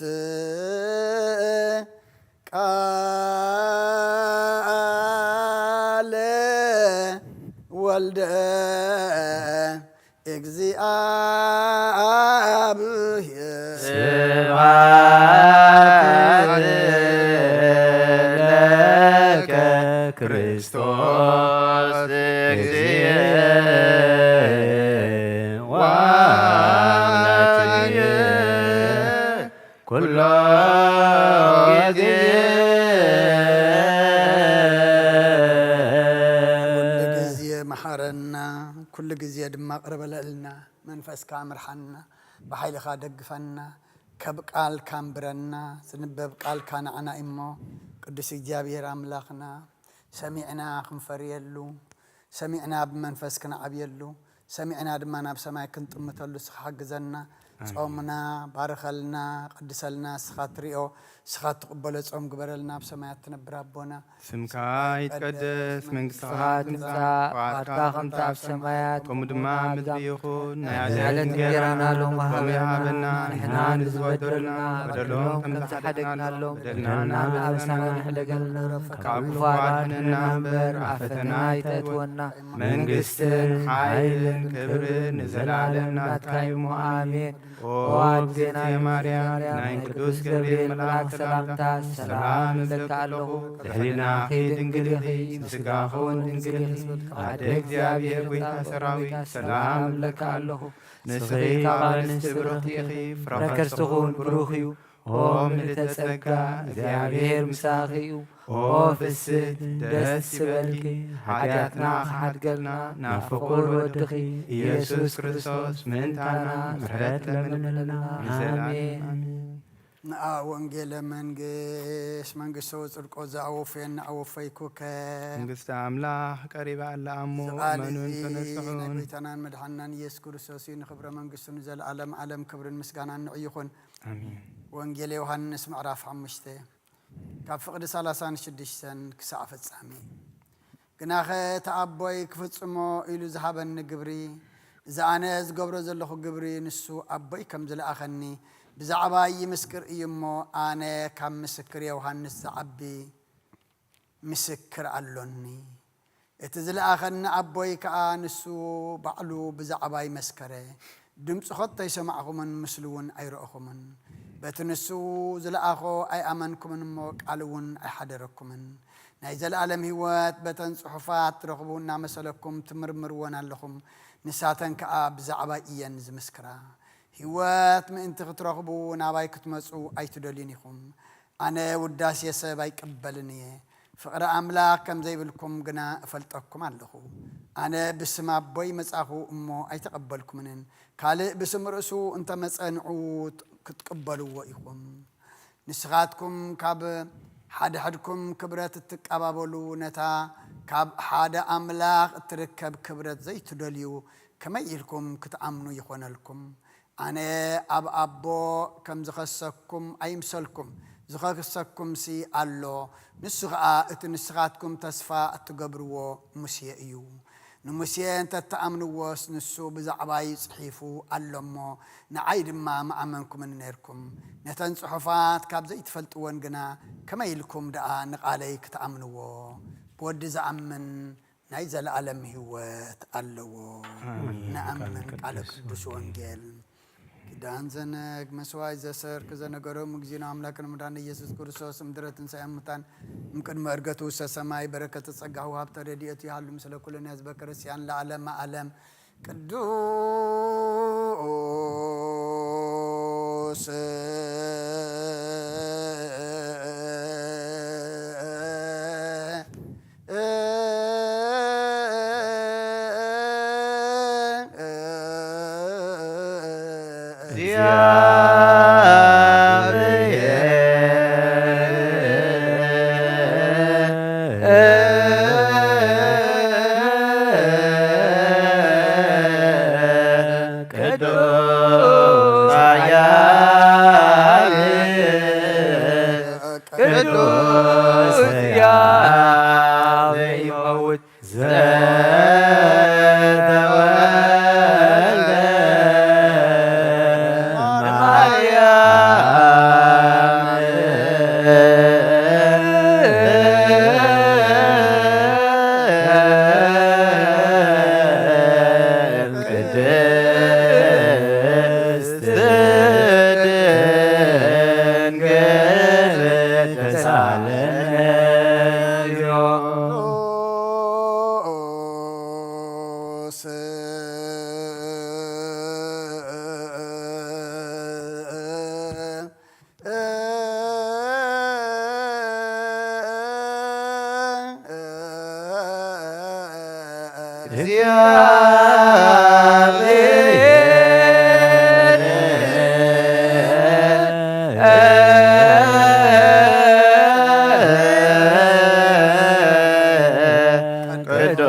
ቃለ ወልደ እግዚኣብሔር። ስብሐት ለከ ክርስቶስ እግዚእ ወአምላክየ ኩሎ ጊዜ። ኩሉ ግዜ መሓረና፣ ኩሉ ግዜ ድማ ቅርብ በለልና። መንፈስካ ምርሓና፣ ብሓይልኻ ደግፈና፣ ከብ ቃልካ ኣንብረና። ዝንበብ ቃልካ ንዓና እዩ እሞ፣ ቅዱስ እግዚኣብሔር ኣምላኽና፣ ሰሚዕና ክንፈርየሉ፣ ሰሚዕና ብመንፈስ ክንዓብየሉ፣ ሰሚዕና ድማ ናብ ሰማይ ክንጥምተሉ እስኻ ሓግዘና። ኣሜን። ጾምና ባርኸልና፣ ቅድሰልና፣ እስኻ ትሪኦ፣ እስኻ ትቕበሎ ጾም ግበረልና፣ ኣብ ሰማያት ትነብር ኣቦና። ስምካ ይትቀደስ፣ መንግስትኻ ትምጻእ፣ ፍቓድካ ከምቲ ኣብ ሰማያት ከምኡ ድማ ኣብ ምድሪ ይኹን። ናይ ዕለት እንጌራና ሎሚ ሃበና፣ ንሕና ንዝበደሉና በደሎም ከም ዝሓደግናሎም በደልና ንኣበሳና ንሕደገልና፣ ካብ ክፉ ኣድሕነና እምበር ኣብ ፈተና ኣይተእትወና። መንግስትን ሓይልን ክብርን ንዘለኣለም ናትካ እዩ እሞ፣ ኣሜን። ኦ እግዝእትየ ማርያም፣ ናይ ቅዱስ ገብርኤል መልኣክ ሰላምታ ሰላም እብለኪ ኣለኹ። ብሕሊናኺ ድንግል ኢኺ፣ ብስጋኺ እውን ድንግል ኢኺ። ኣደ እግዚኣብሔር፣ ጐይታ ሰራዊት፣ ሰላም እብለኪ ኣለኹ። ንስኺ ካብ ኣንስቲ ብርኽቲ ኢኺ፣ ፍረ ከርስኺ እውን ብሩኽ እዩ። ኦ ምልዕተ ጸጋ፣ እግዚኣብሔር ምሳኺ እዩ። ኦ ፍስሕቲ፣ ደስ ይበልኪ፣ ሓጢኣትና ክሓድገልና ናብ ፍቑር ወድኺ ኢየሱስ ክርስቶስ ምእንታና ምሕረት ለምንልና። ኣሜን። ንኣ ወንጌለ መንግስት መንግስቶ ጽድቆ ዘኣወፈየና ኣወፈይኩከ። መንግስቲ ኣምላኽ ቀሪባ ኣላ እሞ፣ ዝቓል እመኑን እዚ ናይ ተነስሑን። ጎይታናን መድሓንናን ኢየሱስ ክርስቶስ እዩ። ንኽብረ መንግስቱ ንዘለኣለም ዓለም ክብርን ምስጋናን ንዑ ይኹን። ኣሜን። ወንጌል ዮሃንስ ምዕራፍ ሓሙሽተ። ካብ ፍቕዲ ሰላሳን ሽዱሽተን ክሳዕ ፍጻሜ። ግናኸ እቲ ኣቦይ ክፍጽሞ ኢሉ ዝሃበኒ ግብሪ፣ እዚ ኣነ ዝገብሮ ዘለኹ ግብሪ ንሱ ኣቦይ ከም ዝለኣኸኒ ብዛዕባይ ይምስክር እዩ እሞ፣ ኣነ ካብ ምስክር ዮሃንስ ዝዓቢ ምስክር ኣሎኒ። እቲ ዝለኣኸኒ ኣቦይ ከኣ ንሱ ባዕሉ ብዛዕባይ መስከረ። ድምጹ ኸቶ ኣይሰማዕኹምን፣ ምስሉ እውን ኣይረእኹምን። በቲ ንሱ ዝለኣኾ ኣይኣመንኩምን እሞ ቃል እውን ኣይሓደረኩምን። ናይ ዘለኣለም ህይወት በተን ጽሑፋት ትረኽቡ እናመሰለኩም ትምርምርወን ኣለኹም። ንሳተን ከኣ ብዛዕባይ እየን ዝምስክራ። ህይወት ምእንቲ ክትረኽቡ ናባይ ክትመጹ ኣይትደልዩን ኢኹም። ኣነ ውዳሴ ሰብ ኣይቅበልን እየ። ፍቕሪ ኣምላኽ ከም ዘይብልኩም ግና እፈልጠኩም ኣለኹ። ኣነ ብስም ኣቦይ መጻኹ እሞ ኣይተቐበልኩምንን። ካልእ ብስም ርእሱ እንተመጸ ንዑ ክትቅበልዎ ኢኹም። ንስኻትኩም ካብ ሓድሕድኩም ክብረት እትቀባበሉ፣ ነታ ካብ ሓደ ኣምላኽ እትርከብ ክብረት ዘይትደልዩ ከመይ ኢልኩም ክትኣምኑ ይኾነልኩም? ኣነ ኣብ ኣቦ ከም ዝኸሰኩም ኣይምሰልኩም። ዝኸሰኩምሲ ኣሎ፣ ንሱ ኸኣ እቲ ንስኻትኩም ተስፋ እትገብርዎ ሙሴ እዩ። ንሙሴ እንተ ትኣምንዎስ፣ ንሱ ብዛዕባይ ጽሒፉ ኣሎ እሞ፣ ንዓይ ድማ ምኣመንኩምኒ ነርኩም። ነተን ጽሑፋት ካብ ዘይትፈልጥወን ግና ከመይ ኢልኩም ደኣ ንቓለይ ክትኣምንዎ? ብወዲ ዝኣምን ናይ ዘለኣለም ህይወት ኣለዎ። ኣሜን። ንኣምን። ቃለ ቃለ ቅዱስ ቅዱስ ወንጌል። ወንጌል። ኪዳን ዘነግ መስዋዕት ዘሰርክ ዘነገሮም እግዚእነ ኣምላክን መድኃኒነ ኢየሱስ ክርስቶስ እምድረ ትንሣኤ እሙታን እምቅድመ ዕርገቱ ውስተ ሰማይ በረከተ ጸጋሁ ሀብተ ረድኤቱ ይሃሉ ምስለ ኩልነ ህዝበ ክርስቲያን ለዓለመ ዓለም። ቅዱስ ቅዱስ ሕያው ዘይመውት ዘተወልደ ማርያም ቅድስት ድንግል ተሳለነ።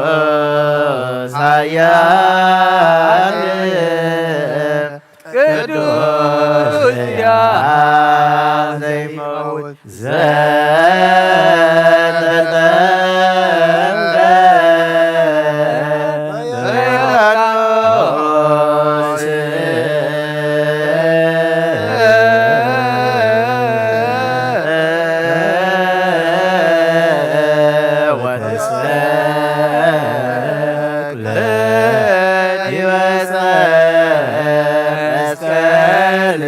ቅዱስ ኃያል ቅዱስ ሕያው ዘይመውት ዘተጠምቀ በዮርዳኖስ ወተሰቅለ ዲበ መስቀል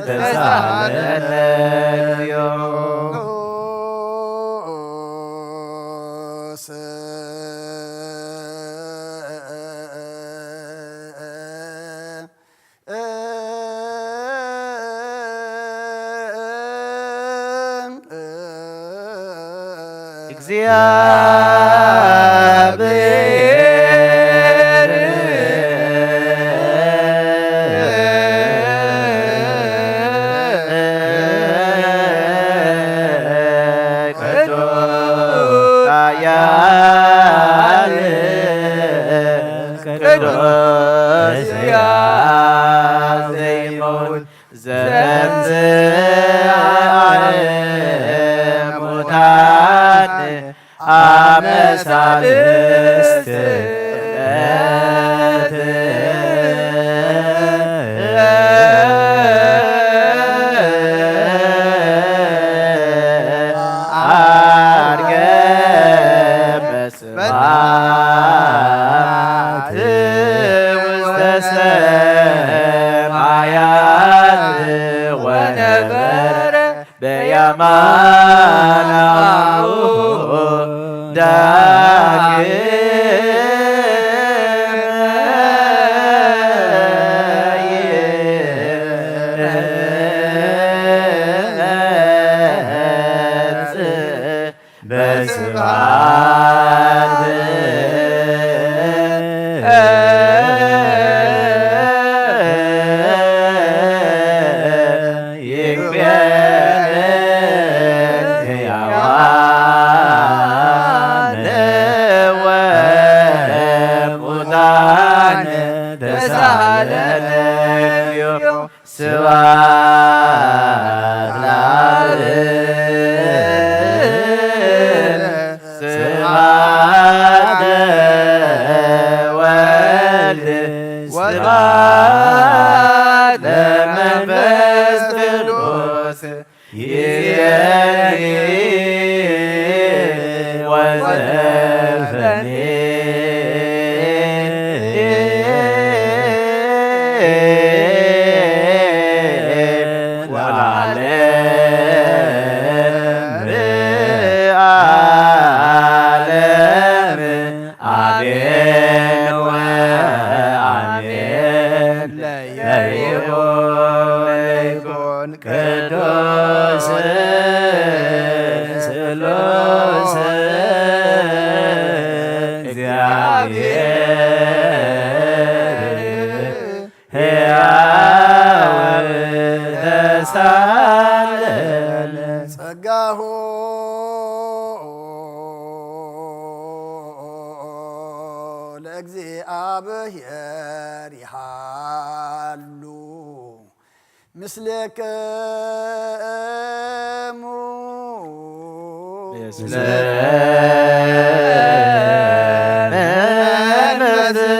ተሳለነ። ቅዱስ ሕያው ዘይመውት ዘተንሥአ እሙታን አመሳል ማናሁ ዳግም በስብሐት ይትቤለል ሕያዋን ወሙታን ተሳለነ። ስብሐት ለአብ፣ ስብሐት ለወልድ፣ ስብሐት ለመንፈስ ቅዱስ። ይእዜኒ ወዘልፈኒ ወለዓለመ ዓለም። አሜን ወአሜን። ለይኩን ቅዱስ ስሉስ እግዚአብሔር ሕያው ተሳለነ። ጸጋሁ ለእግዚአብሔር ይሃሉ ምስሌክሙ። ምስለ መንፈስከ።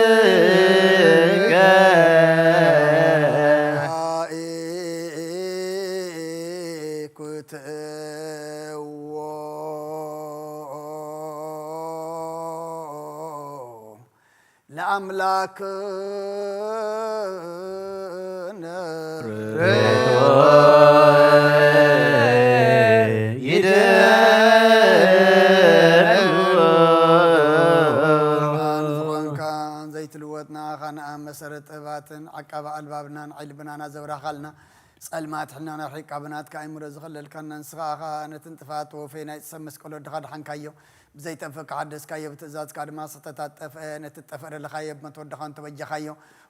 ለአምላክነ። ይደሉ። ዝኾንካ ዘይትልወጥ ንኣኻ ንኣብ መሰረት ጥበባትን ዓቃቢ ኣልባብናን ዓይኒ ልብናና ዘብራኻልና ጸልማት ሕልናና ርሒቃ ብናትካ ኣእምሮ ዝኸለልካና ንስኻ ኢኻ ነቲ ንጥፋት ወፈይ ናይ ሰብ መስቀል ወድኻ ድሓንካዮ። ብዘይተንፈካ ሓደስካዮ፣ ብትእዛዝካ ድማ ስሕተታት ጠፍአ። ነቲ ዝጠፍአ ደለኻዮ ብሞት ወድኻ እንተበጃኻዮ።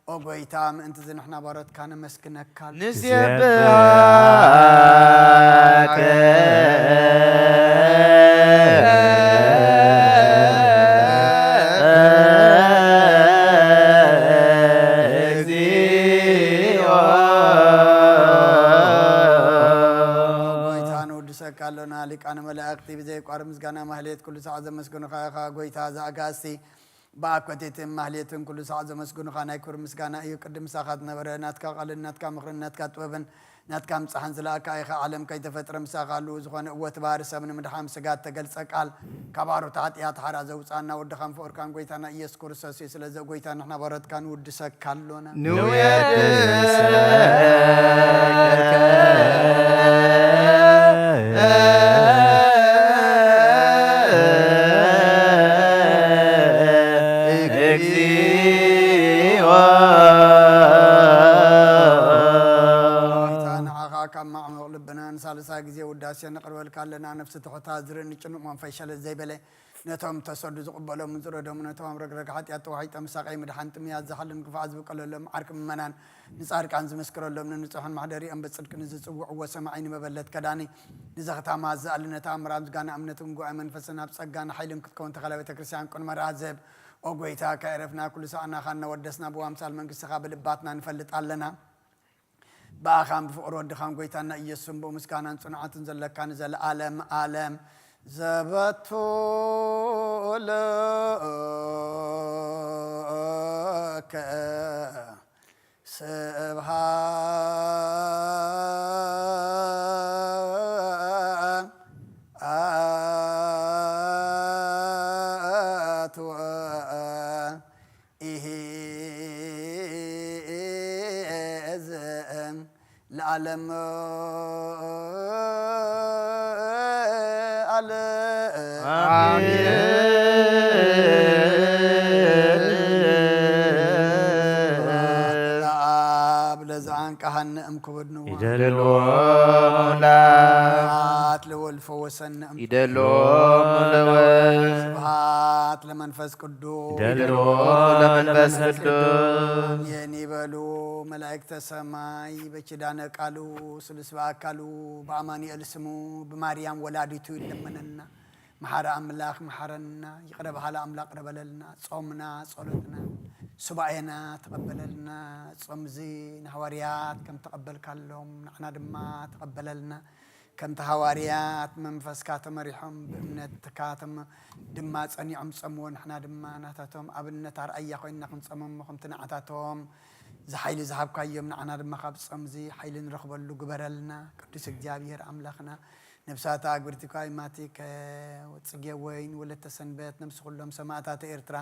ኦ ጎይታ፣ ምእንቲ እዚ ንሕና ባሮትካ ነመስግነካ። ንሴብሐከ እግዚኦ። ጎይታ፣ ንውድሰካ ኣሎና። ሊቃነ መላእክቲ ብዘይቋርብ ምስጋና ማህሌት ኩሉ ሰዓት ዘመስግኑኻ ኢኻ። ጎይታ ዘኣጋእዝቲ ብኣኮቴትን ማህሌትን ኩሉ ሰዓት ዘመስግኑኻ ናይ ክብሪ ምስጋና እዩ። ቅድም ምሳኻ ዝነበረ ናትካ ቃልን ናትካ ምኽርን ናትካ ጥበብን ናትካ ምጻሕን ዝለኣካ ኢኻ። ዓለም ከይተፈጥረ ምሳኻ ኣለዉ ዝኾነ እወ እቲ ባህሪ ሰብ ንምድሓን ስጋ እተገልጸ ቃል ካብ ኣሮት ሓጢኣት ሓራ ዘውጻና ወድኻን ፍቕርካን ጎይታና ኢየሱስ ክርስቶስ እዩ። ስለዚ ጎይታ ንሕና ባሮትካ ንውድሰካ ኣሎና። ንውየድሰከ እግዚኦ። ጎይታ ንዓኻ ካብ ማዕሙቕ ልብና ንሳልሳይ ግዜ ውዳሴ ነቕርበልካ ኣለና። ነፍሲ ትሑታ ዝርኢ ንጭኑቕ መንፈስ ሸለል ዘይበለ ነቶም ተሰዱ ዝቕበሎም ዝረዶም ነቶም ኣብ ረግረግ ሓጢኣት ተዋሒጦም ሳቐይ ምድሓን ጥምያት ዝሓልን ክፋእ ዝብቀለሎም ዓርኪ ምመናን ንጻድቃን ዝምስክረሎም ንንጹሐን ማሕደሪኦም ብጽድቂ ንዝጽውዕዎ ሰማዒ ንመበለት ከዳኒ ንዘኽታማ ዝኣሊ ነታ ኣምራ ምስጋና እምነትን ጉባኤ መንፈስን ኣብ ጸጋን ሓይልን ክትከውን ተኸላ ቤተ ክርስቲያን ቅድመ ራዝብ ኦ ጎይታ ከዕረፍና ኩሉ ሰዓና ኻና ወደስና ብዋምሳል መንግስትኻ ብልባትና ንፈልጥ ኣለና። ብኣኻን ብፍቕሪ ወድኻን ጎይታና ኢየሱስን ብኡ ምስጋናን ጽንዓትን ዘለካ ንዘለኣለም ኣለም ዘበቱ ለከ ስብሐት ወ ኢሂ እዝን ለዓለም ዓለም። ለአብ ለዘአንቀሐነ እምክቡድ ንዋ። ይደልዎ ለአብ። ስብሐት ለወልድ ፈወሰነ እም- ይደልዎ ለወልድ። ስብሐት ለመንፈስ ቅዱስ። ይደልዎ ለመንፈስ ቅዱስ። አሜን ይበሉ መላእክተ ሰማይ በኪዳነ ቃሉ ስሉስ በአካሉ በአማኑኤል ስሙ ብማርያም ወላዲቱ ይለመነና። መሓሪ ኣምላኽ መሓረና፣ ይቕረ በሃሊ ኣምላኽ ይቕረ በለልና። ጾምና፣ ጸሎትና፣ ሱባኤና ተቐበለልና። ጾምዚ ንሃዋርያት ከም ተቐበልካሎም ንዓና ድማ ተቐበለልና። ከምቲ ሃዋርያት መንፈስካ ተመሪሖም ብእምነትካ ተመ-፣ ድማ ጸኒዖም ዝጸምዎ ንሕና ድማ ናታቶም ኣብነት ኣርኣያ ኮይንና ክንጸሞም እሞ ከምቲ ንዓታቶም እዚ ሓይሊ ዝሃብካዮም ንዓና ድማ ካብ ጾምዚ ሓይሊ ንረኽበሉ ግበረልና። ቅዱስ እግዚኣብሔር ኣምላኽና ነብሳታ ኣግብርቲ ኳይ ማቲከ፣ ጽጌ ወይን፣ ወለተ ሰንበት፣ ነብሲ ኩሎም ሰማእታተ ኤርትራ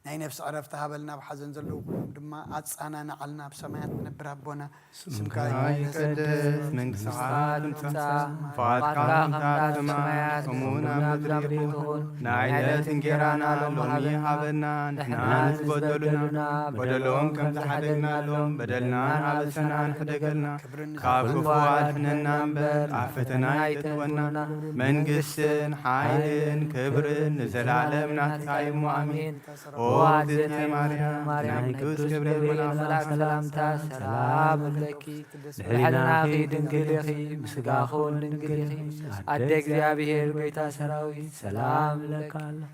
ናይ ነብሲ ዕረፍቲ ሃበልና፣ ኣብ ሓዘን ዘለዉ ኩሎም ድማ ኣጻናንዓልና። ኣብ ሰማያት ትነብር ኣቦና፣ ስምካ ስምካ ይትቀደስ፣ ይትቀደስ፣ መንግስትኻ መንግስትኻ ትምጻእ፣ ትምጻእ፣ ፍቓድካ ፍቓድካ ከምታ ኣብ ከምታ ሰማያት ከምኡ እውን ኣብ ከምኡ ምድሪ ኣብ ምድሪ ይኹን። ይኹን። ናይ ዕለት እንጌራና ሎሚ ሃበና፣ ንሕና ንዝበደሉና በደሎም ከም ዝሓደግናሎም በደልና ንኣበሰና ንሕደገልና፣ ካብ ክፉ ኣድሕነና እምበር ኣብ ፈተና ኣይተእትወና። መንግስትን ሓይልን ክብርን ንዘለኣለም ናትካ እዩ እሞ ኣሜን። ኦ እግዝእትየ ማርያም፣ ናይ ቅዱስ ገብርኤል መልኣክ ሰላምታ ሰላም እብለኪ። ብሕልናኺ ድንግል ኢኺ፣ ብስጋኺ እውን ድንግል ኢኺ። ኣደ እግዚኣብሔር ጎይታ ሰራዊት ሰላም እብለካ ኣለኹ።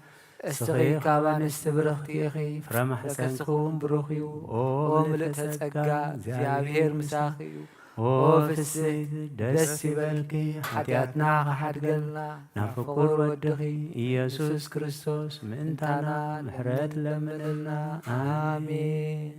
እስኺ ካብ ኣንስቲ ብርኽቲ ኢኺ፣ ፍረ ማሕፀንኪ እውን ብሩኽ እዩ። ኦ ምልእተ ጸጋ፣ እግዚኣብሔር ምሳኺ እዩ። ኦ ፍስሕቲ ደስ ይበልኪ፣ ሓጢኣትና ክሓድገልና ናብ ፍቁር ወድኺ ኢየሱስ ክርስቶስ ምእንታና ምሕረት ለምንልና። ኣሜን።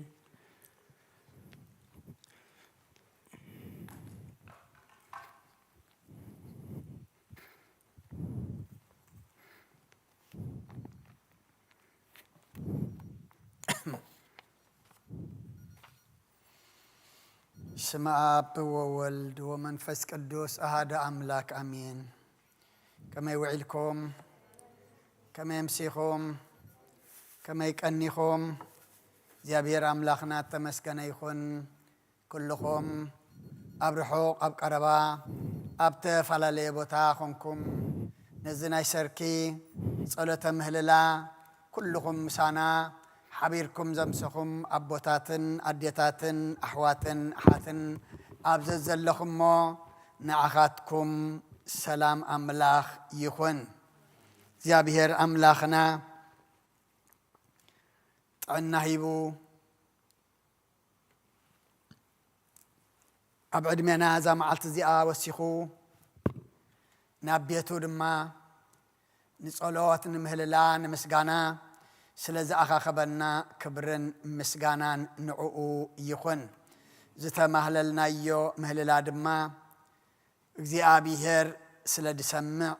ስመ አብ ወወልድ ወመንፈስ ቅዱስ አሐደ አምላክ አሜን። ከመይ ውዒልኩም? ከመይ ኣምሲኹም? ከመይ ቀኒኹም? እግዚኣብሔር ኣምላኽና እተመስገነ ይኹን። ኩልኹም ኣብ ርሑቕ ኣብ ቀረባ ኣብ ተፈላለየ ቦታ ኾንኩም ነዚ ናይ ሰርኪ ጸሎተ ምህልላ ኩልኹም ምሳና ሓቢርኩም ዘምሰኹም ኣቦታትን ኣዴታትን ኣሕዋትን ኣሓትን ኣብ ዘዘለኹሞ ንዓኻትኩም ሰላም ኣምላኽ ይኹን። እግዚኣብሔር ኣምላኽና ጥዕና ሂቡ ኣብ ዕድሜና እዛ መዓልቲ እዚኣ ወሲኹ ናብ ቤቱ ድማ ንጸሎት፣ ንምህልላ፣ ንምስጋና ስለ ዝኣኻኸበና ክብርን ምስጋናን ንዕኡ ይኹን። ዝተማህለልናዮ ምህልላ ድማ እግዚኣብሔር ስለ ዝሰምዕ፣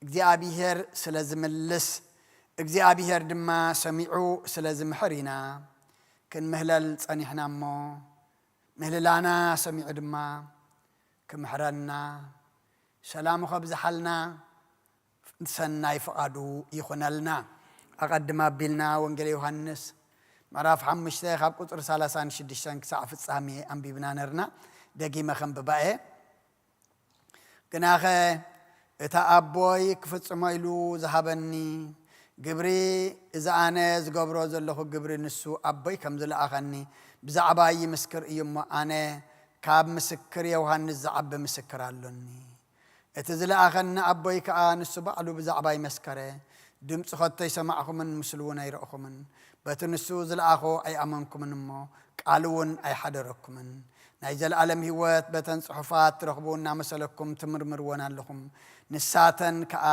እግዚኣብሔር ስለ ዝምልስ፣ እግዚኣብሔር ድማ ሰሚዑ ስለ ዝምሕር ኢና ክንምህለል ጸኒሕና እሞ፣ ምህልላና ሰሚዑ ድማ ክምሕረና፣ ሰላሙ ከብዝሓልና፣ ሰናይ ፍቓዱ ይኹነልና። ኣቐድም ኣቢልና ወንጌል ዮሃንስ ምዕራፍ ሓሙሽተ ካብ ቁጽሪ ሰላሳን ሽዱሽተን ክሳዕ ፍጻሜ ኣንቢብና ነርና። ደጊመ ከንብባ እየ። ግናኸ እታ ኣቦይ ክፍጽሞ ኢሉ ዝሃበኒ ግብሪ፣ እዚ ኣነ ዝገብሮ ዘለኹ ግብሪ ንሱ ኣቦይ ከም ዝለኣኸኒ ብዛዕባይ ይምስክር እዩ እሞ፣ ኣነ ካብ ምስክር ዮሃንስ ዝዓቢ ምስክር ኣሎኒ። እቲ ዝለኣኸኒ ኣቦይ ከኣ ንሱ ባዕሉ ብዛዕባይ መስከረ። ድምጹ ኸቶ ኣይሰማዕኹምን፣ ምስሉ እውን ኣይረእኹምን። በቲ ንሱ ዝለኣኾ ኣይኣመንኩምን እሞ፣ ቃሉ እውን ኣይሓደረኩምን። ናይ ዘለኣለም ህይወት በተን ጽሑፋት ትረኽቡ እናመሰለኩም ትምርምርወን ኣለኹም። ንሳተን ከኣ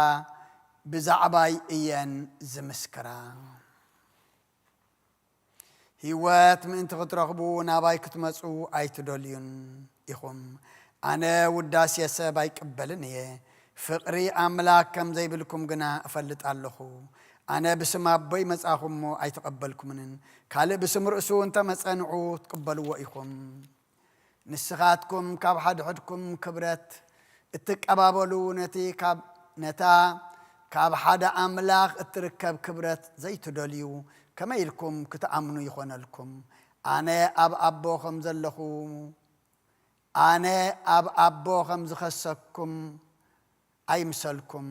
ብዛዕባይ እየን ዝምስክራ። ህይወት ምእንቲ ክትረኽቡ ናባይ ክትመጹ ኣይትደልዩን ኢኹም። ኣነ ውዳሴ ሰብ ኣይቅበልን እየ፣ ፍቕሪ ኣምላክ ከም ዘይብልኩም ግና እፈልጥ ኣለኹ። ኣነ ብስም ኣቦይ መጻኹ እሞ ኣይተቐበልኩምንን፣ ካልእ ብስም ርእሱ እንተ መጸ ንዑ ትቅበልዎ ኢኹም። ንስኻትኩም ካብ ሓድሕድኩም ክብረት እትቀባበሉ፣ ነቲ ካብ፣ ነታ ካብ ሓደ ኣምላኽ እትርከብ ክብረት ዘይትደልዩ፣ ከመይ ኢልኩም ክትኣምኑ ይኾነልኩም? ኣነ ኣብ ኣቦ ከም ዘለኹ፣ ኣነ ኣብ ኣቦ ከም ዝኸሰኩም ኣይምሰልኩም።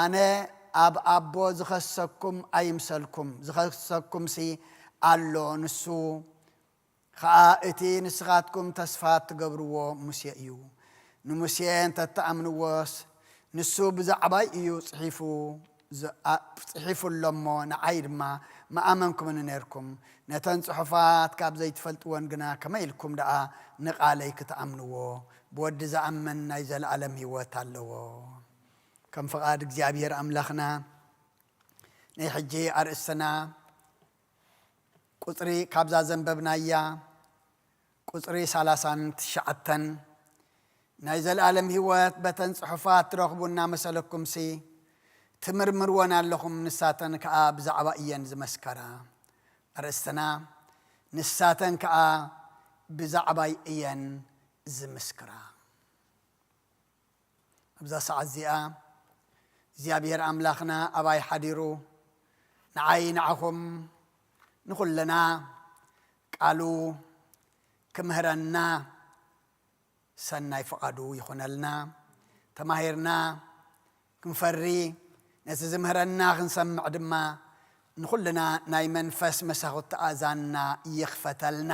ኣነ ኣብ ኣቦ ዝኸሰኩም ኣይምሰልኩም። ዝኸሰኩምሲ ኣሎ፣ ንሱ ኸኣ እቲ ንስኻትኩም ተስፋ እትገብርዎ ሙሴ እዩ። ንሙሴ እንተ እትኣምንዎስ፣ ንሱ ብዛዕባይ እዩ ጽሒፉ፣ ዝ-፣ ኣ-፣ ጽሒፉ ኣሎ እሞ፣ ንዓይ ድማ ምኣመንኩምኒ ነርኩም። ነተን ጽሑፋት ካብ ዘይትፈልጥወን ግና፣ ከመይ ኢልኩም ደኣ ንቓለይ ክትኣምንዎ? ብወዲ ዝኣምን ናይ ዘለኣለም ህይወት ኣለዎ። ከም ፍቓድ እግዚኣብሔር ኣምላኽና፣ ናይ ሕጂ ኣርእስትና ቁጽሪ ካብዛ ዘንበብናያ፣ ቁጽሪ ሰላሳን ትሽዓተን፣ ናይ ዘለኣለም ህይወት በተን ጽሑፋት ትረኽቡ እናመሰለኩምሲ፣ ትምርምርወን ኣለኹም፣ ንሳተን ከኣ ብዛዕባ እየን ዝመስከራ። ኣርእስትና፣ ንሳተን ከኣ ብዛዕባይ እየን ዝምስክራ። ኣብዛ ሰዓት እዚኣ እግዚኣብሔር ኣምላኽና ኣባይ ሓዲሩ ንዓይ ንዓኹም ንኹልና ቃሉ ክምህረና ሰናይ ፍቓዱ ይኹነልና። ተማሂርና ክንፈሪ፣ ነቲ ዝምህረና ክንሰምዕ ድማ ንኹልና ናይ መንፈስ መሳኹቲ ኣእዛንና ይኽፈተልና።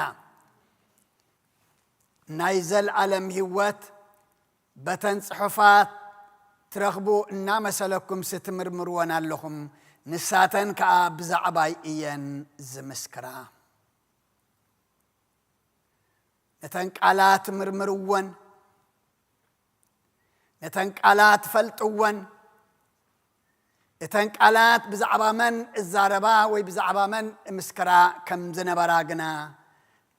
ናይ ዘልኣለም ህይወት በተን ጽሑፋት ትረኽቡ እናመሰለኩምሲ ትምርምርወን ኣለኹም፣ ንሳተን ከኣ ብዛዕባይ እየን ዝምስክራ። ነተን ቃላት ምርምርወን፣ ነተን ቃላት ፈልጥወን። እተን ቃላት ብዛዕባ መን እዛረባ ወይ ብዛዕባ መን እምስክራ ከም ዝነበራ ግና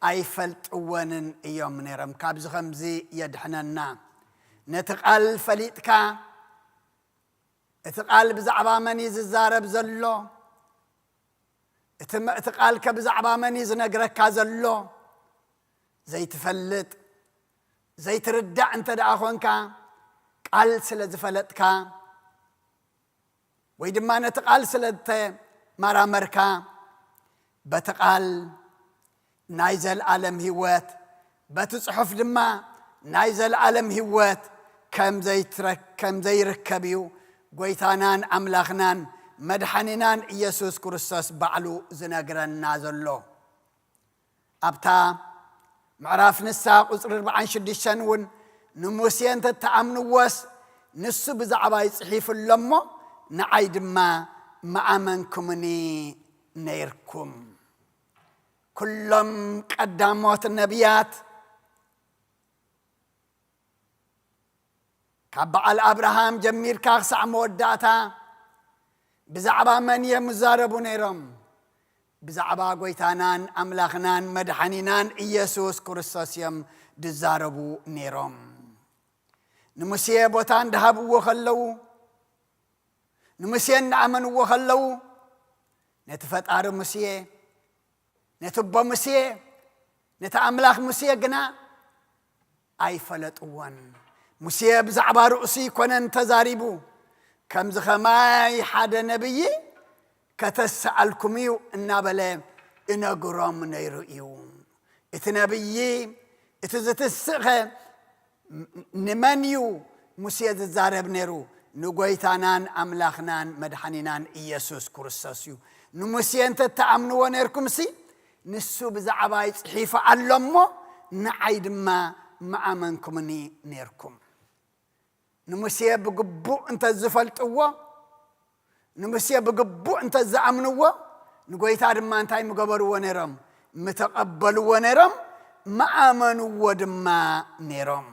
ኣይፈልጥወንን እዮም ነይሮም። ካብዚ ከምዚ የድሕነና። ነቲ ቃል ፈሊጥካ፣ እቲ ቃል ብዛዕባ መን እዩ ዝዛረብ ዘሎ? እቲ መ-፣ እቲ ቃል ከ ብዛዕባ መን እዩ ዝነግረካ ዘሎ? ዘይትፈልጥ፣ ዘይትርዳእ እንተ ደኣ ኾንካ፣ ቃል ስለ ዝፈለጥካ፣ ወይ ድማ ነቲ ቃል ስለ እተመራመርካ፣ በቲ ቃል ናይ ዘልኣለም ህይወት፣ በቲ ጽሑፍ ድማ ናይ ዘልኣለም ህይወት ከም ዘይትረ-፣ ከም ዘይርከብ እዩ ጐይታናን ኣምላኽናን መድሓኒናን ኢየሱስ ክርስቶስ ባዕሉ ዝነግረና ዘሎ። ኣብታ ምዕራፍ ንሳ ቁጽሪ ኣርባዓን ሽዱሽተን እውን፣ ንሙሴ እንተ ትኣምንዎስ፣ ንሱ ብዛዕባይ ጽሒፉ ኣሎ እሞ፣ ንዓይ ድማ ምኣመንኩምኒ ነይርኩም። ኩሎም ቀዳሞት ነቢያት፣ ካብ በዓል ኣብርሃም ጀሚርካ ክሳዕ መወዳእታ፣ ብዛዕባ መን እዮም ዝዛረቡ ነይሮም? ብዛዕባ ጐይታናን ኣምላኽናን መድሓኒናን ኢየሱስ ክርስቶስ እዮም ዝዛረቡ ነይሮም። ንሙሴ ቦታ እንዳሃብዎ ከለዉ፣ ንሙሴ እናኣመንዎ ከለዉ፣ ነቲ ፈጣሪ ሙሴ፣ ነቲ ኣቦ ሙሴ፣ ነቲ ኣምላኽ ሙሴ ግና ኣይፈለጥዎን። ሙሴ ብዛዕባ ርእሱ ኣይኮነን ተዛሪቡ፣ ከምዚ ኸማይ ሓደ ነብዪ ከተሰኣልኩም እዩ እናበለ እነግሮም ነይሩ እዩ። እቲ ነብዪ፣ እቲ ዝትስእኸ ንመን እዩ ሙሴ ዝዛረብ ነይሩ? ንጎይታናን ኣምላኽናን መድሓኒናን ኢየሱስ ክርስቶስ እዩ። ንሙሴ እንተ ትኣምንዎ ነይርኩምሲ፣ ንሱ ብዛዕባይ ጽሒፉ ኣሎ እሞ፣ ንዓይ ድማ ምኣመንኩምኒ ነይርኩም። ንሙሴ ብግቡእ እንተ ዝፈልጥዎ፣ ንሙሴ ብግቡእ እንተ ዝኣምንዎ፣ ንጎይታ ድማ እንታይ ምገበርዎ ነይሮም? ምተቐበልዎ ነይሮም፣ ምኣመንዎ ድማ ነይሮም።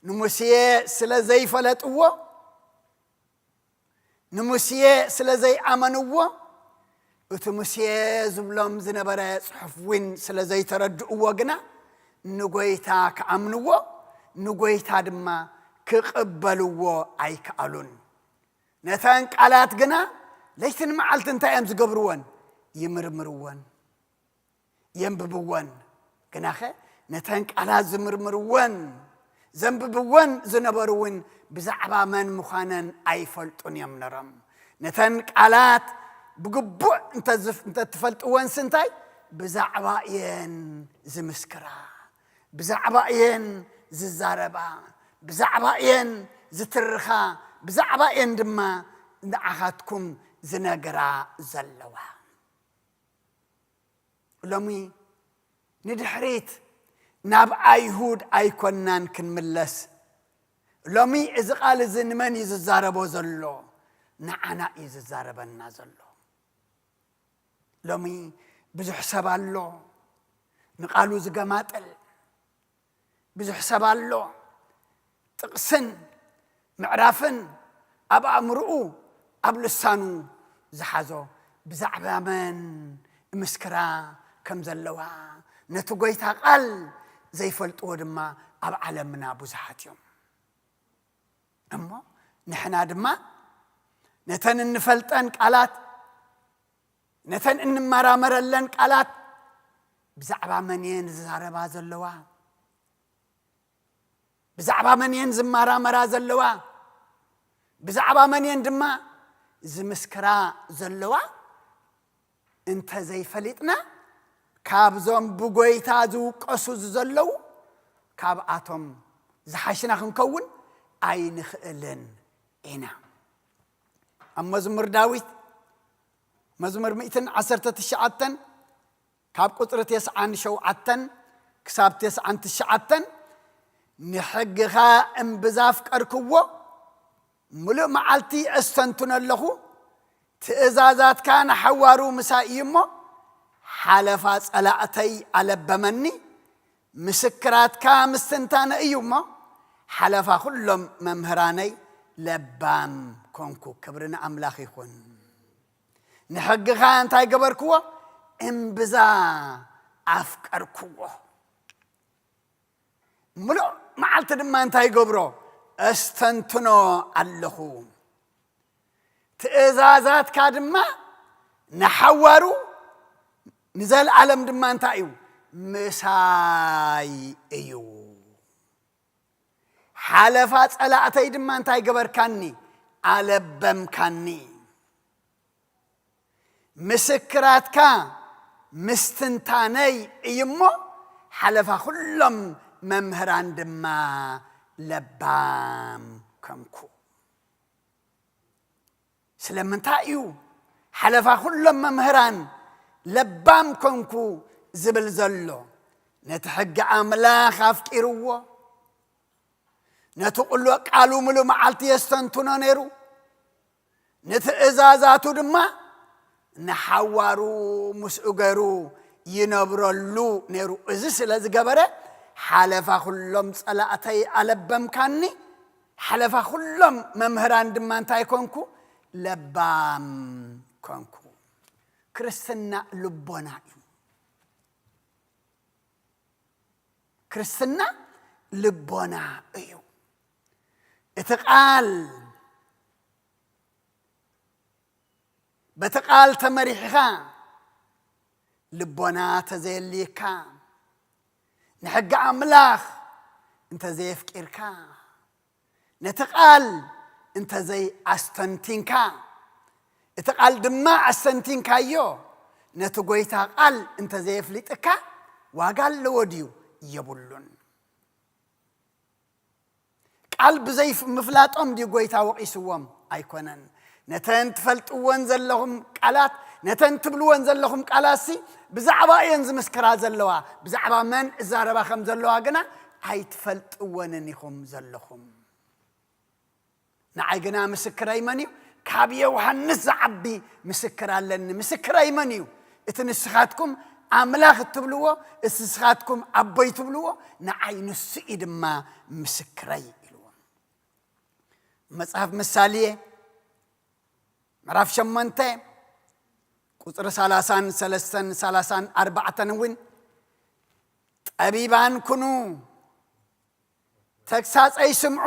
ንሙሴ ስለ ዘይፈለጥዎ፣ ንሙሴ ስለ ዘይኣመንዎ፣ እቲ ሙሴ ዝብሎም ዝነበረ ጽሑፍ እውን ስለ ዘይተረድእዎ ግና፣ ንጎይታ ክኣምንዎ፣ ንጎይታ ድማ ክቕበልዎ ኣይከኣሉን። ነተን ቃላት ግና ለይትን መዓልቲ እንታይ እዮም ዝገብርወን? ይምርምርወን፣ የንብብወን። ግናኸ ነተን ቃላት ዝምርምርወን ዘንብብወን ዝነበሩ እውን ብዛዕባ መን ምዃነን ኣይፈልጡን እዮም ነሮም። ነተን ቃላት ብግቡእ እንተዝፍ-፣ እንተትፈልጥወን ስንታይ ብዛዕባ እየን ዝምስክራ፣ ብዛዕባ እየን ዝዛረባ፣ ብዛዕባ እየን ዝትርኻ፣ ብዛዕባ እየን ድማ ንዓኻትኩም ዝነግራ ዘለዋ። ሎሚ ንድሕሪት ናብ ኣይሁድ ኣይኮናን ክንምለስ። ሎሚ እዚ ቃል እዚ ንመን እዩ ዝዛረቦ ዘሎ? ንዓና እዩ ዝዛረበና ዘሎ። ሎሚ ብዙሕ ሰብ ኣሎ ንቃሉ ዝገማጥል፣ ብዙሕ ሰብ ኣሎ ጥቕስን ምዕራፍን ኣብ ኣእምርኡ ኣብ ልሳኑ ዝሓዞ ብዛዕባ መን ምስክራ ከም ዘለዋ፣ ነቲ ጎይታ ቃል ዘይፈልጥዎ ድማ ኣብ ዓለምና ብዙሓት እዮም። እሞ ንሕና ድማ ነተን እንፈልጠን ቃላት፣ ነተን እንመራመረለን ቃላት ብዛዕባ መን እየን ዝዛረባ ዘለዋ? ብዛዕባ መን እየን ዝመራመራ ዘለዋ? ብዛዕባ መን እየን ድማ ዝምስክራ ዘለዋ? እንተዘይፈሊጥና፣ ካብዞም ብጎይታ ዝውቀሱ ዘለዉ፣ ካብኣቶም ዝሓሽና ክንከውን ኣይንኽእልን ኢና። ኣብ መዝሙር ዳዊት፣ መዝሙር ሚእትን ዓሰርተ ትሽዓተን፣ ካብ ቁጽሪ ተስዓን ሸውዓተን ክሳብ ተስዓን ትሽዓተን፣ "ንሕግኻ እምብዛ ኣፍቀርክዎ፣ ምሉእ መዓልቲ ኣስተንትኖ ኣለኹ። ትእዛዛትካ ንሓዋሩ ምሳይ እዩ እሞ፣ ሓለፋ ጸላእተይ ኣለበመኒ። ምስክራትካ ምስትንታነ እዩ እሞ፣ ሓለፋ ኩሎም መምህራነይ ለባም ኮንኩ።" ክብሪ ንኣምላኽ ይኹን። ንሕግኻ እንታይ ገበርክዎ? እምብዛ ኣፍቀርክዎ። ምሉእ መዓልቲ ድማ እንታይ ገብሮ? ኣስተንትኖ ኣለኹ። ትእዛዛትካ ድማ ንሓዋሩ ንዘለኣለም ድማ እንታይ እዩ? ምሳይ እዩ። ሓለፋ ጸላእተይ ድማ እንታይ ገበርካኒ? ኣለበምካኒ። ምስክራትካ ምስትንታነይ እዩ እሞ፣ ሓለፋ ኩሎም መምህራን ድማ ለባም ኮንኩ። ስለምንታይ እዩ ሓለፋ ኩሎም መምህራን ለባም ኮንኩ ዝብል ዘሎ? ነቲ ሕጊ ኣምላኽ ኣፍቂርዎ፣ ነቲ ቁሎ ቃሉ ምሉእ መዓልቲ የስተንትኖ ነይሩ፣ ንትእዛዛቱ ድማ ንሓዋሩ ምስኡ ገይሩ ይነብረሉ ነይሩ። እዚ ስለ ዝገበረ፣ ሓለፋ ኩሎም ጸላእተይ ኣለበምካኒ፣ ሓለፋ ኩሎም መምህራን ድማ እንታይ ኮንኩ? ለባም ኮንኩ። ክርስትና ልቦና እዩ። ክርስትና ልቦና እዩ። እቲ ቃል፣ በቲ ቃል ተመሪሕኻ ልቦና ተዘየልይካ፣ ንሕጊ ኣምላኽ እንተዘየፍቂርካ፣ ነቲ ቃል እንተዘይ ኣስተንቲንካ፣ እቲ ቃል ድማ ኣስተንቲንካዮ፣ ነቲ ጎይታ ቃል እንተዘየፍሊጥካ፣ ዋጋ ኣለዎ ድዩ? የብሉን። ቃል ብዘይ ምፍላጦም ድዩ ጎይታ ወቒስዎም? ኣይኮነን። ነተን ትፈልጥወን ዘለኹም ቃላት፣ ነተን ትብልወን ዘለኹም ቃላትሲ ብዛዕባ እየን ዝምስክራ ዘለዋ፣ ብዛዕባ መን እዛረባ ከም ዘለዋ ግና ኣይትፈልጥወንን ኢኹም ዘለኹም። ንዓይ ግና ምስክረይ መን እዩ? ካብ ዮሃንስ ዝዓቢ ምስክር ኣለኒ። ምስክረይ መን እዩ? እቲ ንስኻትኩም ኣምላኽ እትብልዎ፣ እቲ ንስኻትኩም ኣቦይ ትብልዎ፣ ንዓይ ንሱ እዩ ድማ ምስክረይ ኢልዎም። መጽሓፍ ምሳሌ ምዕራፍ ሸሞንተ ቁጽሪ ሰላሳን ሰለስተን ሰላሳን ኣርባዕተን እውን፣ "ጠቢባን ኩኑ፣ ተግሳጸይ ስምዑ፣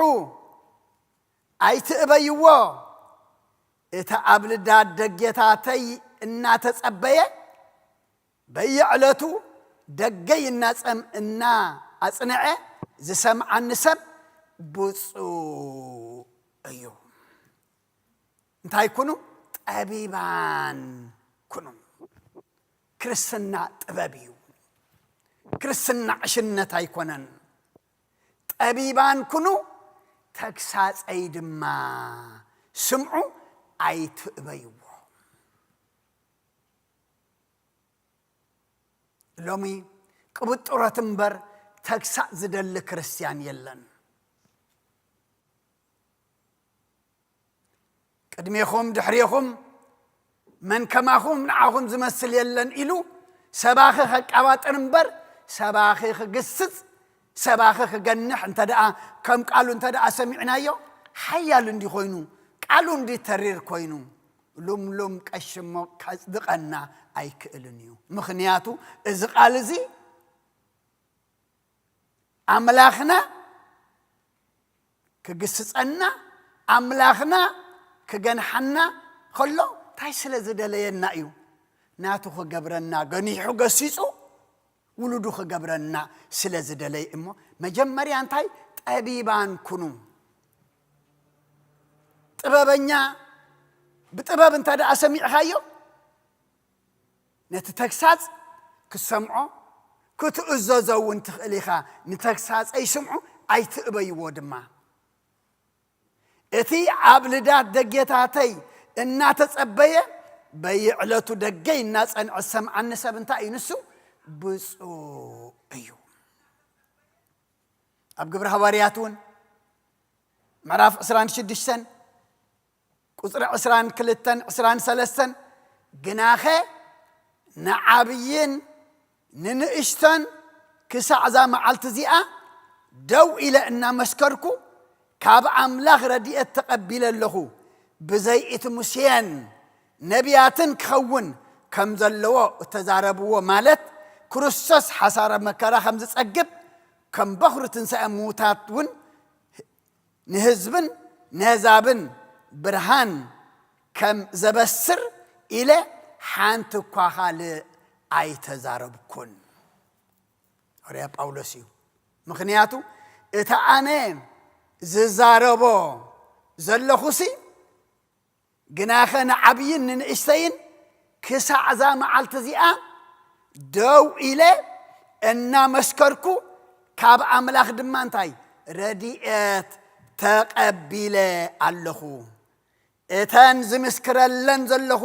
ኣይትእበይዎ። እቲ ኣብ ልዳት ደጌታተይ እናተጸበየ፣ በየዕለቱ ደገይ እናጸም-፣ እናኣጽንዐ ዝሰምዓኒ ሰብ ብፁዕ እዩ። እንታይ ኩኑ? ጠቢባን ኩኑ። ክርስትና ጥበብ እዩ። ክርስትና ዕሽነት ኣይኮነን። ጠቢባን ኩኑ፣ ተግሳጸይ ድማ ስምዑ፣ ኣይትእበይዎ። ሎሚ ቅብጥሮት እምበር ተግሳጽ ዝደሊ ክርስትያን የለን። ቅድሜኹም ድሕሬኹም መን ከማኹም ንዓኹም ዝመስል የለን ኢሉ ሰባኺ ከቃባጥር እምበር ሰባኺ ክግስጽ፣ ሰባኺ ክገንሕ እንተ ደኣ ከም ቃሉ እንተ ደኣ ሰሚዕናዮ፣ ሓያል እንዲ ኮይኑ፣ ቃሉ እንዲ ተሪር ኮይኑ፣ ሉምሉም ቀሽሞ ከጽድቐና ኣይክእልን እዩ። ምኽንያቱ እዚ ቃል እዚ ኣምላኽና ክግስጸና፣ ኣምላኽና ክገንሓና ከሎ እንታይ ስለ ዝደለየና እዩ? ናቱ ክገብረና ገኒሑ ገሲጹ ውሉዱ ክገብረና ስለ ዝደለየ እሞ፣ መጀመርያ እንታይ? ጠቢባን ኩኑ። ጥበበኛ ብጥበብ እንተ ደኣ ሰሚዕኻዮ፣ ነቲ ተግሳጽ ክትሰምዖ፣ ክትእዘዞ እውን ትኽእል ኢኻ። ንተግሳጸይ ስምዑ፣ ኣይትእበይዎ ድማ። እቲ ኣብ ልዳት ደጌታተይ እናተጸበየ፣ በየዕለቱ ደገይ እናጸንዐ ዝሰምዓኒ ሰብ እንታይ እዩ? ንሱ ብፁዕ እዩ። ኣብ ግብሪ ሃዋርያት እውን ምዕራፍ ዕስራን ሽዱሽተን ቁጽሪ ዕስራን ክልተን ዕስራን ሰለስተን፣ ግናኸ ንዓብይን ንንእሽቶን ክሳዕ እዛ መዓልቲ እዚኣ ደው ኢለ እናመስከርኩ፣ ካብ ኣምላኽ ረድኤት ተቐቢለ ኣለኹ። ብዘይ እቲ ሙሴን ነቢያትን ክኸውን ከም ዘለዎ እተዛረብዎ፣ ማለት ክርስቶስ ሓሳረ መከራ ከም ዝጸግብ፣ ከም በኹሪ ትንሳኤ ምዉታት እውን ንህዝብን ነህዛብን ብርሃን ከም ዘበስር ኢለ ሓንቲ እኳ ካልእ ኣይተዛረብኩን። ሃዋርያ ጳውሎስ እዩ። ምኽንያቱ፣ እቲ ኣነ ዝዛረቦ ዘለኹሲ፣ ግናኸ ንዓብይን ንንእሽተይን ክሳዕ እዛ መዓልቲ እዚኣ ደው ኢለ እናመስከርኩ፣ ካብ ኣምላኽ ድማ እንታይ? ረድኤት ተቐቢለ ኣለኹ። እተን ዝምስክረለን ዘለኹ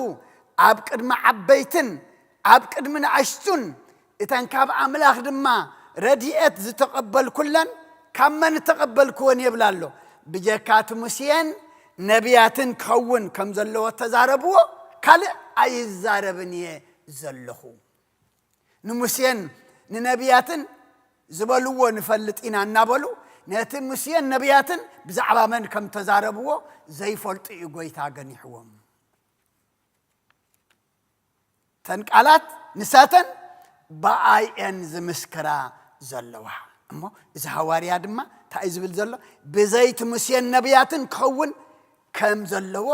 ኣብ ቅድሚ ዓበይትን ኣብ ቅድሚ ንኣሽቱን፣ እተን ካብ ኣምላኽ ድማ ረድኤት ዝተቐበልኩለን፣ ካብ መን እተቐበልክወን የብል ኣሎ። ብጀካ እቲ ሙሴን ነቢያትን ክኸውን ከም ዘለዎ እተዛረብዎ ካልእ ኣይዛረብን እየ ዘለኹ። ንሙሴን ንነቢያትን ዝበልዎ ንፈልጥ ኢና እናበሉ፣ ነቲ ሙሴን ነቢያትን ብዛዕባ መን ከም ተዛረብዎ ዘይፈልጡ እዩ ጐይታ ገኒሕዎም። እተን ቃላት ንሳተን ብኣይ እየን ዝምስክራ ዘለዋ። እሞ እዚ ሃዋርያ ድማ እንታይ እዩ ዝብል ዘሎ? ብዘይቲ ሙሴን ነቢያትን ክኸውን ከም ዘለዎ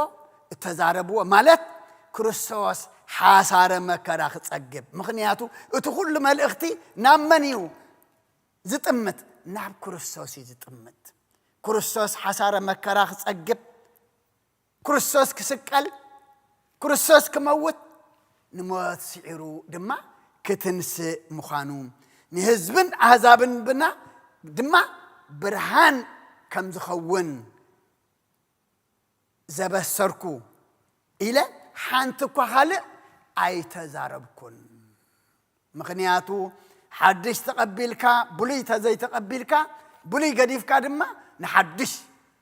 እተዛረብዎ፣ ማለት ክርስቶስ ሓሳረ መከራ ክጸግብ። ምኽንያቱ እቲ ኩሉ መልእኽቲ ናብ መን እዩ ዝጥምት? ናብ ክርስቶስ እዩ ዝጥምት። ክርስቶስ ሓሳረ መከራ ክጸግብ፣ ክርስቶስ ክስቀል፣ ክርስቶስ ክመውት፣ ንሞት ስዒሩ ድማ ክትንስእ ምዃኑ፣ ንህዝብን ኣህዛብን ብና ድማ ብርሃን ከም ዝኸውን ዘበሰርኩ ኢለ ሓንቲ እኳ ካልእ ኣይተዛረብኩን። ምኽንያቱ ሓድሽ ተቐቢልካ፣ ብሉይ ተዘይተቐቢልካ፣ ብሉይ ገዲፍካ ድማ ንሓድሽ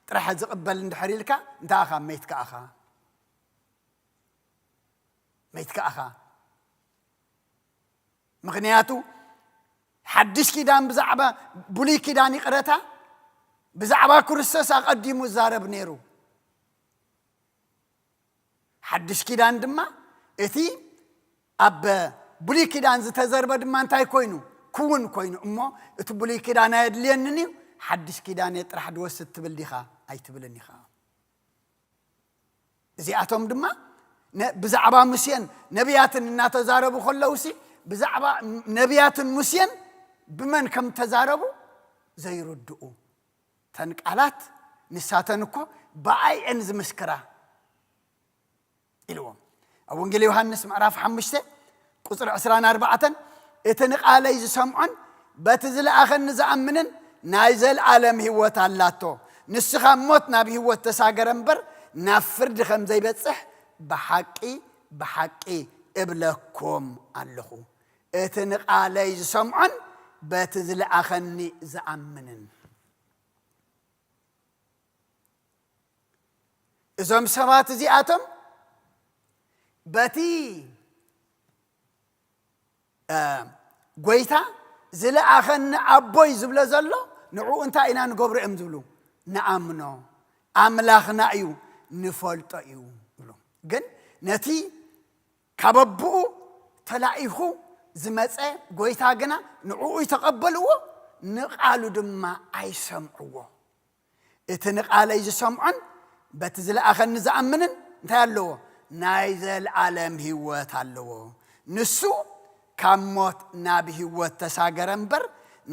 ጥራሕ ዝቕበል እንድሕር ኢልካ፣ እንታይ ኢኻ? መይትካ ኢኻ። መይትካ ኢኻ። ምኽንያቱ ሓድሽ ኪዳን ብዛዕባ ብሉይ ኪዳን፣ ይቕረታ፣ ብዛዕባ ክርስቶስ ኣቐዲሙ ይዛረብ ነይሩ። ሓድሽ ኪዳን ድማ እቲ ኣብ ብሉይ ኪዳን ዝተዘርበ ድማ እንታይ ኮይኑ? ክውን ኮይኑ። እሞ እቲ ብሉይ ኪዳን ኣየድልየንን እዩ፣ ሓድሽ ኪዳን እየ ጥራሕ ድወስድ ትብል ዲኻ? ኣይትብልን ኢኻ። እዚኣቶም ድማ ነ-፣ ብዛዕባ ሙሴን ነቢያትን እናተዛረቡ ከለውሲ፣ ብዛዕባ ነቢያትን ሙሴን ብመን ከም ተዛረቡ ዘይርድኡ። ተን ቃላት ንሳተን እኮ ብኣይ እየን ዝምስክራ ኢልዎም። ኣብ ወንጌል ዮሃንስ ምዕራፍ ሓሙሽተ ቁፅሪ ዕስራን ኣርባዕተን፣ "እቲ ንቓለይ ዝሰምዖን በቲ ዝለኣኸኒ ዝኣምንን ናይ ዘልኣለም ህይወት ኣላቶ። ንሱ ካብ ሞት ናብ ህይወት ተሳገረ እምበር ናብ ፍርዲ ከም ዘይበጽሕ ብሓቂ፣ ብሓቂ እብለኩም ኣለኹ። እቲ ንቓለይ ዝሰምዖን በቲ ዝለኣኸኒ ዝኣምንን።" እዞም ሰባት እዚኣቶም በቲ፣ እ፣ ጎይታ ዝለኣኸኒ ኣቦይ ዝብሎ ዘሎ ንዕኡ እንታይ ኢና ንገብሮ እዮም ዝብሉ? ንኣምኖ፣ ኣምላኽና እዩ፣ ንፈልጦ እዩ ይብሉ። ግን ነቲ ካብ ኣቦኡ ተላኢኹ ዝመጸ ጎይታ ግና ንዕኡ ይተቐበልዎ፣ ንቓሉ ድማ ኣይሰምዕዎ። እቲ ንቓለይ ዝሰምዖን በቲ ዝለኣኸኒ ዝኣምንን እንታይ ኣለዎ? ናይ ዘለኣለም ህይወት ኣለዎ። ንሱ ካብ ሞት ናብ ህይወት ተሳገረ እምበር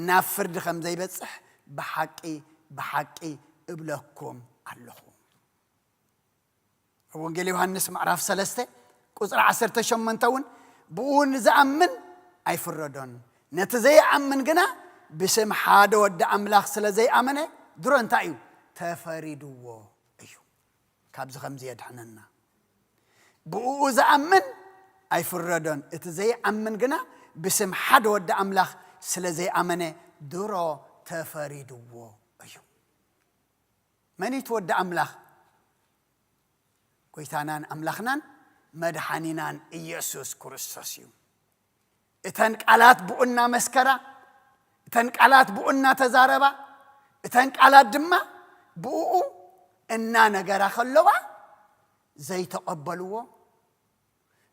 ናብ ፍርዲ ከም ዘይበጽሕ ብሓቂ፣ ብሓቂ እብለኩም ኣለኹ። ኣብ ወንጌል ዮሃንስ ምዕራፍ ሰለስተ ቁጽሪ ዓሰርተ ሸሞንተ እውን፣ "ብኡ ንዝኣምን ኣይፍረዶን፣ ነቲ ዘይኣምን ግና ብስም ሓደ ወዲ ኣምላኽ ስለ ዘይኣመነ ድሮ እንታይ እዩ? ተፈሪድዎ እዩ። ካብዚ ከምዚ የድሕነና። ብኡ ዝኣምን ኣይፍረዶን፣ እቲ ዘይኣምን ግና ብስም ሓደ ወዲ ኣምላኽ ስለ ዘይኣመነ ድሮ ተፈሪድዎ እዩ።" መን እዩ እቲ ወዲ ኣምላኽ? ጎይታናን ኣምላኽናን መድሓኒናን ኢየሱስ ክርስቶስ እዩ። እተን ቃላት ብኡ እናመስከራ፣ እተን ቃላት ብኡ እናተዛረባ፣ እተን ቃላት ድማ ብኡ እናነገራ ከለዋ ዘይተቐበልዎ፣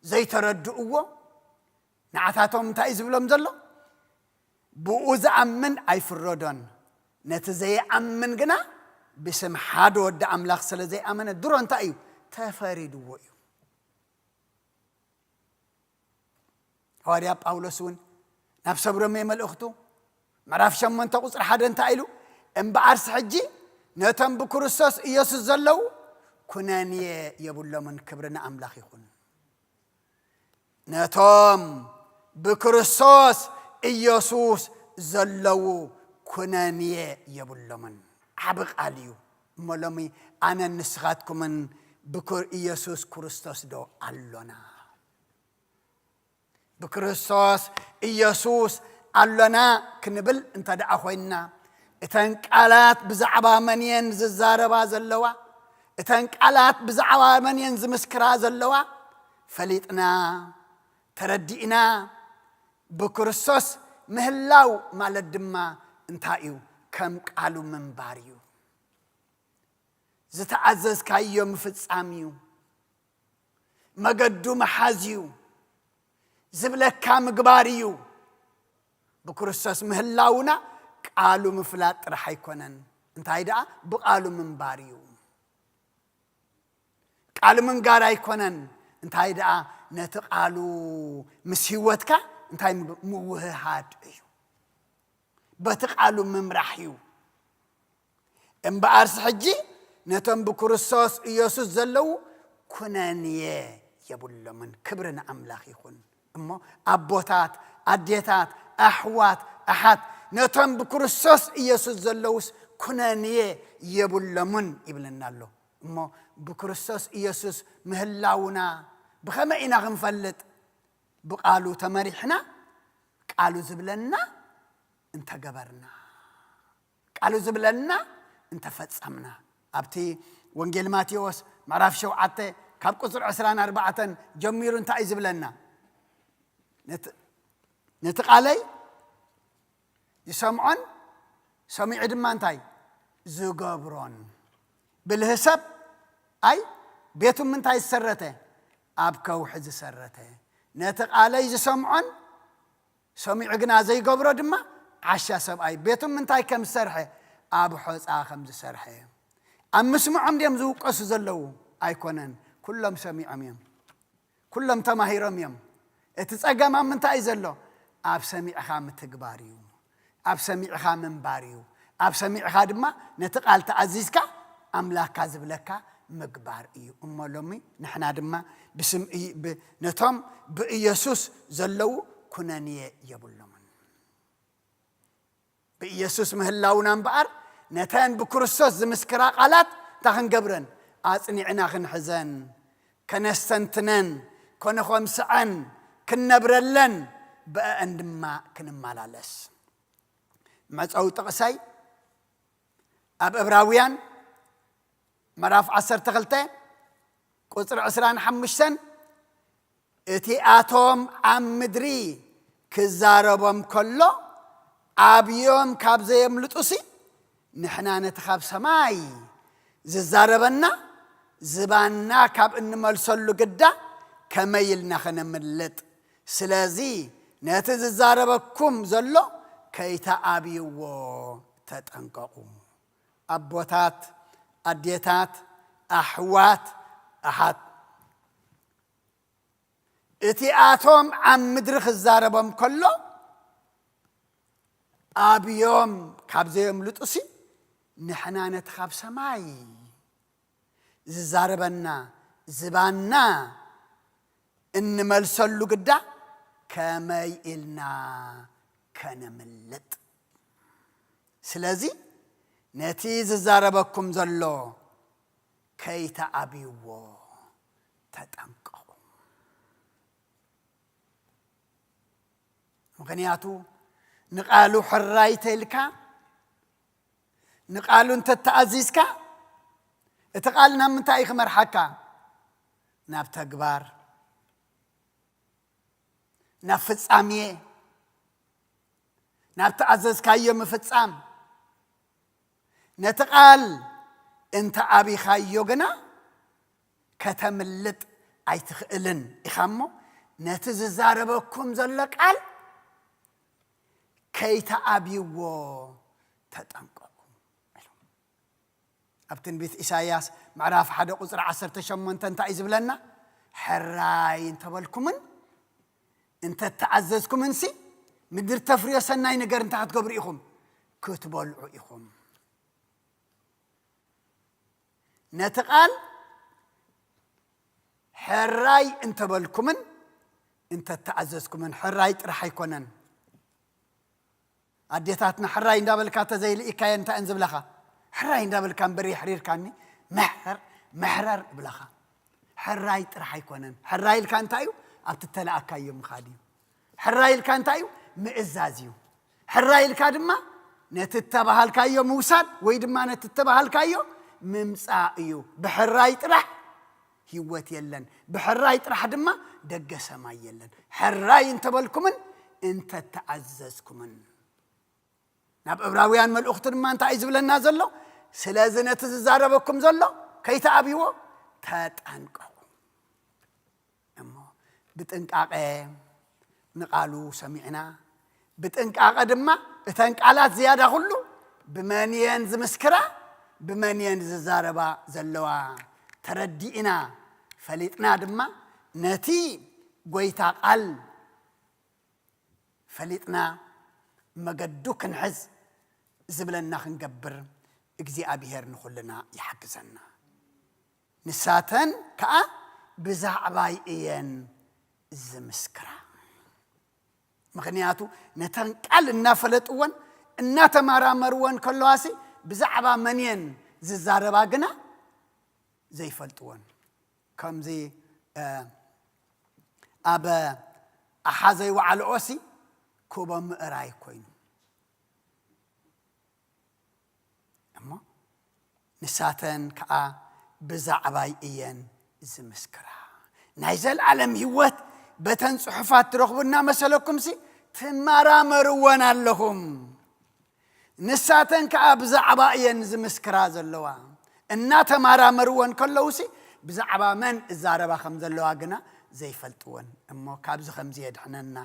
ዘይተረድእዎ፣ ንዓታቶም እንታይ እዩ ዝብሎም ዘሎ? ብኡ ዝኣምን ኣይፍረዶን፣ ነቲ ዘይኣምን ግና ብስም ሓደ ወዲ ኣምላኽ ስለ ዘይኣመነ ድሮ እንታይ እዩ? ተፈሪድዎ እዩ። ሃዋርያ ጳውሎስ እውን ናብ ሰብ ሮሜ መልእኽቱ ምዕራፍ ሸሞንተ ቁጽሪ ሓደ እንታይ ኢሉ? "እምበኣርስ ሕጂ ነቶም ብክርስቶስ ኢየሱስ ዘለዉ ኩነንየ የብሎምን፣ ክብሪ ንኣምላኽ ይኹን።" ነቶም ብክርስቶስ ኢየሱስ ዘለዉ ኩነንየ የብሎምን። ዓቢ ቃል እዩ። እሞ ሎሚ ኣነን ንስኻትኩምን ብክር-፣ ኢየሱስ ክርስቶስ ዶ ኣሎና? ብክርስቶስ ኢየሱስ ኣሎና ክንብል እንተ ደኣ ኮይንና፣ እተን ቃላት ብዛዕባ መን እየን ዝዛረባ ዘለዋ? እተን ቃላት ብዛዕባ መን እየን ዝምስክራ ዘለዋ? ፈሊጥና፣ ተረዲእና፣ ብክርስቶስ ምህላው ማለት ድማ እንታይ እዩ? ከም ቃሉ ምንባር እዩ። ዝተኣዘዝካዮ ምፍጻም እዩ። መገዱ ምሓዝ እዩ። ዝብለካ ምግባር እዩ። ብክርስቶስ ምህላውና ቃሉ ምፍላጥ ጥራሕ ኣይኮነን። እንታይ ደኣ? ብቃሉ ምንባር እዩ። ቃሉ ምንጋር ኣይኮነን። እንታይ ደኣ? ነቲ ቃሉ ምስ ህይወትካ እንታይ ምግ-፣ ምውህሃድ እዩ። በቲ ቃሉ ምምራሕ እዩ። እምበኣርስ ሕጂ ነቶም ብክርስቶስ ኢየሱስ ዘለዉ ኩነንየ የብሎምን። ክብሪ ንኣምላኽ ይኹን። እሞ ኣቦታት፣ ኣዴታት፣ ኣሕዋት፣ ኣሓት፣ ነቶም ብክርስቶስ ኢየሱስ ዘለዉስ ኩነንየ የብሎምን ይብለና ኣሎ። እሞ ብክርስቶስ ኢየሱስ ምህላውና ብኸመይ ኢና ክንፈልጥ? ብቃሉ ተመሪሕና፣ ቃሉ ዝብለና እንተገበርና፣ ቃሉ ዝብለና እንተፈጸምና። ኣብቲ ወንጌል ማቴዎስ ምዕራፍ ሸውዓተ ካብ ቁጽሪ ዕስራን ኣርባዕተን ጀሚሩ እንታይ እዩ ዝብለና? ነቲ፣ ነቲ ቃለይ ዝሰምዖን ሰሚዑ ድማ እንታይ ዝገብሮን። ብልህ ሰብ ኣይ ቤቱ ምንታይ ዝሰረተ? ኣብ ከውሒ ዝሰረተ። ነቲ ቃለይ ዝሰምዖን ሰሚዑ ግና ዘይገብሮ ድማ ዓሻ ሰብኣይ ቤቱ ምንታይ ከም ዝሰርሐ? ኣብ ሖፃ ከም ዝሰርሐ። ኣብ ምስምዖም ድዮም ዝውቀሱ ዘለዉ? ኣይኮነን። ኩሎም ሰሚዖም እዮም። ኩሎም ተማሂሮም እዮም። እቲ ጸገም ኣብ ምንታይ እዩ ዘሎ? ኣብ ሰሚዕኻ ምትግባር እዩ። ኣብ ሰሚዕኻ ምንባር እዩ። ኣብ ሰሚዕኻ ድማ ነቲ ቃል ተኣዚዝካ ኣምላኽካ ዝብለካ ምግባር እዩ። እሞ ሎሚ ንሕና ድማ ብስም እይ- ብ- ነቶም ብኢየሱስ ዘለዉ ኩነንየ የብሎምን። ብኢየሱስ ምህላውና እምበኣር ነተን ብክርስቶስ ዝምስክራ ቃላት እንታይ ክንገብረን? ኣጽኒዕና ክንሕዘን፣ ከነስተንትነን፣ ከነኾምስዐን፣ ክንነብረለን፣ ብአን ድማ ክንመላለስ። መጸዊ ጥቕሰይ ኣብ ዕብራውያን ምዕራፍ ዓሰርተ ክልተ ቁጽሪ ዕስራን ሓሙሽተን፣ እቲኣቶም ኣብ ምድሪ ክዛረቦም ከሎ ኣብዮም ካብ ዘየምልጡሲ፣ ንሕና ነቲ ካብ ሰማይ ዝዛረበና ዝባና ካብ እንመልሰሉ ግዳ ከመይ ኢልና ኸነምልጥ? ስለዚ ነቲ ዝዛረበኩም ዘሎ ከይተኣብይዎ ተጠንቀቑ። ኣቦታት፣ ኣዴታት፣ ኣሕዋት፣ ኣሓት፣ እቲኣቶም ኣብ ምድሪ ክዛረቦም ከሎ ኣብዮም ካብ ዘየምልጡሲ፣ ንሕና ነቲ ካብ ሰማይ ዝዛረበና ዝባና እንመልሰሉ ግዳ ከመይ ኢልና ከነምልጥ? ስለዚ ነቲ ዝዛረበኩም ዘሎ ከይተኣብይዎ ተጠንቀቑ። ምኽንያቱ ንቓሉ ሕራይ ተልካ፣ ንቓሉ እንተተኣዚዝካ፣ እቲ ቃል ናብ ምንታይ እዩ ክመርሓካ? ናብ ተግባር፣ ናብ ፍጻሜ፣ ናብ ተኣዘዝካዮ ምፍጻም። ነቲ ቃል እንተ ኣቢኻዮ ግና ከተምልጥ ኣይትኽእልን ኢኻ እሞ፣ ነቲ ዝዛረበኩም ዘሎ ቃል ከይተኣብይዎ ተጠንቀቑ። ኣብ ትንቢት ኢሳይያስ ምዕራፍ ሓደ ቁጽሪ ዓሰርተ ሸሞንተ እንታይ እዩ ዝብለና? ሕራይ እንተበልኩምን እንተተኣዘዝኩምንሲ፣ ምድሪ ተፍርዮ ሰናይ ነገር እንታይ ክትገብሩ ኢኹም? ክትበልዑ ኢኹም። ነቲ ቃል ሕራይ እንተበልኩምን እንተተኣዘዝኩምን፣ ሕራይ ጥራሕ ኣይኮነን። ኣዴታትና ሕራይ እንዳበልካ ተዘይልኢካዮ እንታይ እን ዝብለኻ? ሕራይ እንዳበልካ እምበር የሕሪርካኒ፣ መሕረር፣ መሕረር እብለኻ። ሕራይ ጥራሕ ኣይኮነን። ሕራይ ኢልካ እንታይ እዩ? ኣብቲ እተላኣካዮ ምኻድ እዩ። ሕራይ ኢልካ እንታይ እዩ? ምእዛዝ እዩ። ሕራይ ኢልካ ድማ ነቲ እተባሃልካዮ ምውሳድ ወይ ድማ ነቲ እተባሃልካዮ ምምጻእ እዩ። ብሕራይ ጥራሕ ህይወት የለን፣ ብሕራይ ጥራሕ ድማ ደገ ሰማይ የለን። ሕራይ እንተበልኩምን እንተተኣዘዝኩምን። ናብ ዕብራውያን መልእኽቱ ድማ እንታይ እዩ ዝብለና ዘሎ? ስለዚ ነቲ ዝዛረበኩም ዘሎ ከይተኣብይዎ ተጠንቀቑ። እሞ ብጥንቃቐ ንቓሉ ሰሚዕና፣ ብጥንቃቐ ድማ እተን ቃላት ዝያዳ ኩሉ ብመን እየን ዝምስክራ፣ ብመን እየን ዝዛረባ ዘለዋ ተረዲእና፣ ፈሊጥና ድማ ነቲ ጎይታ ቃል ፈሊጥና መገዱ ክንሕዝ ዝብለና ክንገብር እግዚኣብሔር ንኹልና ይሓግዘና። ንሳተን ከኣ ብዛዕባይ እየን ዝምስክራ። ምኽንያቱ ነተን ቃል እናፈለጥወን እናተመራመርወን ከለዋሲ ብዛዕባ መን እየን ዝዛረባ ግና ዘይፈልጥወን። ከምዚ፣ እ፣ ኣብ ኣሓ ዘይወዓልኦሲ ክቦ ምእራይ ኮይኑ። እሞ ንሳተን ከኣ ብዛዕባይ እየን ዝምስክራ። ናይ ዘልኣለም ህይወት በተን ጽሑፋት ትረኽቡ እናመሰለኩምሲ ትመራመርወን ኣለኹም። ንሳተን ከኣ ብዛዕባ እየን ዝምስክራ ዘለዋ። እናተመራመርወን ከለዉሲ ብዛዕባ መን እዛረባ ከም ዘለዋ ግና ዘይፈልጥወን። እሞ ካብዚ ከምዚ የድሕነና።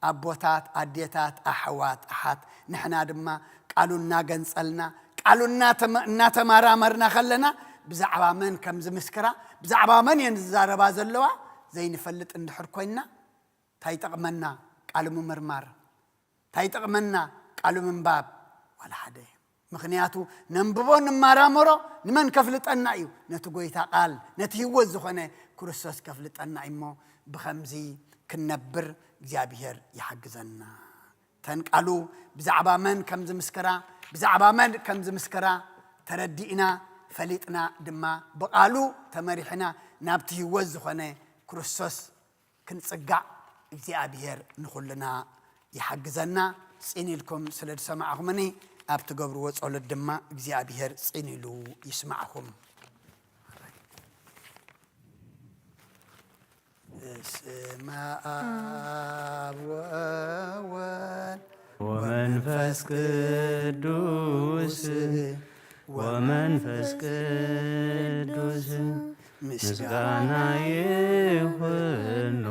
ኣቦታት፣ ኣዴታት፣ ኣሕዋት፣ ኣሓት፣ ንሕና ድማ ቃሉ እናገንጸልና፣ ቃሉ እናተመ-፣ እናተመራመርና ከለና ብዛዕባ መን ከም ዝምስክራ፣ ብዛዕባ መን እየን ዝዛረባ ዘለዋ ዘይንፈልጥ እንድሕር ኮይንና፣ እንታይ ይጠቕመና ቃሉ ምምርማር? እንታይ ይጠቕመና ቃሉ ምንባብ? ዋላ ሓደ። ምኽንያቱ ነንብቦ ንመራመሮ ንመን ከፍልጠና እዩ? ነቲ ጎይታ ቃል፣ ነቲ ህይወት ዝኾነ ክርስቶስ ከፍልጠና እዩ እሞ ብኸምዚ ክንነብር እግዚኣብሔር ይሓግዘና። እተን ቃሉ ብዛዕባ መን ከም ዝምስክራ፣ ብዛዕባ መን ከም ዝምስክራ ተረዲእና፣ ፈሊጥና ድማ ብቓሉ ተመሪሕና ናብቲ ህይወት ዝኾነ ክርስቶስ ክንጽጋዕ እግዚኣብሔር ንኹልና ይሓግዘና። ጽን ኢልኩም ስለ ዝሰማዕኹምኒ ኣብ ትገብርዎ ጸሎት ድማ እግዚኣብሔር ጽን ኢሉ ይስማዕኹም። በስመ አብ ወወልድ ወመንፈስ ቅዱስ ወመንፈስ ቅዱስ ምስጋና ይኹኖ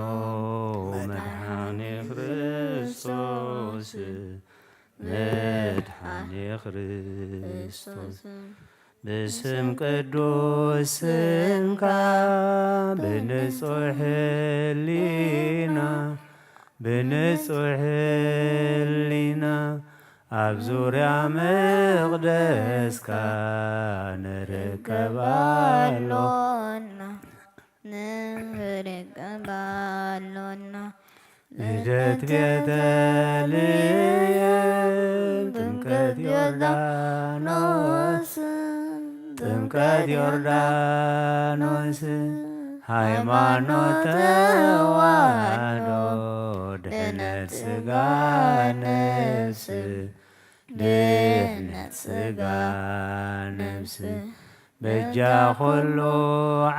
መድኃኔ ክርስቶስ መድኃኔ ክርስቶስ። ብስም ቅዱስ ስምካ ብንጹሕ ህሊና፣ ብንጹሕ ህሊና ኣብ ዙርያ መቕደስካ ንርከብ ኣሎና። ንርከብ ኣሎና። ልደት ቤተልሔም፣ ጥምቀት ዮርዳኖስ፣ ጥምቀት ዮርዳኖስ፣ ሃይማኖት ተዋህዶ፣ ድሕነት ሥጋ ነፍስ፣ ድሕነት ሥጋ ነፍስ፣ በጃ ኩሉ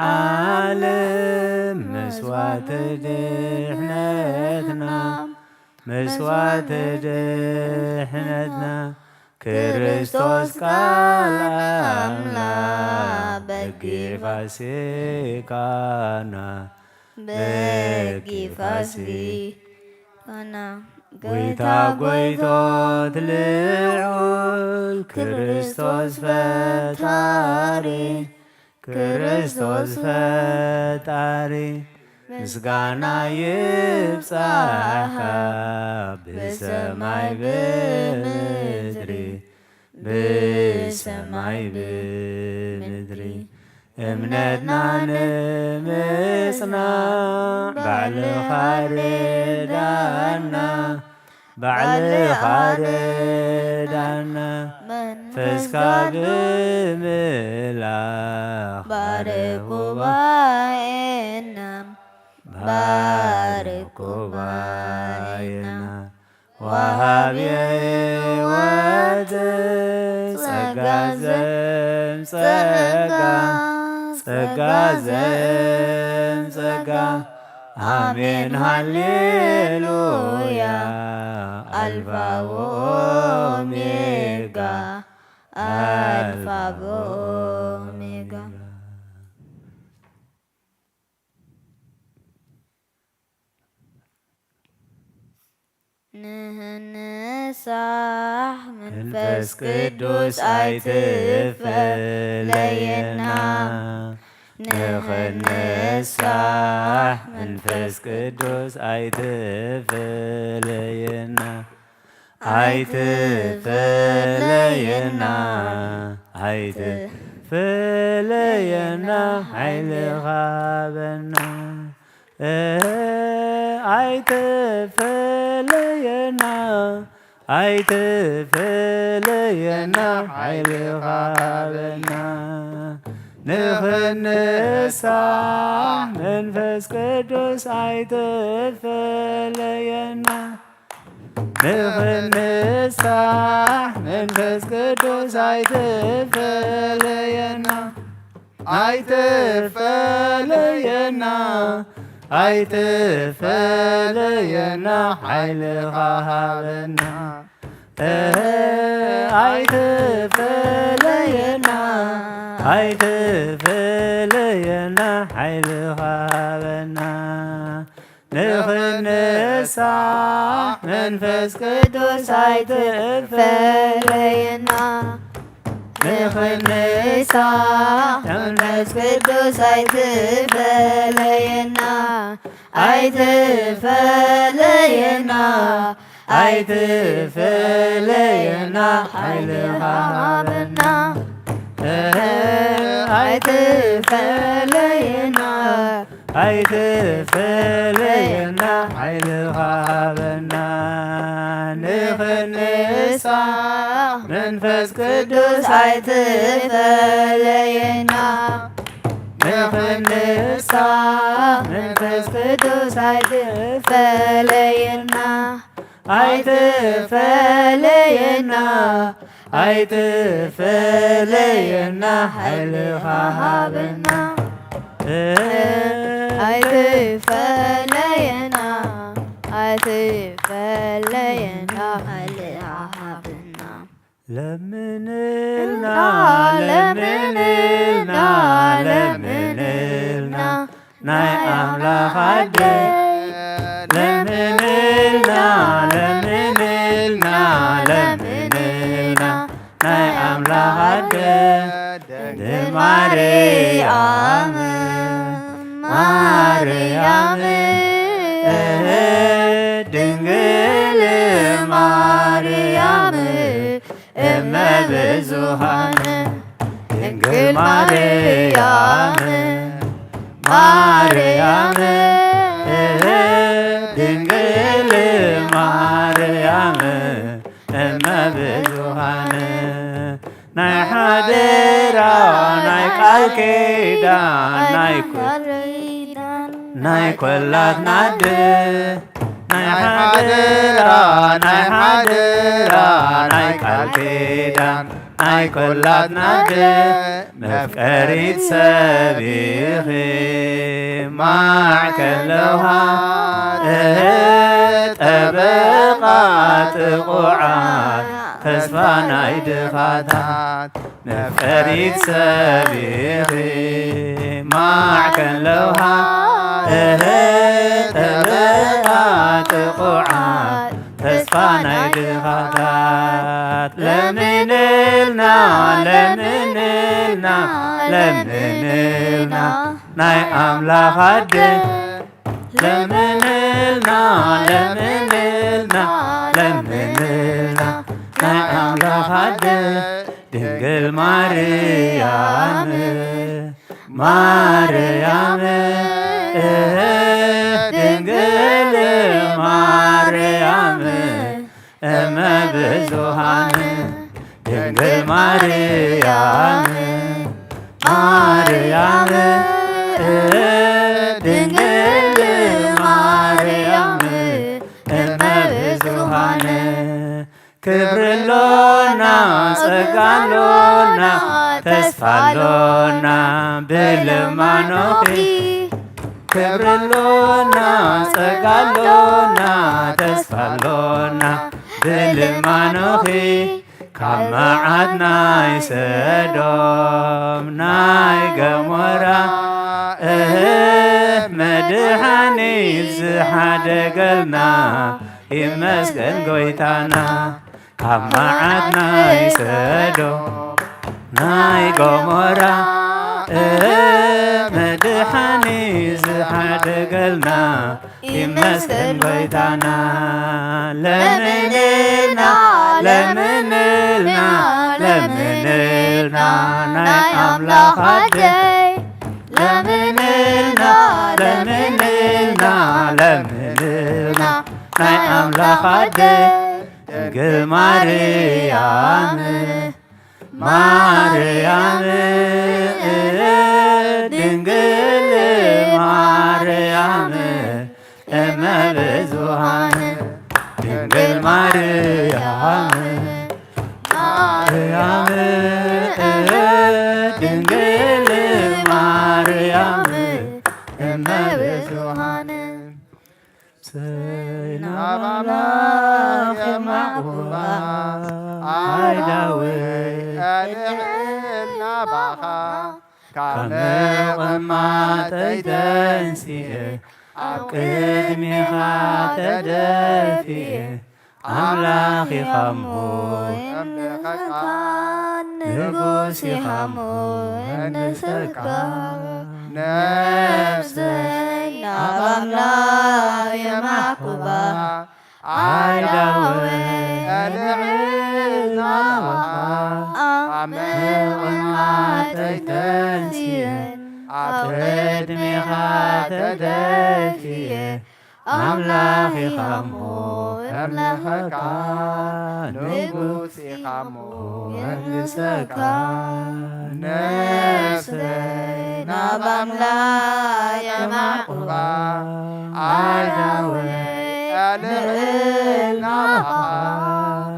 ዓለም መስዋዕቲ ድሕነትና፣ መስዋዕቲ ድሕነትና፣ ክርስቶስ ቃል ኣምላኽ በጊዕ ፋሲካና፣ በጊዕ ፋሲካና። ጎይታ ጎይቶት ልዑል ክርስቶስ ፈጣሪ፣ ክርስቶስ ፈጣሪ፣ ምስጋና ይብጻሕካ ብሰማይ ብምድሪ፣ ብሰማይ ብምድሪ። እምነትና ንምጽናዕ ባዕልኻ ርዳና፣ ባዕልኻ ርዳና። መንፈስካ ብምላኽ ባርክ ጉባኤና፣ ባርክ ጉባኤና። ወሃቢ ሕይወት ጸጋ ዘምጸጋ፣ ጸጋ ዘምጸጋ። ኣሜን ሃሌሉያ። ኣልፋ ወኦሜጋ፣ ኣልፋ ወኦሜጋ። ንህንሳሕ መንፈስ ቅዱስ ኣይትፈለየና። ንኽንሳሕ መንፈስ ቅዱስ ኣይትፈለየና። ኣይትፈለየና፣ ኣይትፈለየና፣ ሓይልኻ ሃበና። ኣይትፈለየና፣ ኣይትፈለየና፣ ሓይልኻ ሃበና። ንኽንሳሕ መንፈስ ቅዱስ ኣይትፈለየና። ንኽንሳሕ መንፈስ ቅዱስ ኣይትፈለየና፣ ኣይትፈለየና፣ ኣይትፈለየና፣ ሓይልኻ ሃበና። እህ፣ ኣይትፈለየና፣ ኣይትፈለየና፣ ሓይልኻ ሃበና። ንኽንሳሕ መንፈስ ቅዱስ ኣይትፈለየና። ንኽንሳሕ መንፈስ ቅዱስ ኣይትፈለየና። ኣይትፈለየና፣ ኣይትፈለየና፣ ሓይልኻ ሃበና። ኣይትፈለየና፣ ኣይትፈለየና፣ ሓይልኻ ሃበና። ንኽንሳ መንፈስ ቅዱስ ኣይትፈለየና። ንኽንሳ መንፈስ ቅዱስ ኣይትፈለየና። ኣይትፈለየና፣ ኣይትፈለየና፣ ሓይልኻ ሃበና። ኣይትፈለየና፣ ኣይትፈለየና፣ ሓይልኻ ሃበና። ለምንልና፣ ለምንልና፣ ለምንልና፣ ናይ ኣምላኽ ኣደ። ለምንልና፣ ለምንልና፣ ለምንልና፣ ናይ ኣምላኽ ኣደ። ድንግል ማርያም፣ ማርያም፣ ድንግል ማርያም፣ እመ ብዙኃን ድንግል ማርያም፣ ማርያም፣ ድንግል ማርያም፣ እመ ብዙኃን፣ ናይ ሓደራ፣ ናይ ቃል ኪዳን፣ ናይ ኩ-፣ ናይ ኪዳን፣ ናይ ኪዳን፣ ኮላትና ኣደ፣ ናይ ሓደራ፣ ናይ ሓደራ፣ ናይ ቃል ኪዳን፣ ናይ ኮላትና ኣደ፣ መፍቀሪት ሰብ ኢኺ ማዕከል ለውሃት፣ ጠበቓ ጥቑዓት፣ ተስፋ ናይ ድኻታት፣ መፍቀሪት ሰብ ኢኺ ማዕከን ለውሃት፣ ጠበቓ ጥቑዓት፣ ተስፋ ናይ ድኻታት። ለምንልና፣ ለምንልና፣ ለምንልና፣ ናይ ኣምላኽ ኣደ። ለምንልና፣ ለምንልና፣ ለምንልና፣ ናይ ኣምላኽ ኣደ ድንግል ማርያም፣ ማርያም፣ ድንግል ማርያም፣ እመ ብዙኃን ድንግል ማርያም፣ ማርያም፣ ድንግል ማርያም፣ እመ ብዙኃን፣ ክብሪ ኣሎና፣ ጸጋ ኣሎና፣ ተስፋ ኣሎና፣ ብልማኖኺ። ክብሪ ኣሎና፣ ጸጋ ኣሎና፣ ተስፋ ኣሎና፣ ብልማኖኺ። ካብ መዓት ናይ ሰዶም ናይ ገሞራ፣ እህ፣ መድሓኒት ዝሓደገልና፣ ይመስገን ጎይታና። ካብ መዓት ናይ ሰዶም ናይ ገሞራ፣ እህ፣ መድሓኒት ዝሓደገልና፣ ይመስገን ጎይታና። ለምንልና፣ ለምንልና፣ ለምንልና፣ ናይ ኣምላኽ ኣደይ። ለምንልና፣ ለምንልና፣ ለምንልና፣ ናይ ኣምላኽ ኣደይ። ድንግል ማርያም፣ ማርያም፣ ድንግል ማርያም፣ እመ ብዙኃን፣ ድንግል ማርያም፣ ማርያም፣ ድንግል ማርያም፣ እመ ብዙኃን። ሰይና ኣምላኽ የማዕቁባ፣ ኣይ ዳዊት፣ ኣድሕና ባኻ፣ ካብ መቐማጠይ ተንሲኤ፣ ኣብ ቅድሜኻ ተደፊኤ፣ ኣምላኽ ኢኻ እሞ የምልኸካ፣ ንጉስ ኢኻ እሞ የንግሰካ፣ ነፍሰይ ኣብ ኣምላኽ የማዕቁባ። ኣዳወ ኣልዕል ናባኻ፣ ኣብ ምቕማጠይ ተንስየ፣ ኣብ ቅድሜኻ ተደፍየ፣ ኣምላኽ ኢኻ እሞ እምለኸካ፣ ንጉስ ኢኻ እሞ እምስገን። ነፍሰይ ናብ ኣምላኽ የማዕቁባ፣ ኣዳወ ኣልዕል ናባኻ፣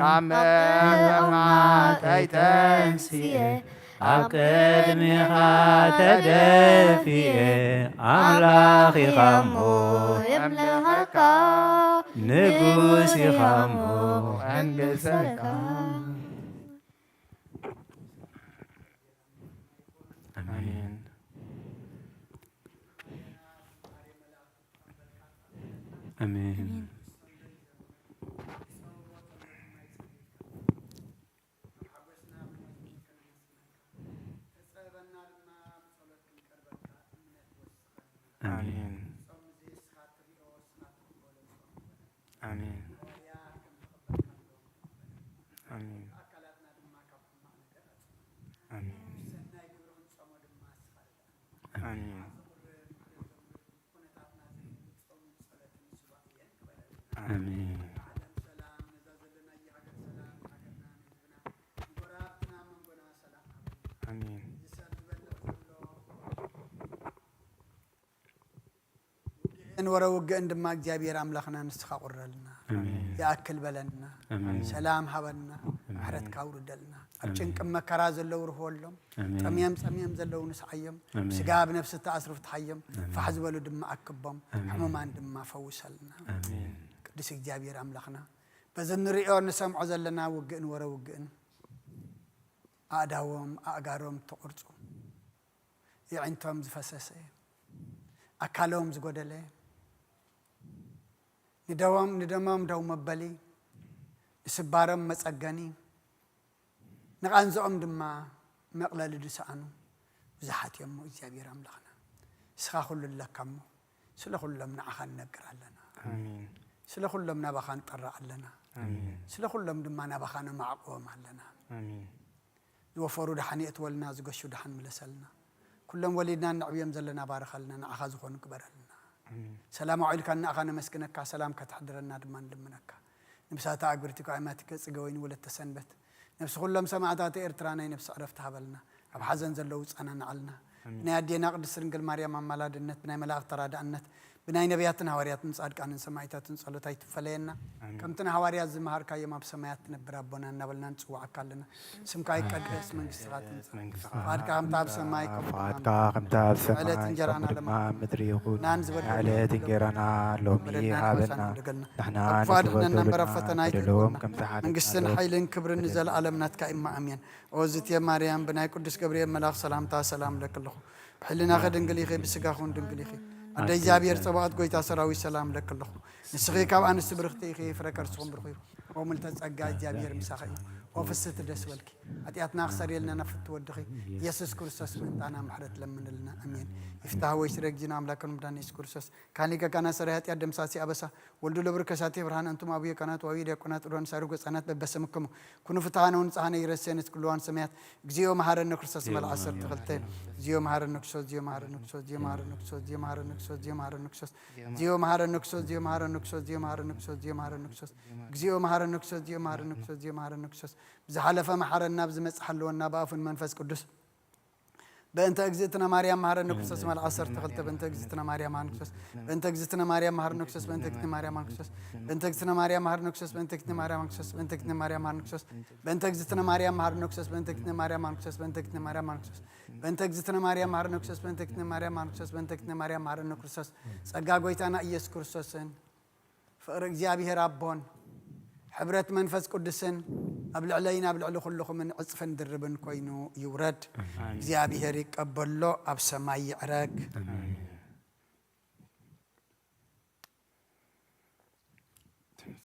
ካብ ምቕማጠይ ተንስየ፣ ኣብ ቅድሜኻ ተደፊኤ፣ ኣምላኽ ኢኻ እሞ የምልኸካ፣ ንጉስ ኢኻ እሞ ኣንግሰካ። ኣሜን። ኣሜን። ኣሜን። ኣሜን። ኣሜን። ኣሜን። ኣሜን። ኣሜን። ኣሜን። እንወረ ውግእን ድማ እግዚኣብሔር ኣምላኽና ንስኻ ቁረልና። ኣሜን። ይኣክል በለና። ኣሜን። ሰላም ሃበና። ኣሜን። ምሕረትካ ኣውርደልና። ኣብ ኣሜን። ጭንቅን መከራ ዘለዉ ርህወሎም። ኣሜን። ጠምዮም ጸሚዮም ዘለዉ ንስዓዮም። ኣሜን። ስጋ ኣብ ነፍሲ ተኣስሩ ፍትሓዮም። ኣሜን። ፋሕ ዝበሉ ድማ ኣክቦም። ኣሜን። ሕሙማን ድማ ፈውሰልና። ኣሜን። ቅዱስ እግዚኣብሔር ኣምላኽና፣ በዚ ንርእዮ ንሰምዖ ዘለና ውግእን ወረ ውግእን፣ ኣእዳዎም ኣእጋሮም ተቖርጹ፣ የዒንቶም ዝፈሰሰ፣ ኣካሎም ዝጎደለ፣ ንደዎም ንደሞም ደው መበሊ፣ ንስባሮም መጸገኒ፣ ንቓንዝኦም ድማ መቕለሊ ዝሰኣኑ ብዙሓት እዮም እሞ እግዚኣብሔር ኣምላኽና፣ ንስኻ ኩሉ ኣለካ እሞ፣ ስለ ኩሎም ንዓኻ ንነግር ኣለና። ኣሜን። ስለ ኩሎም ናባኻ ንጠርዕ ኣለና። ኣሜን። ስለ ኩሎም ድማ ናባኻ ነማዕቁቦም ኣለና። ኣሜን። ዝወፈሩ ደሓን የእትወልና፣ ዝገሹ ደሓን ምለሰልና። ኩሎም ወሊድና እነዕብዮም ዘለና ባርኸልና፣ ንዓኻ ዝኾኑ ግበረልና። ኣሜን። ሰላም ኣውዒልካ ንኣኻ ነመስግነካ፣ ሰላም ከተሕድረና ድማ ንልምነካ። ንብሳታ ኣግብርቲ ኳ ኣማቲከ ጽገ ወይኒ ወለተ ሰንበት፣ ነብሲ ኩሎም ሰማዕታት ኤርትራ ናይ ነብሲ ዕረፍቲ ሃበልና። ኣብ ሓዘን ዘለዉ ጸናንዓልና። ኣሜን። ብናይ ኣዴና ቅድስት ድንግል ማርያም ኣማላድነት፣ ብናይ መላእኽቲ ተራዳእነት፣ ብናይ ነቢያትን ሃዋርያትን ጻድቃንን ሰማዕታትን ጸሎት ኣይትፈለየና። ኣሜን። ከምቲ ንሃዋርያት ዝመሃርካዮም ኣብ ሰማያት ትነብር ኣቦና እናበልና ንጽውዓካ ኣለና። ስምካ ይቀደስ፣ መንግስትኻ ትምጻእ፣ መንግስትኻ ፍቓድካ ከምቲ ኣብ ሰማይ ከምኡ ፍቓድካ ከምቲ ኣብ ሰማይ ዕለት እንጀራና ከምኡ ድማ ለማ ኣብ ምድሪ ይኹን። ናን ዝበደልና ዕለት እንጀራና ሎሚ በደልና ንሓበና። ንሓበና። ንሕና ኣብ ክፉ ኣድሕነና ንዝበደሉና እምበር ኣብ ፈተና በደሎም ኣይተግበና። ከም ዝሓለና መንግስትን ሎም ሓይልን ክብርን ንዘለኣለም ናትካ እማ ኣሜን። ኦ ዝትየ ማርያም፣ ብናይ ቅዱስ ገብርኤል መልኣኽ ሰላምታ ሰላም እብለኪ ኣለኹ። ብሕልናኺ ድንግል ኢኺ፣ ብስጋኺ እውን ድንግል ኢኺ። ኣደ ኣደ እግዚኣብሔር ጸባኦት፣ ጎይታ ሰራዊት፣ ሰላም እብለኪ ኣለኹ። ንስኺ ካብ ኣንስቲ ብርኽቲ ኢኺ፣ ፍረ ከርስኹም ብሩኽ እዩ። ኦ ምልተ ጸጋ፣ እግዚኣብሔር ምሳኺ እዩ። ኦ ፍስሕቲ፣ ደስ በልኪ። ሓጢኣትና ክሰርየልና ናብ ፍትው ወድኺ ኢየሱስ ክርስቶስ ምእንታና ምሕረት ለምንልና። ኣሜን። ይፍታህ ወይ ስረግ ጅና ኣምላክን ምዳን ኢየሱስ ክርስቶስ ካሊቀ ካህናት ሰራይ ኃጢአት ደምሳሲ አበሳ ወልዱ ለብሩ ከሳቴ ብርሃን። አንቱም አብየ ካህናት ወአብየ ዲያቆናት ሮን ሳሩ ገጻናት በበሰምክሙ ኩኑ ፍትሐነ ወንጽሐነ ይረሴን እስክልዋን ሰማያት። እግዚኦ መሐረነ ክርስቶስ መልአ ዐሰርተ ክልተ። እግዚኦ መሐረነ ክርስቶስ፣ እግዚኦ መሐረነ ክርስቶስ፣ እግዚኦ መሐረነ ክርስቶስ፣ እግዚኦ መሐረነ ክርስቶስ፣ እግዚኦ መሐረነ ክርስቶስ፣ እግዚኦ መሐረነ ክርስቶስ፣ እግዚኦ መሐረነ ክርስቶስ፣ እግዚኦ መሐረነ ክርስቶስ፣ እግዚኦ መሐረነ ክርስቶስ፣ እግዚኦ መሐረነ ክርስቶስ፣ እግዚኦ መሐረነ ክርስቶስ፣ እግዚኦ መሐረነ ክርስቶስ። ብዝሓለፈ መሐረና፣ ብዝመጽእ ሓልወና፣ ብኣፉን መንፈስ ቅዱስ በእንተ እግዝእትነ ማርያም መሐረነ ክርስቶስ መልአ ዐሰርተ ክልተ። በእንተ እግዝእትነ ማርያም መሐረነ ክርስቶስ። በእንተ እግዝእትነ ማርያም መሐረነ ክርስቶስ። በእንተ እግዝእትነ ማርያም መሐረነ ክርስቶስ። በእንተ እግዝእትነ ማርያም መሐረነ ክርስቶስ። በእንተ እግዝእትነ ማርያም መሐረነ ክርስቶስ። በእንተ እግዝእትነ ማርያም መሐረነ ክርስቶስ። በእንተ እግዝእትነ ማርያም መሐረነ ክርስቶስ። በእንተ እግዝእትነ ማርያም መሐረነ ክርስቶስ። በእንተ እግዝእትነ ማርያም መሐረነ ክርስቶስ። በእንተ እግዝእትነ ማርያም መሐረነ ክርስቶስ። በእንተ እግዝእትነ ማርያም መሐረነ ክርስቶስ። ጸጋ ጎይታና ኢየሱስ ክርስቶስን ፍቕሪ እግዚኣብሔር ኣቦን ሕብረት መንፈስ ቅዱስን ኣብ ልዕለይን ኣብ ልዕሊ ኩልኹምን ዕጽፍን ድርብን ኮይኑ ይውረድ። ኣሜን። እግዚኣብሔር ይቀበሎ፣ ኣብ ሰማይ ይዕረግ። ኣሜን።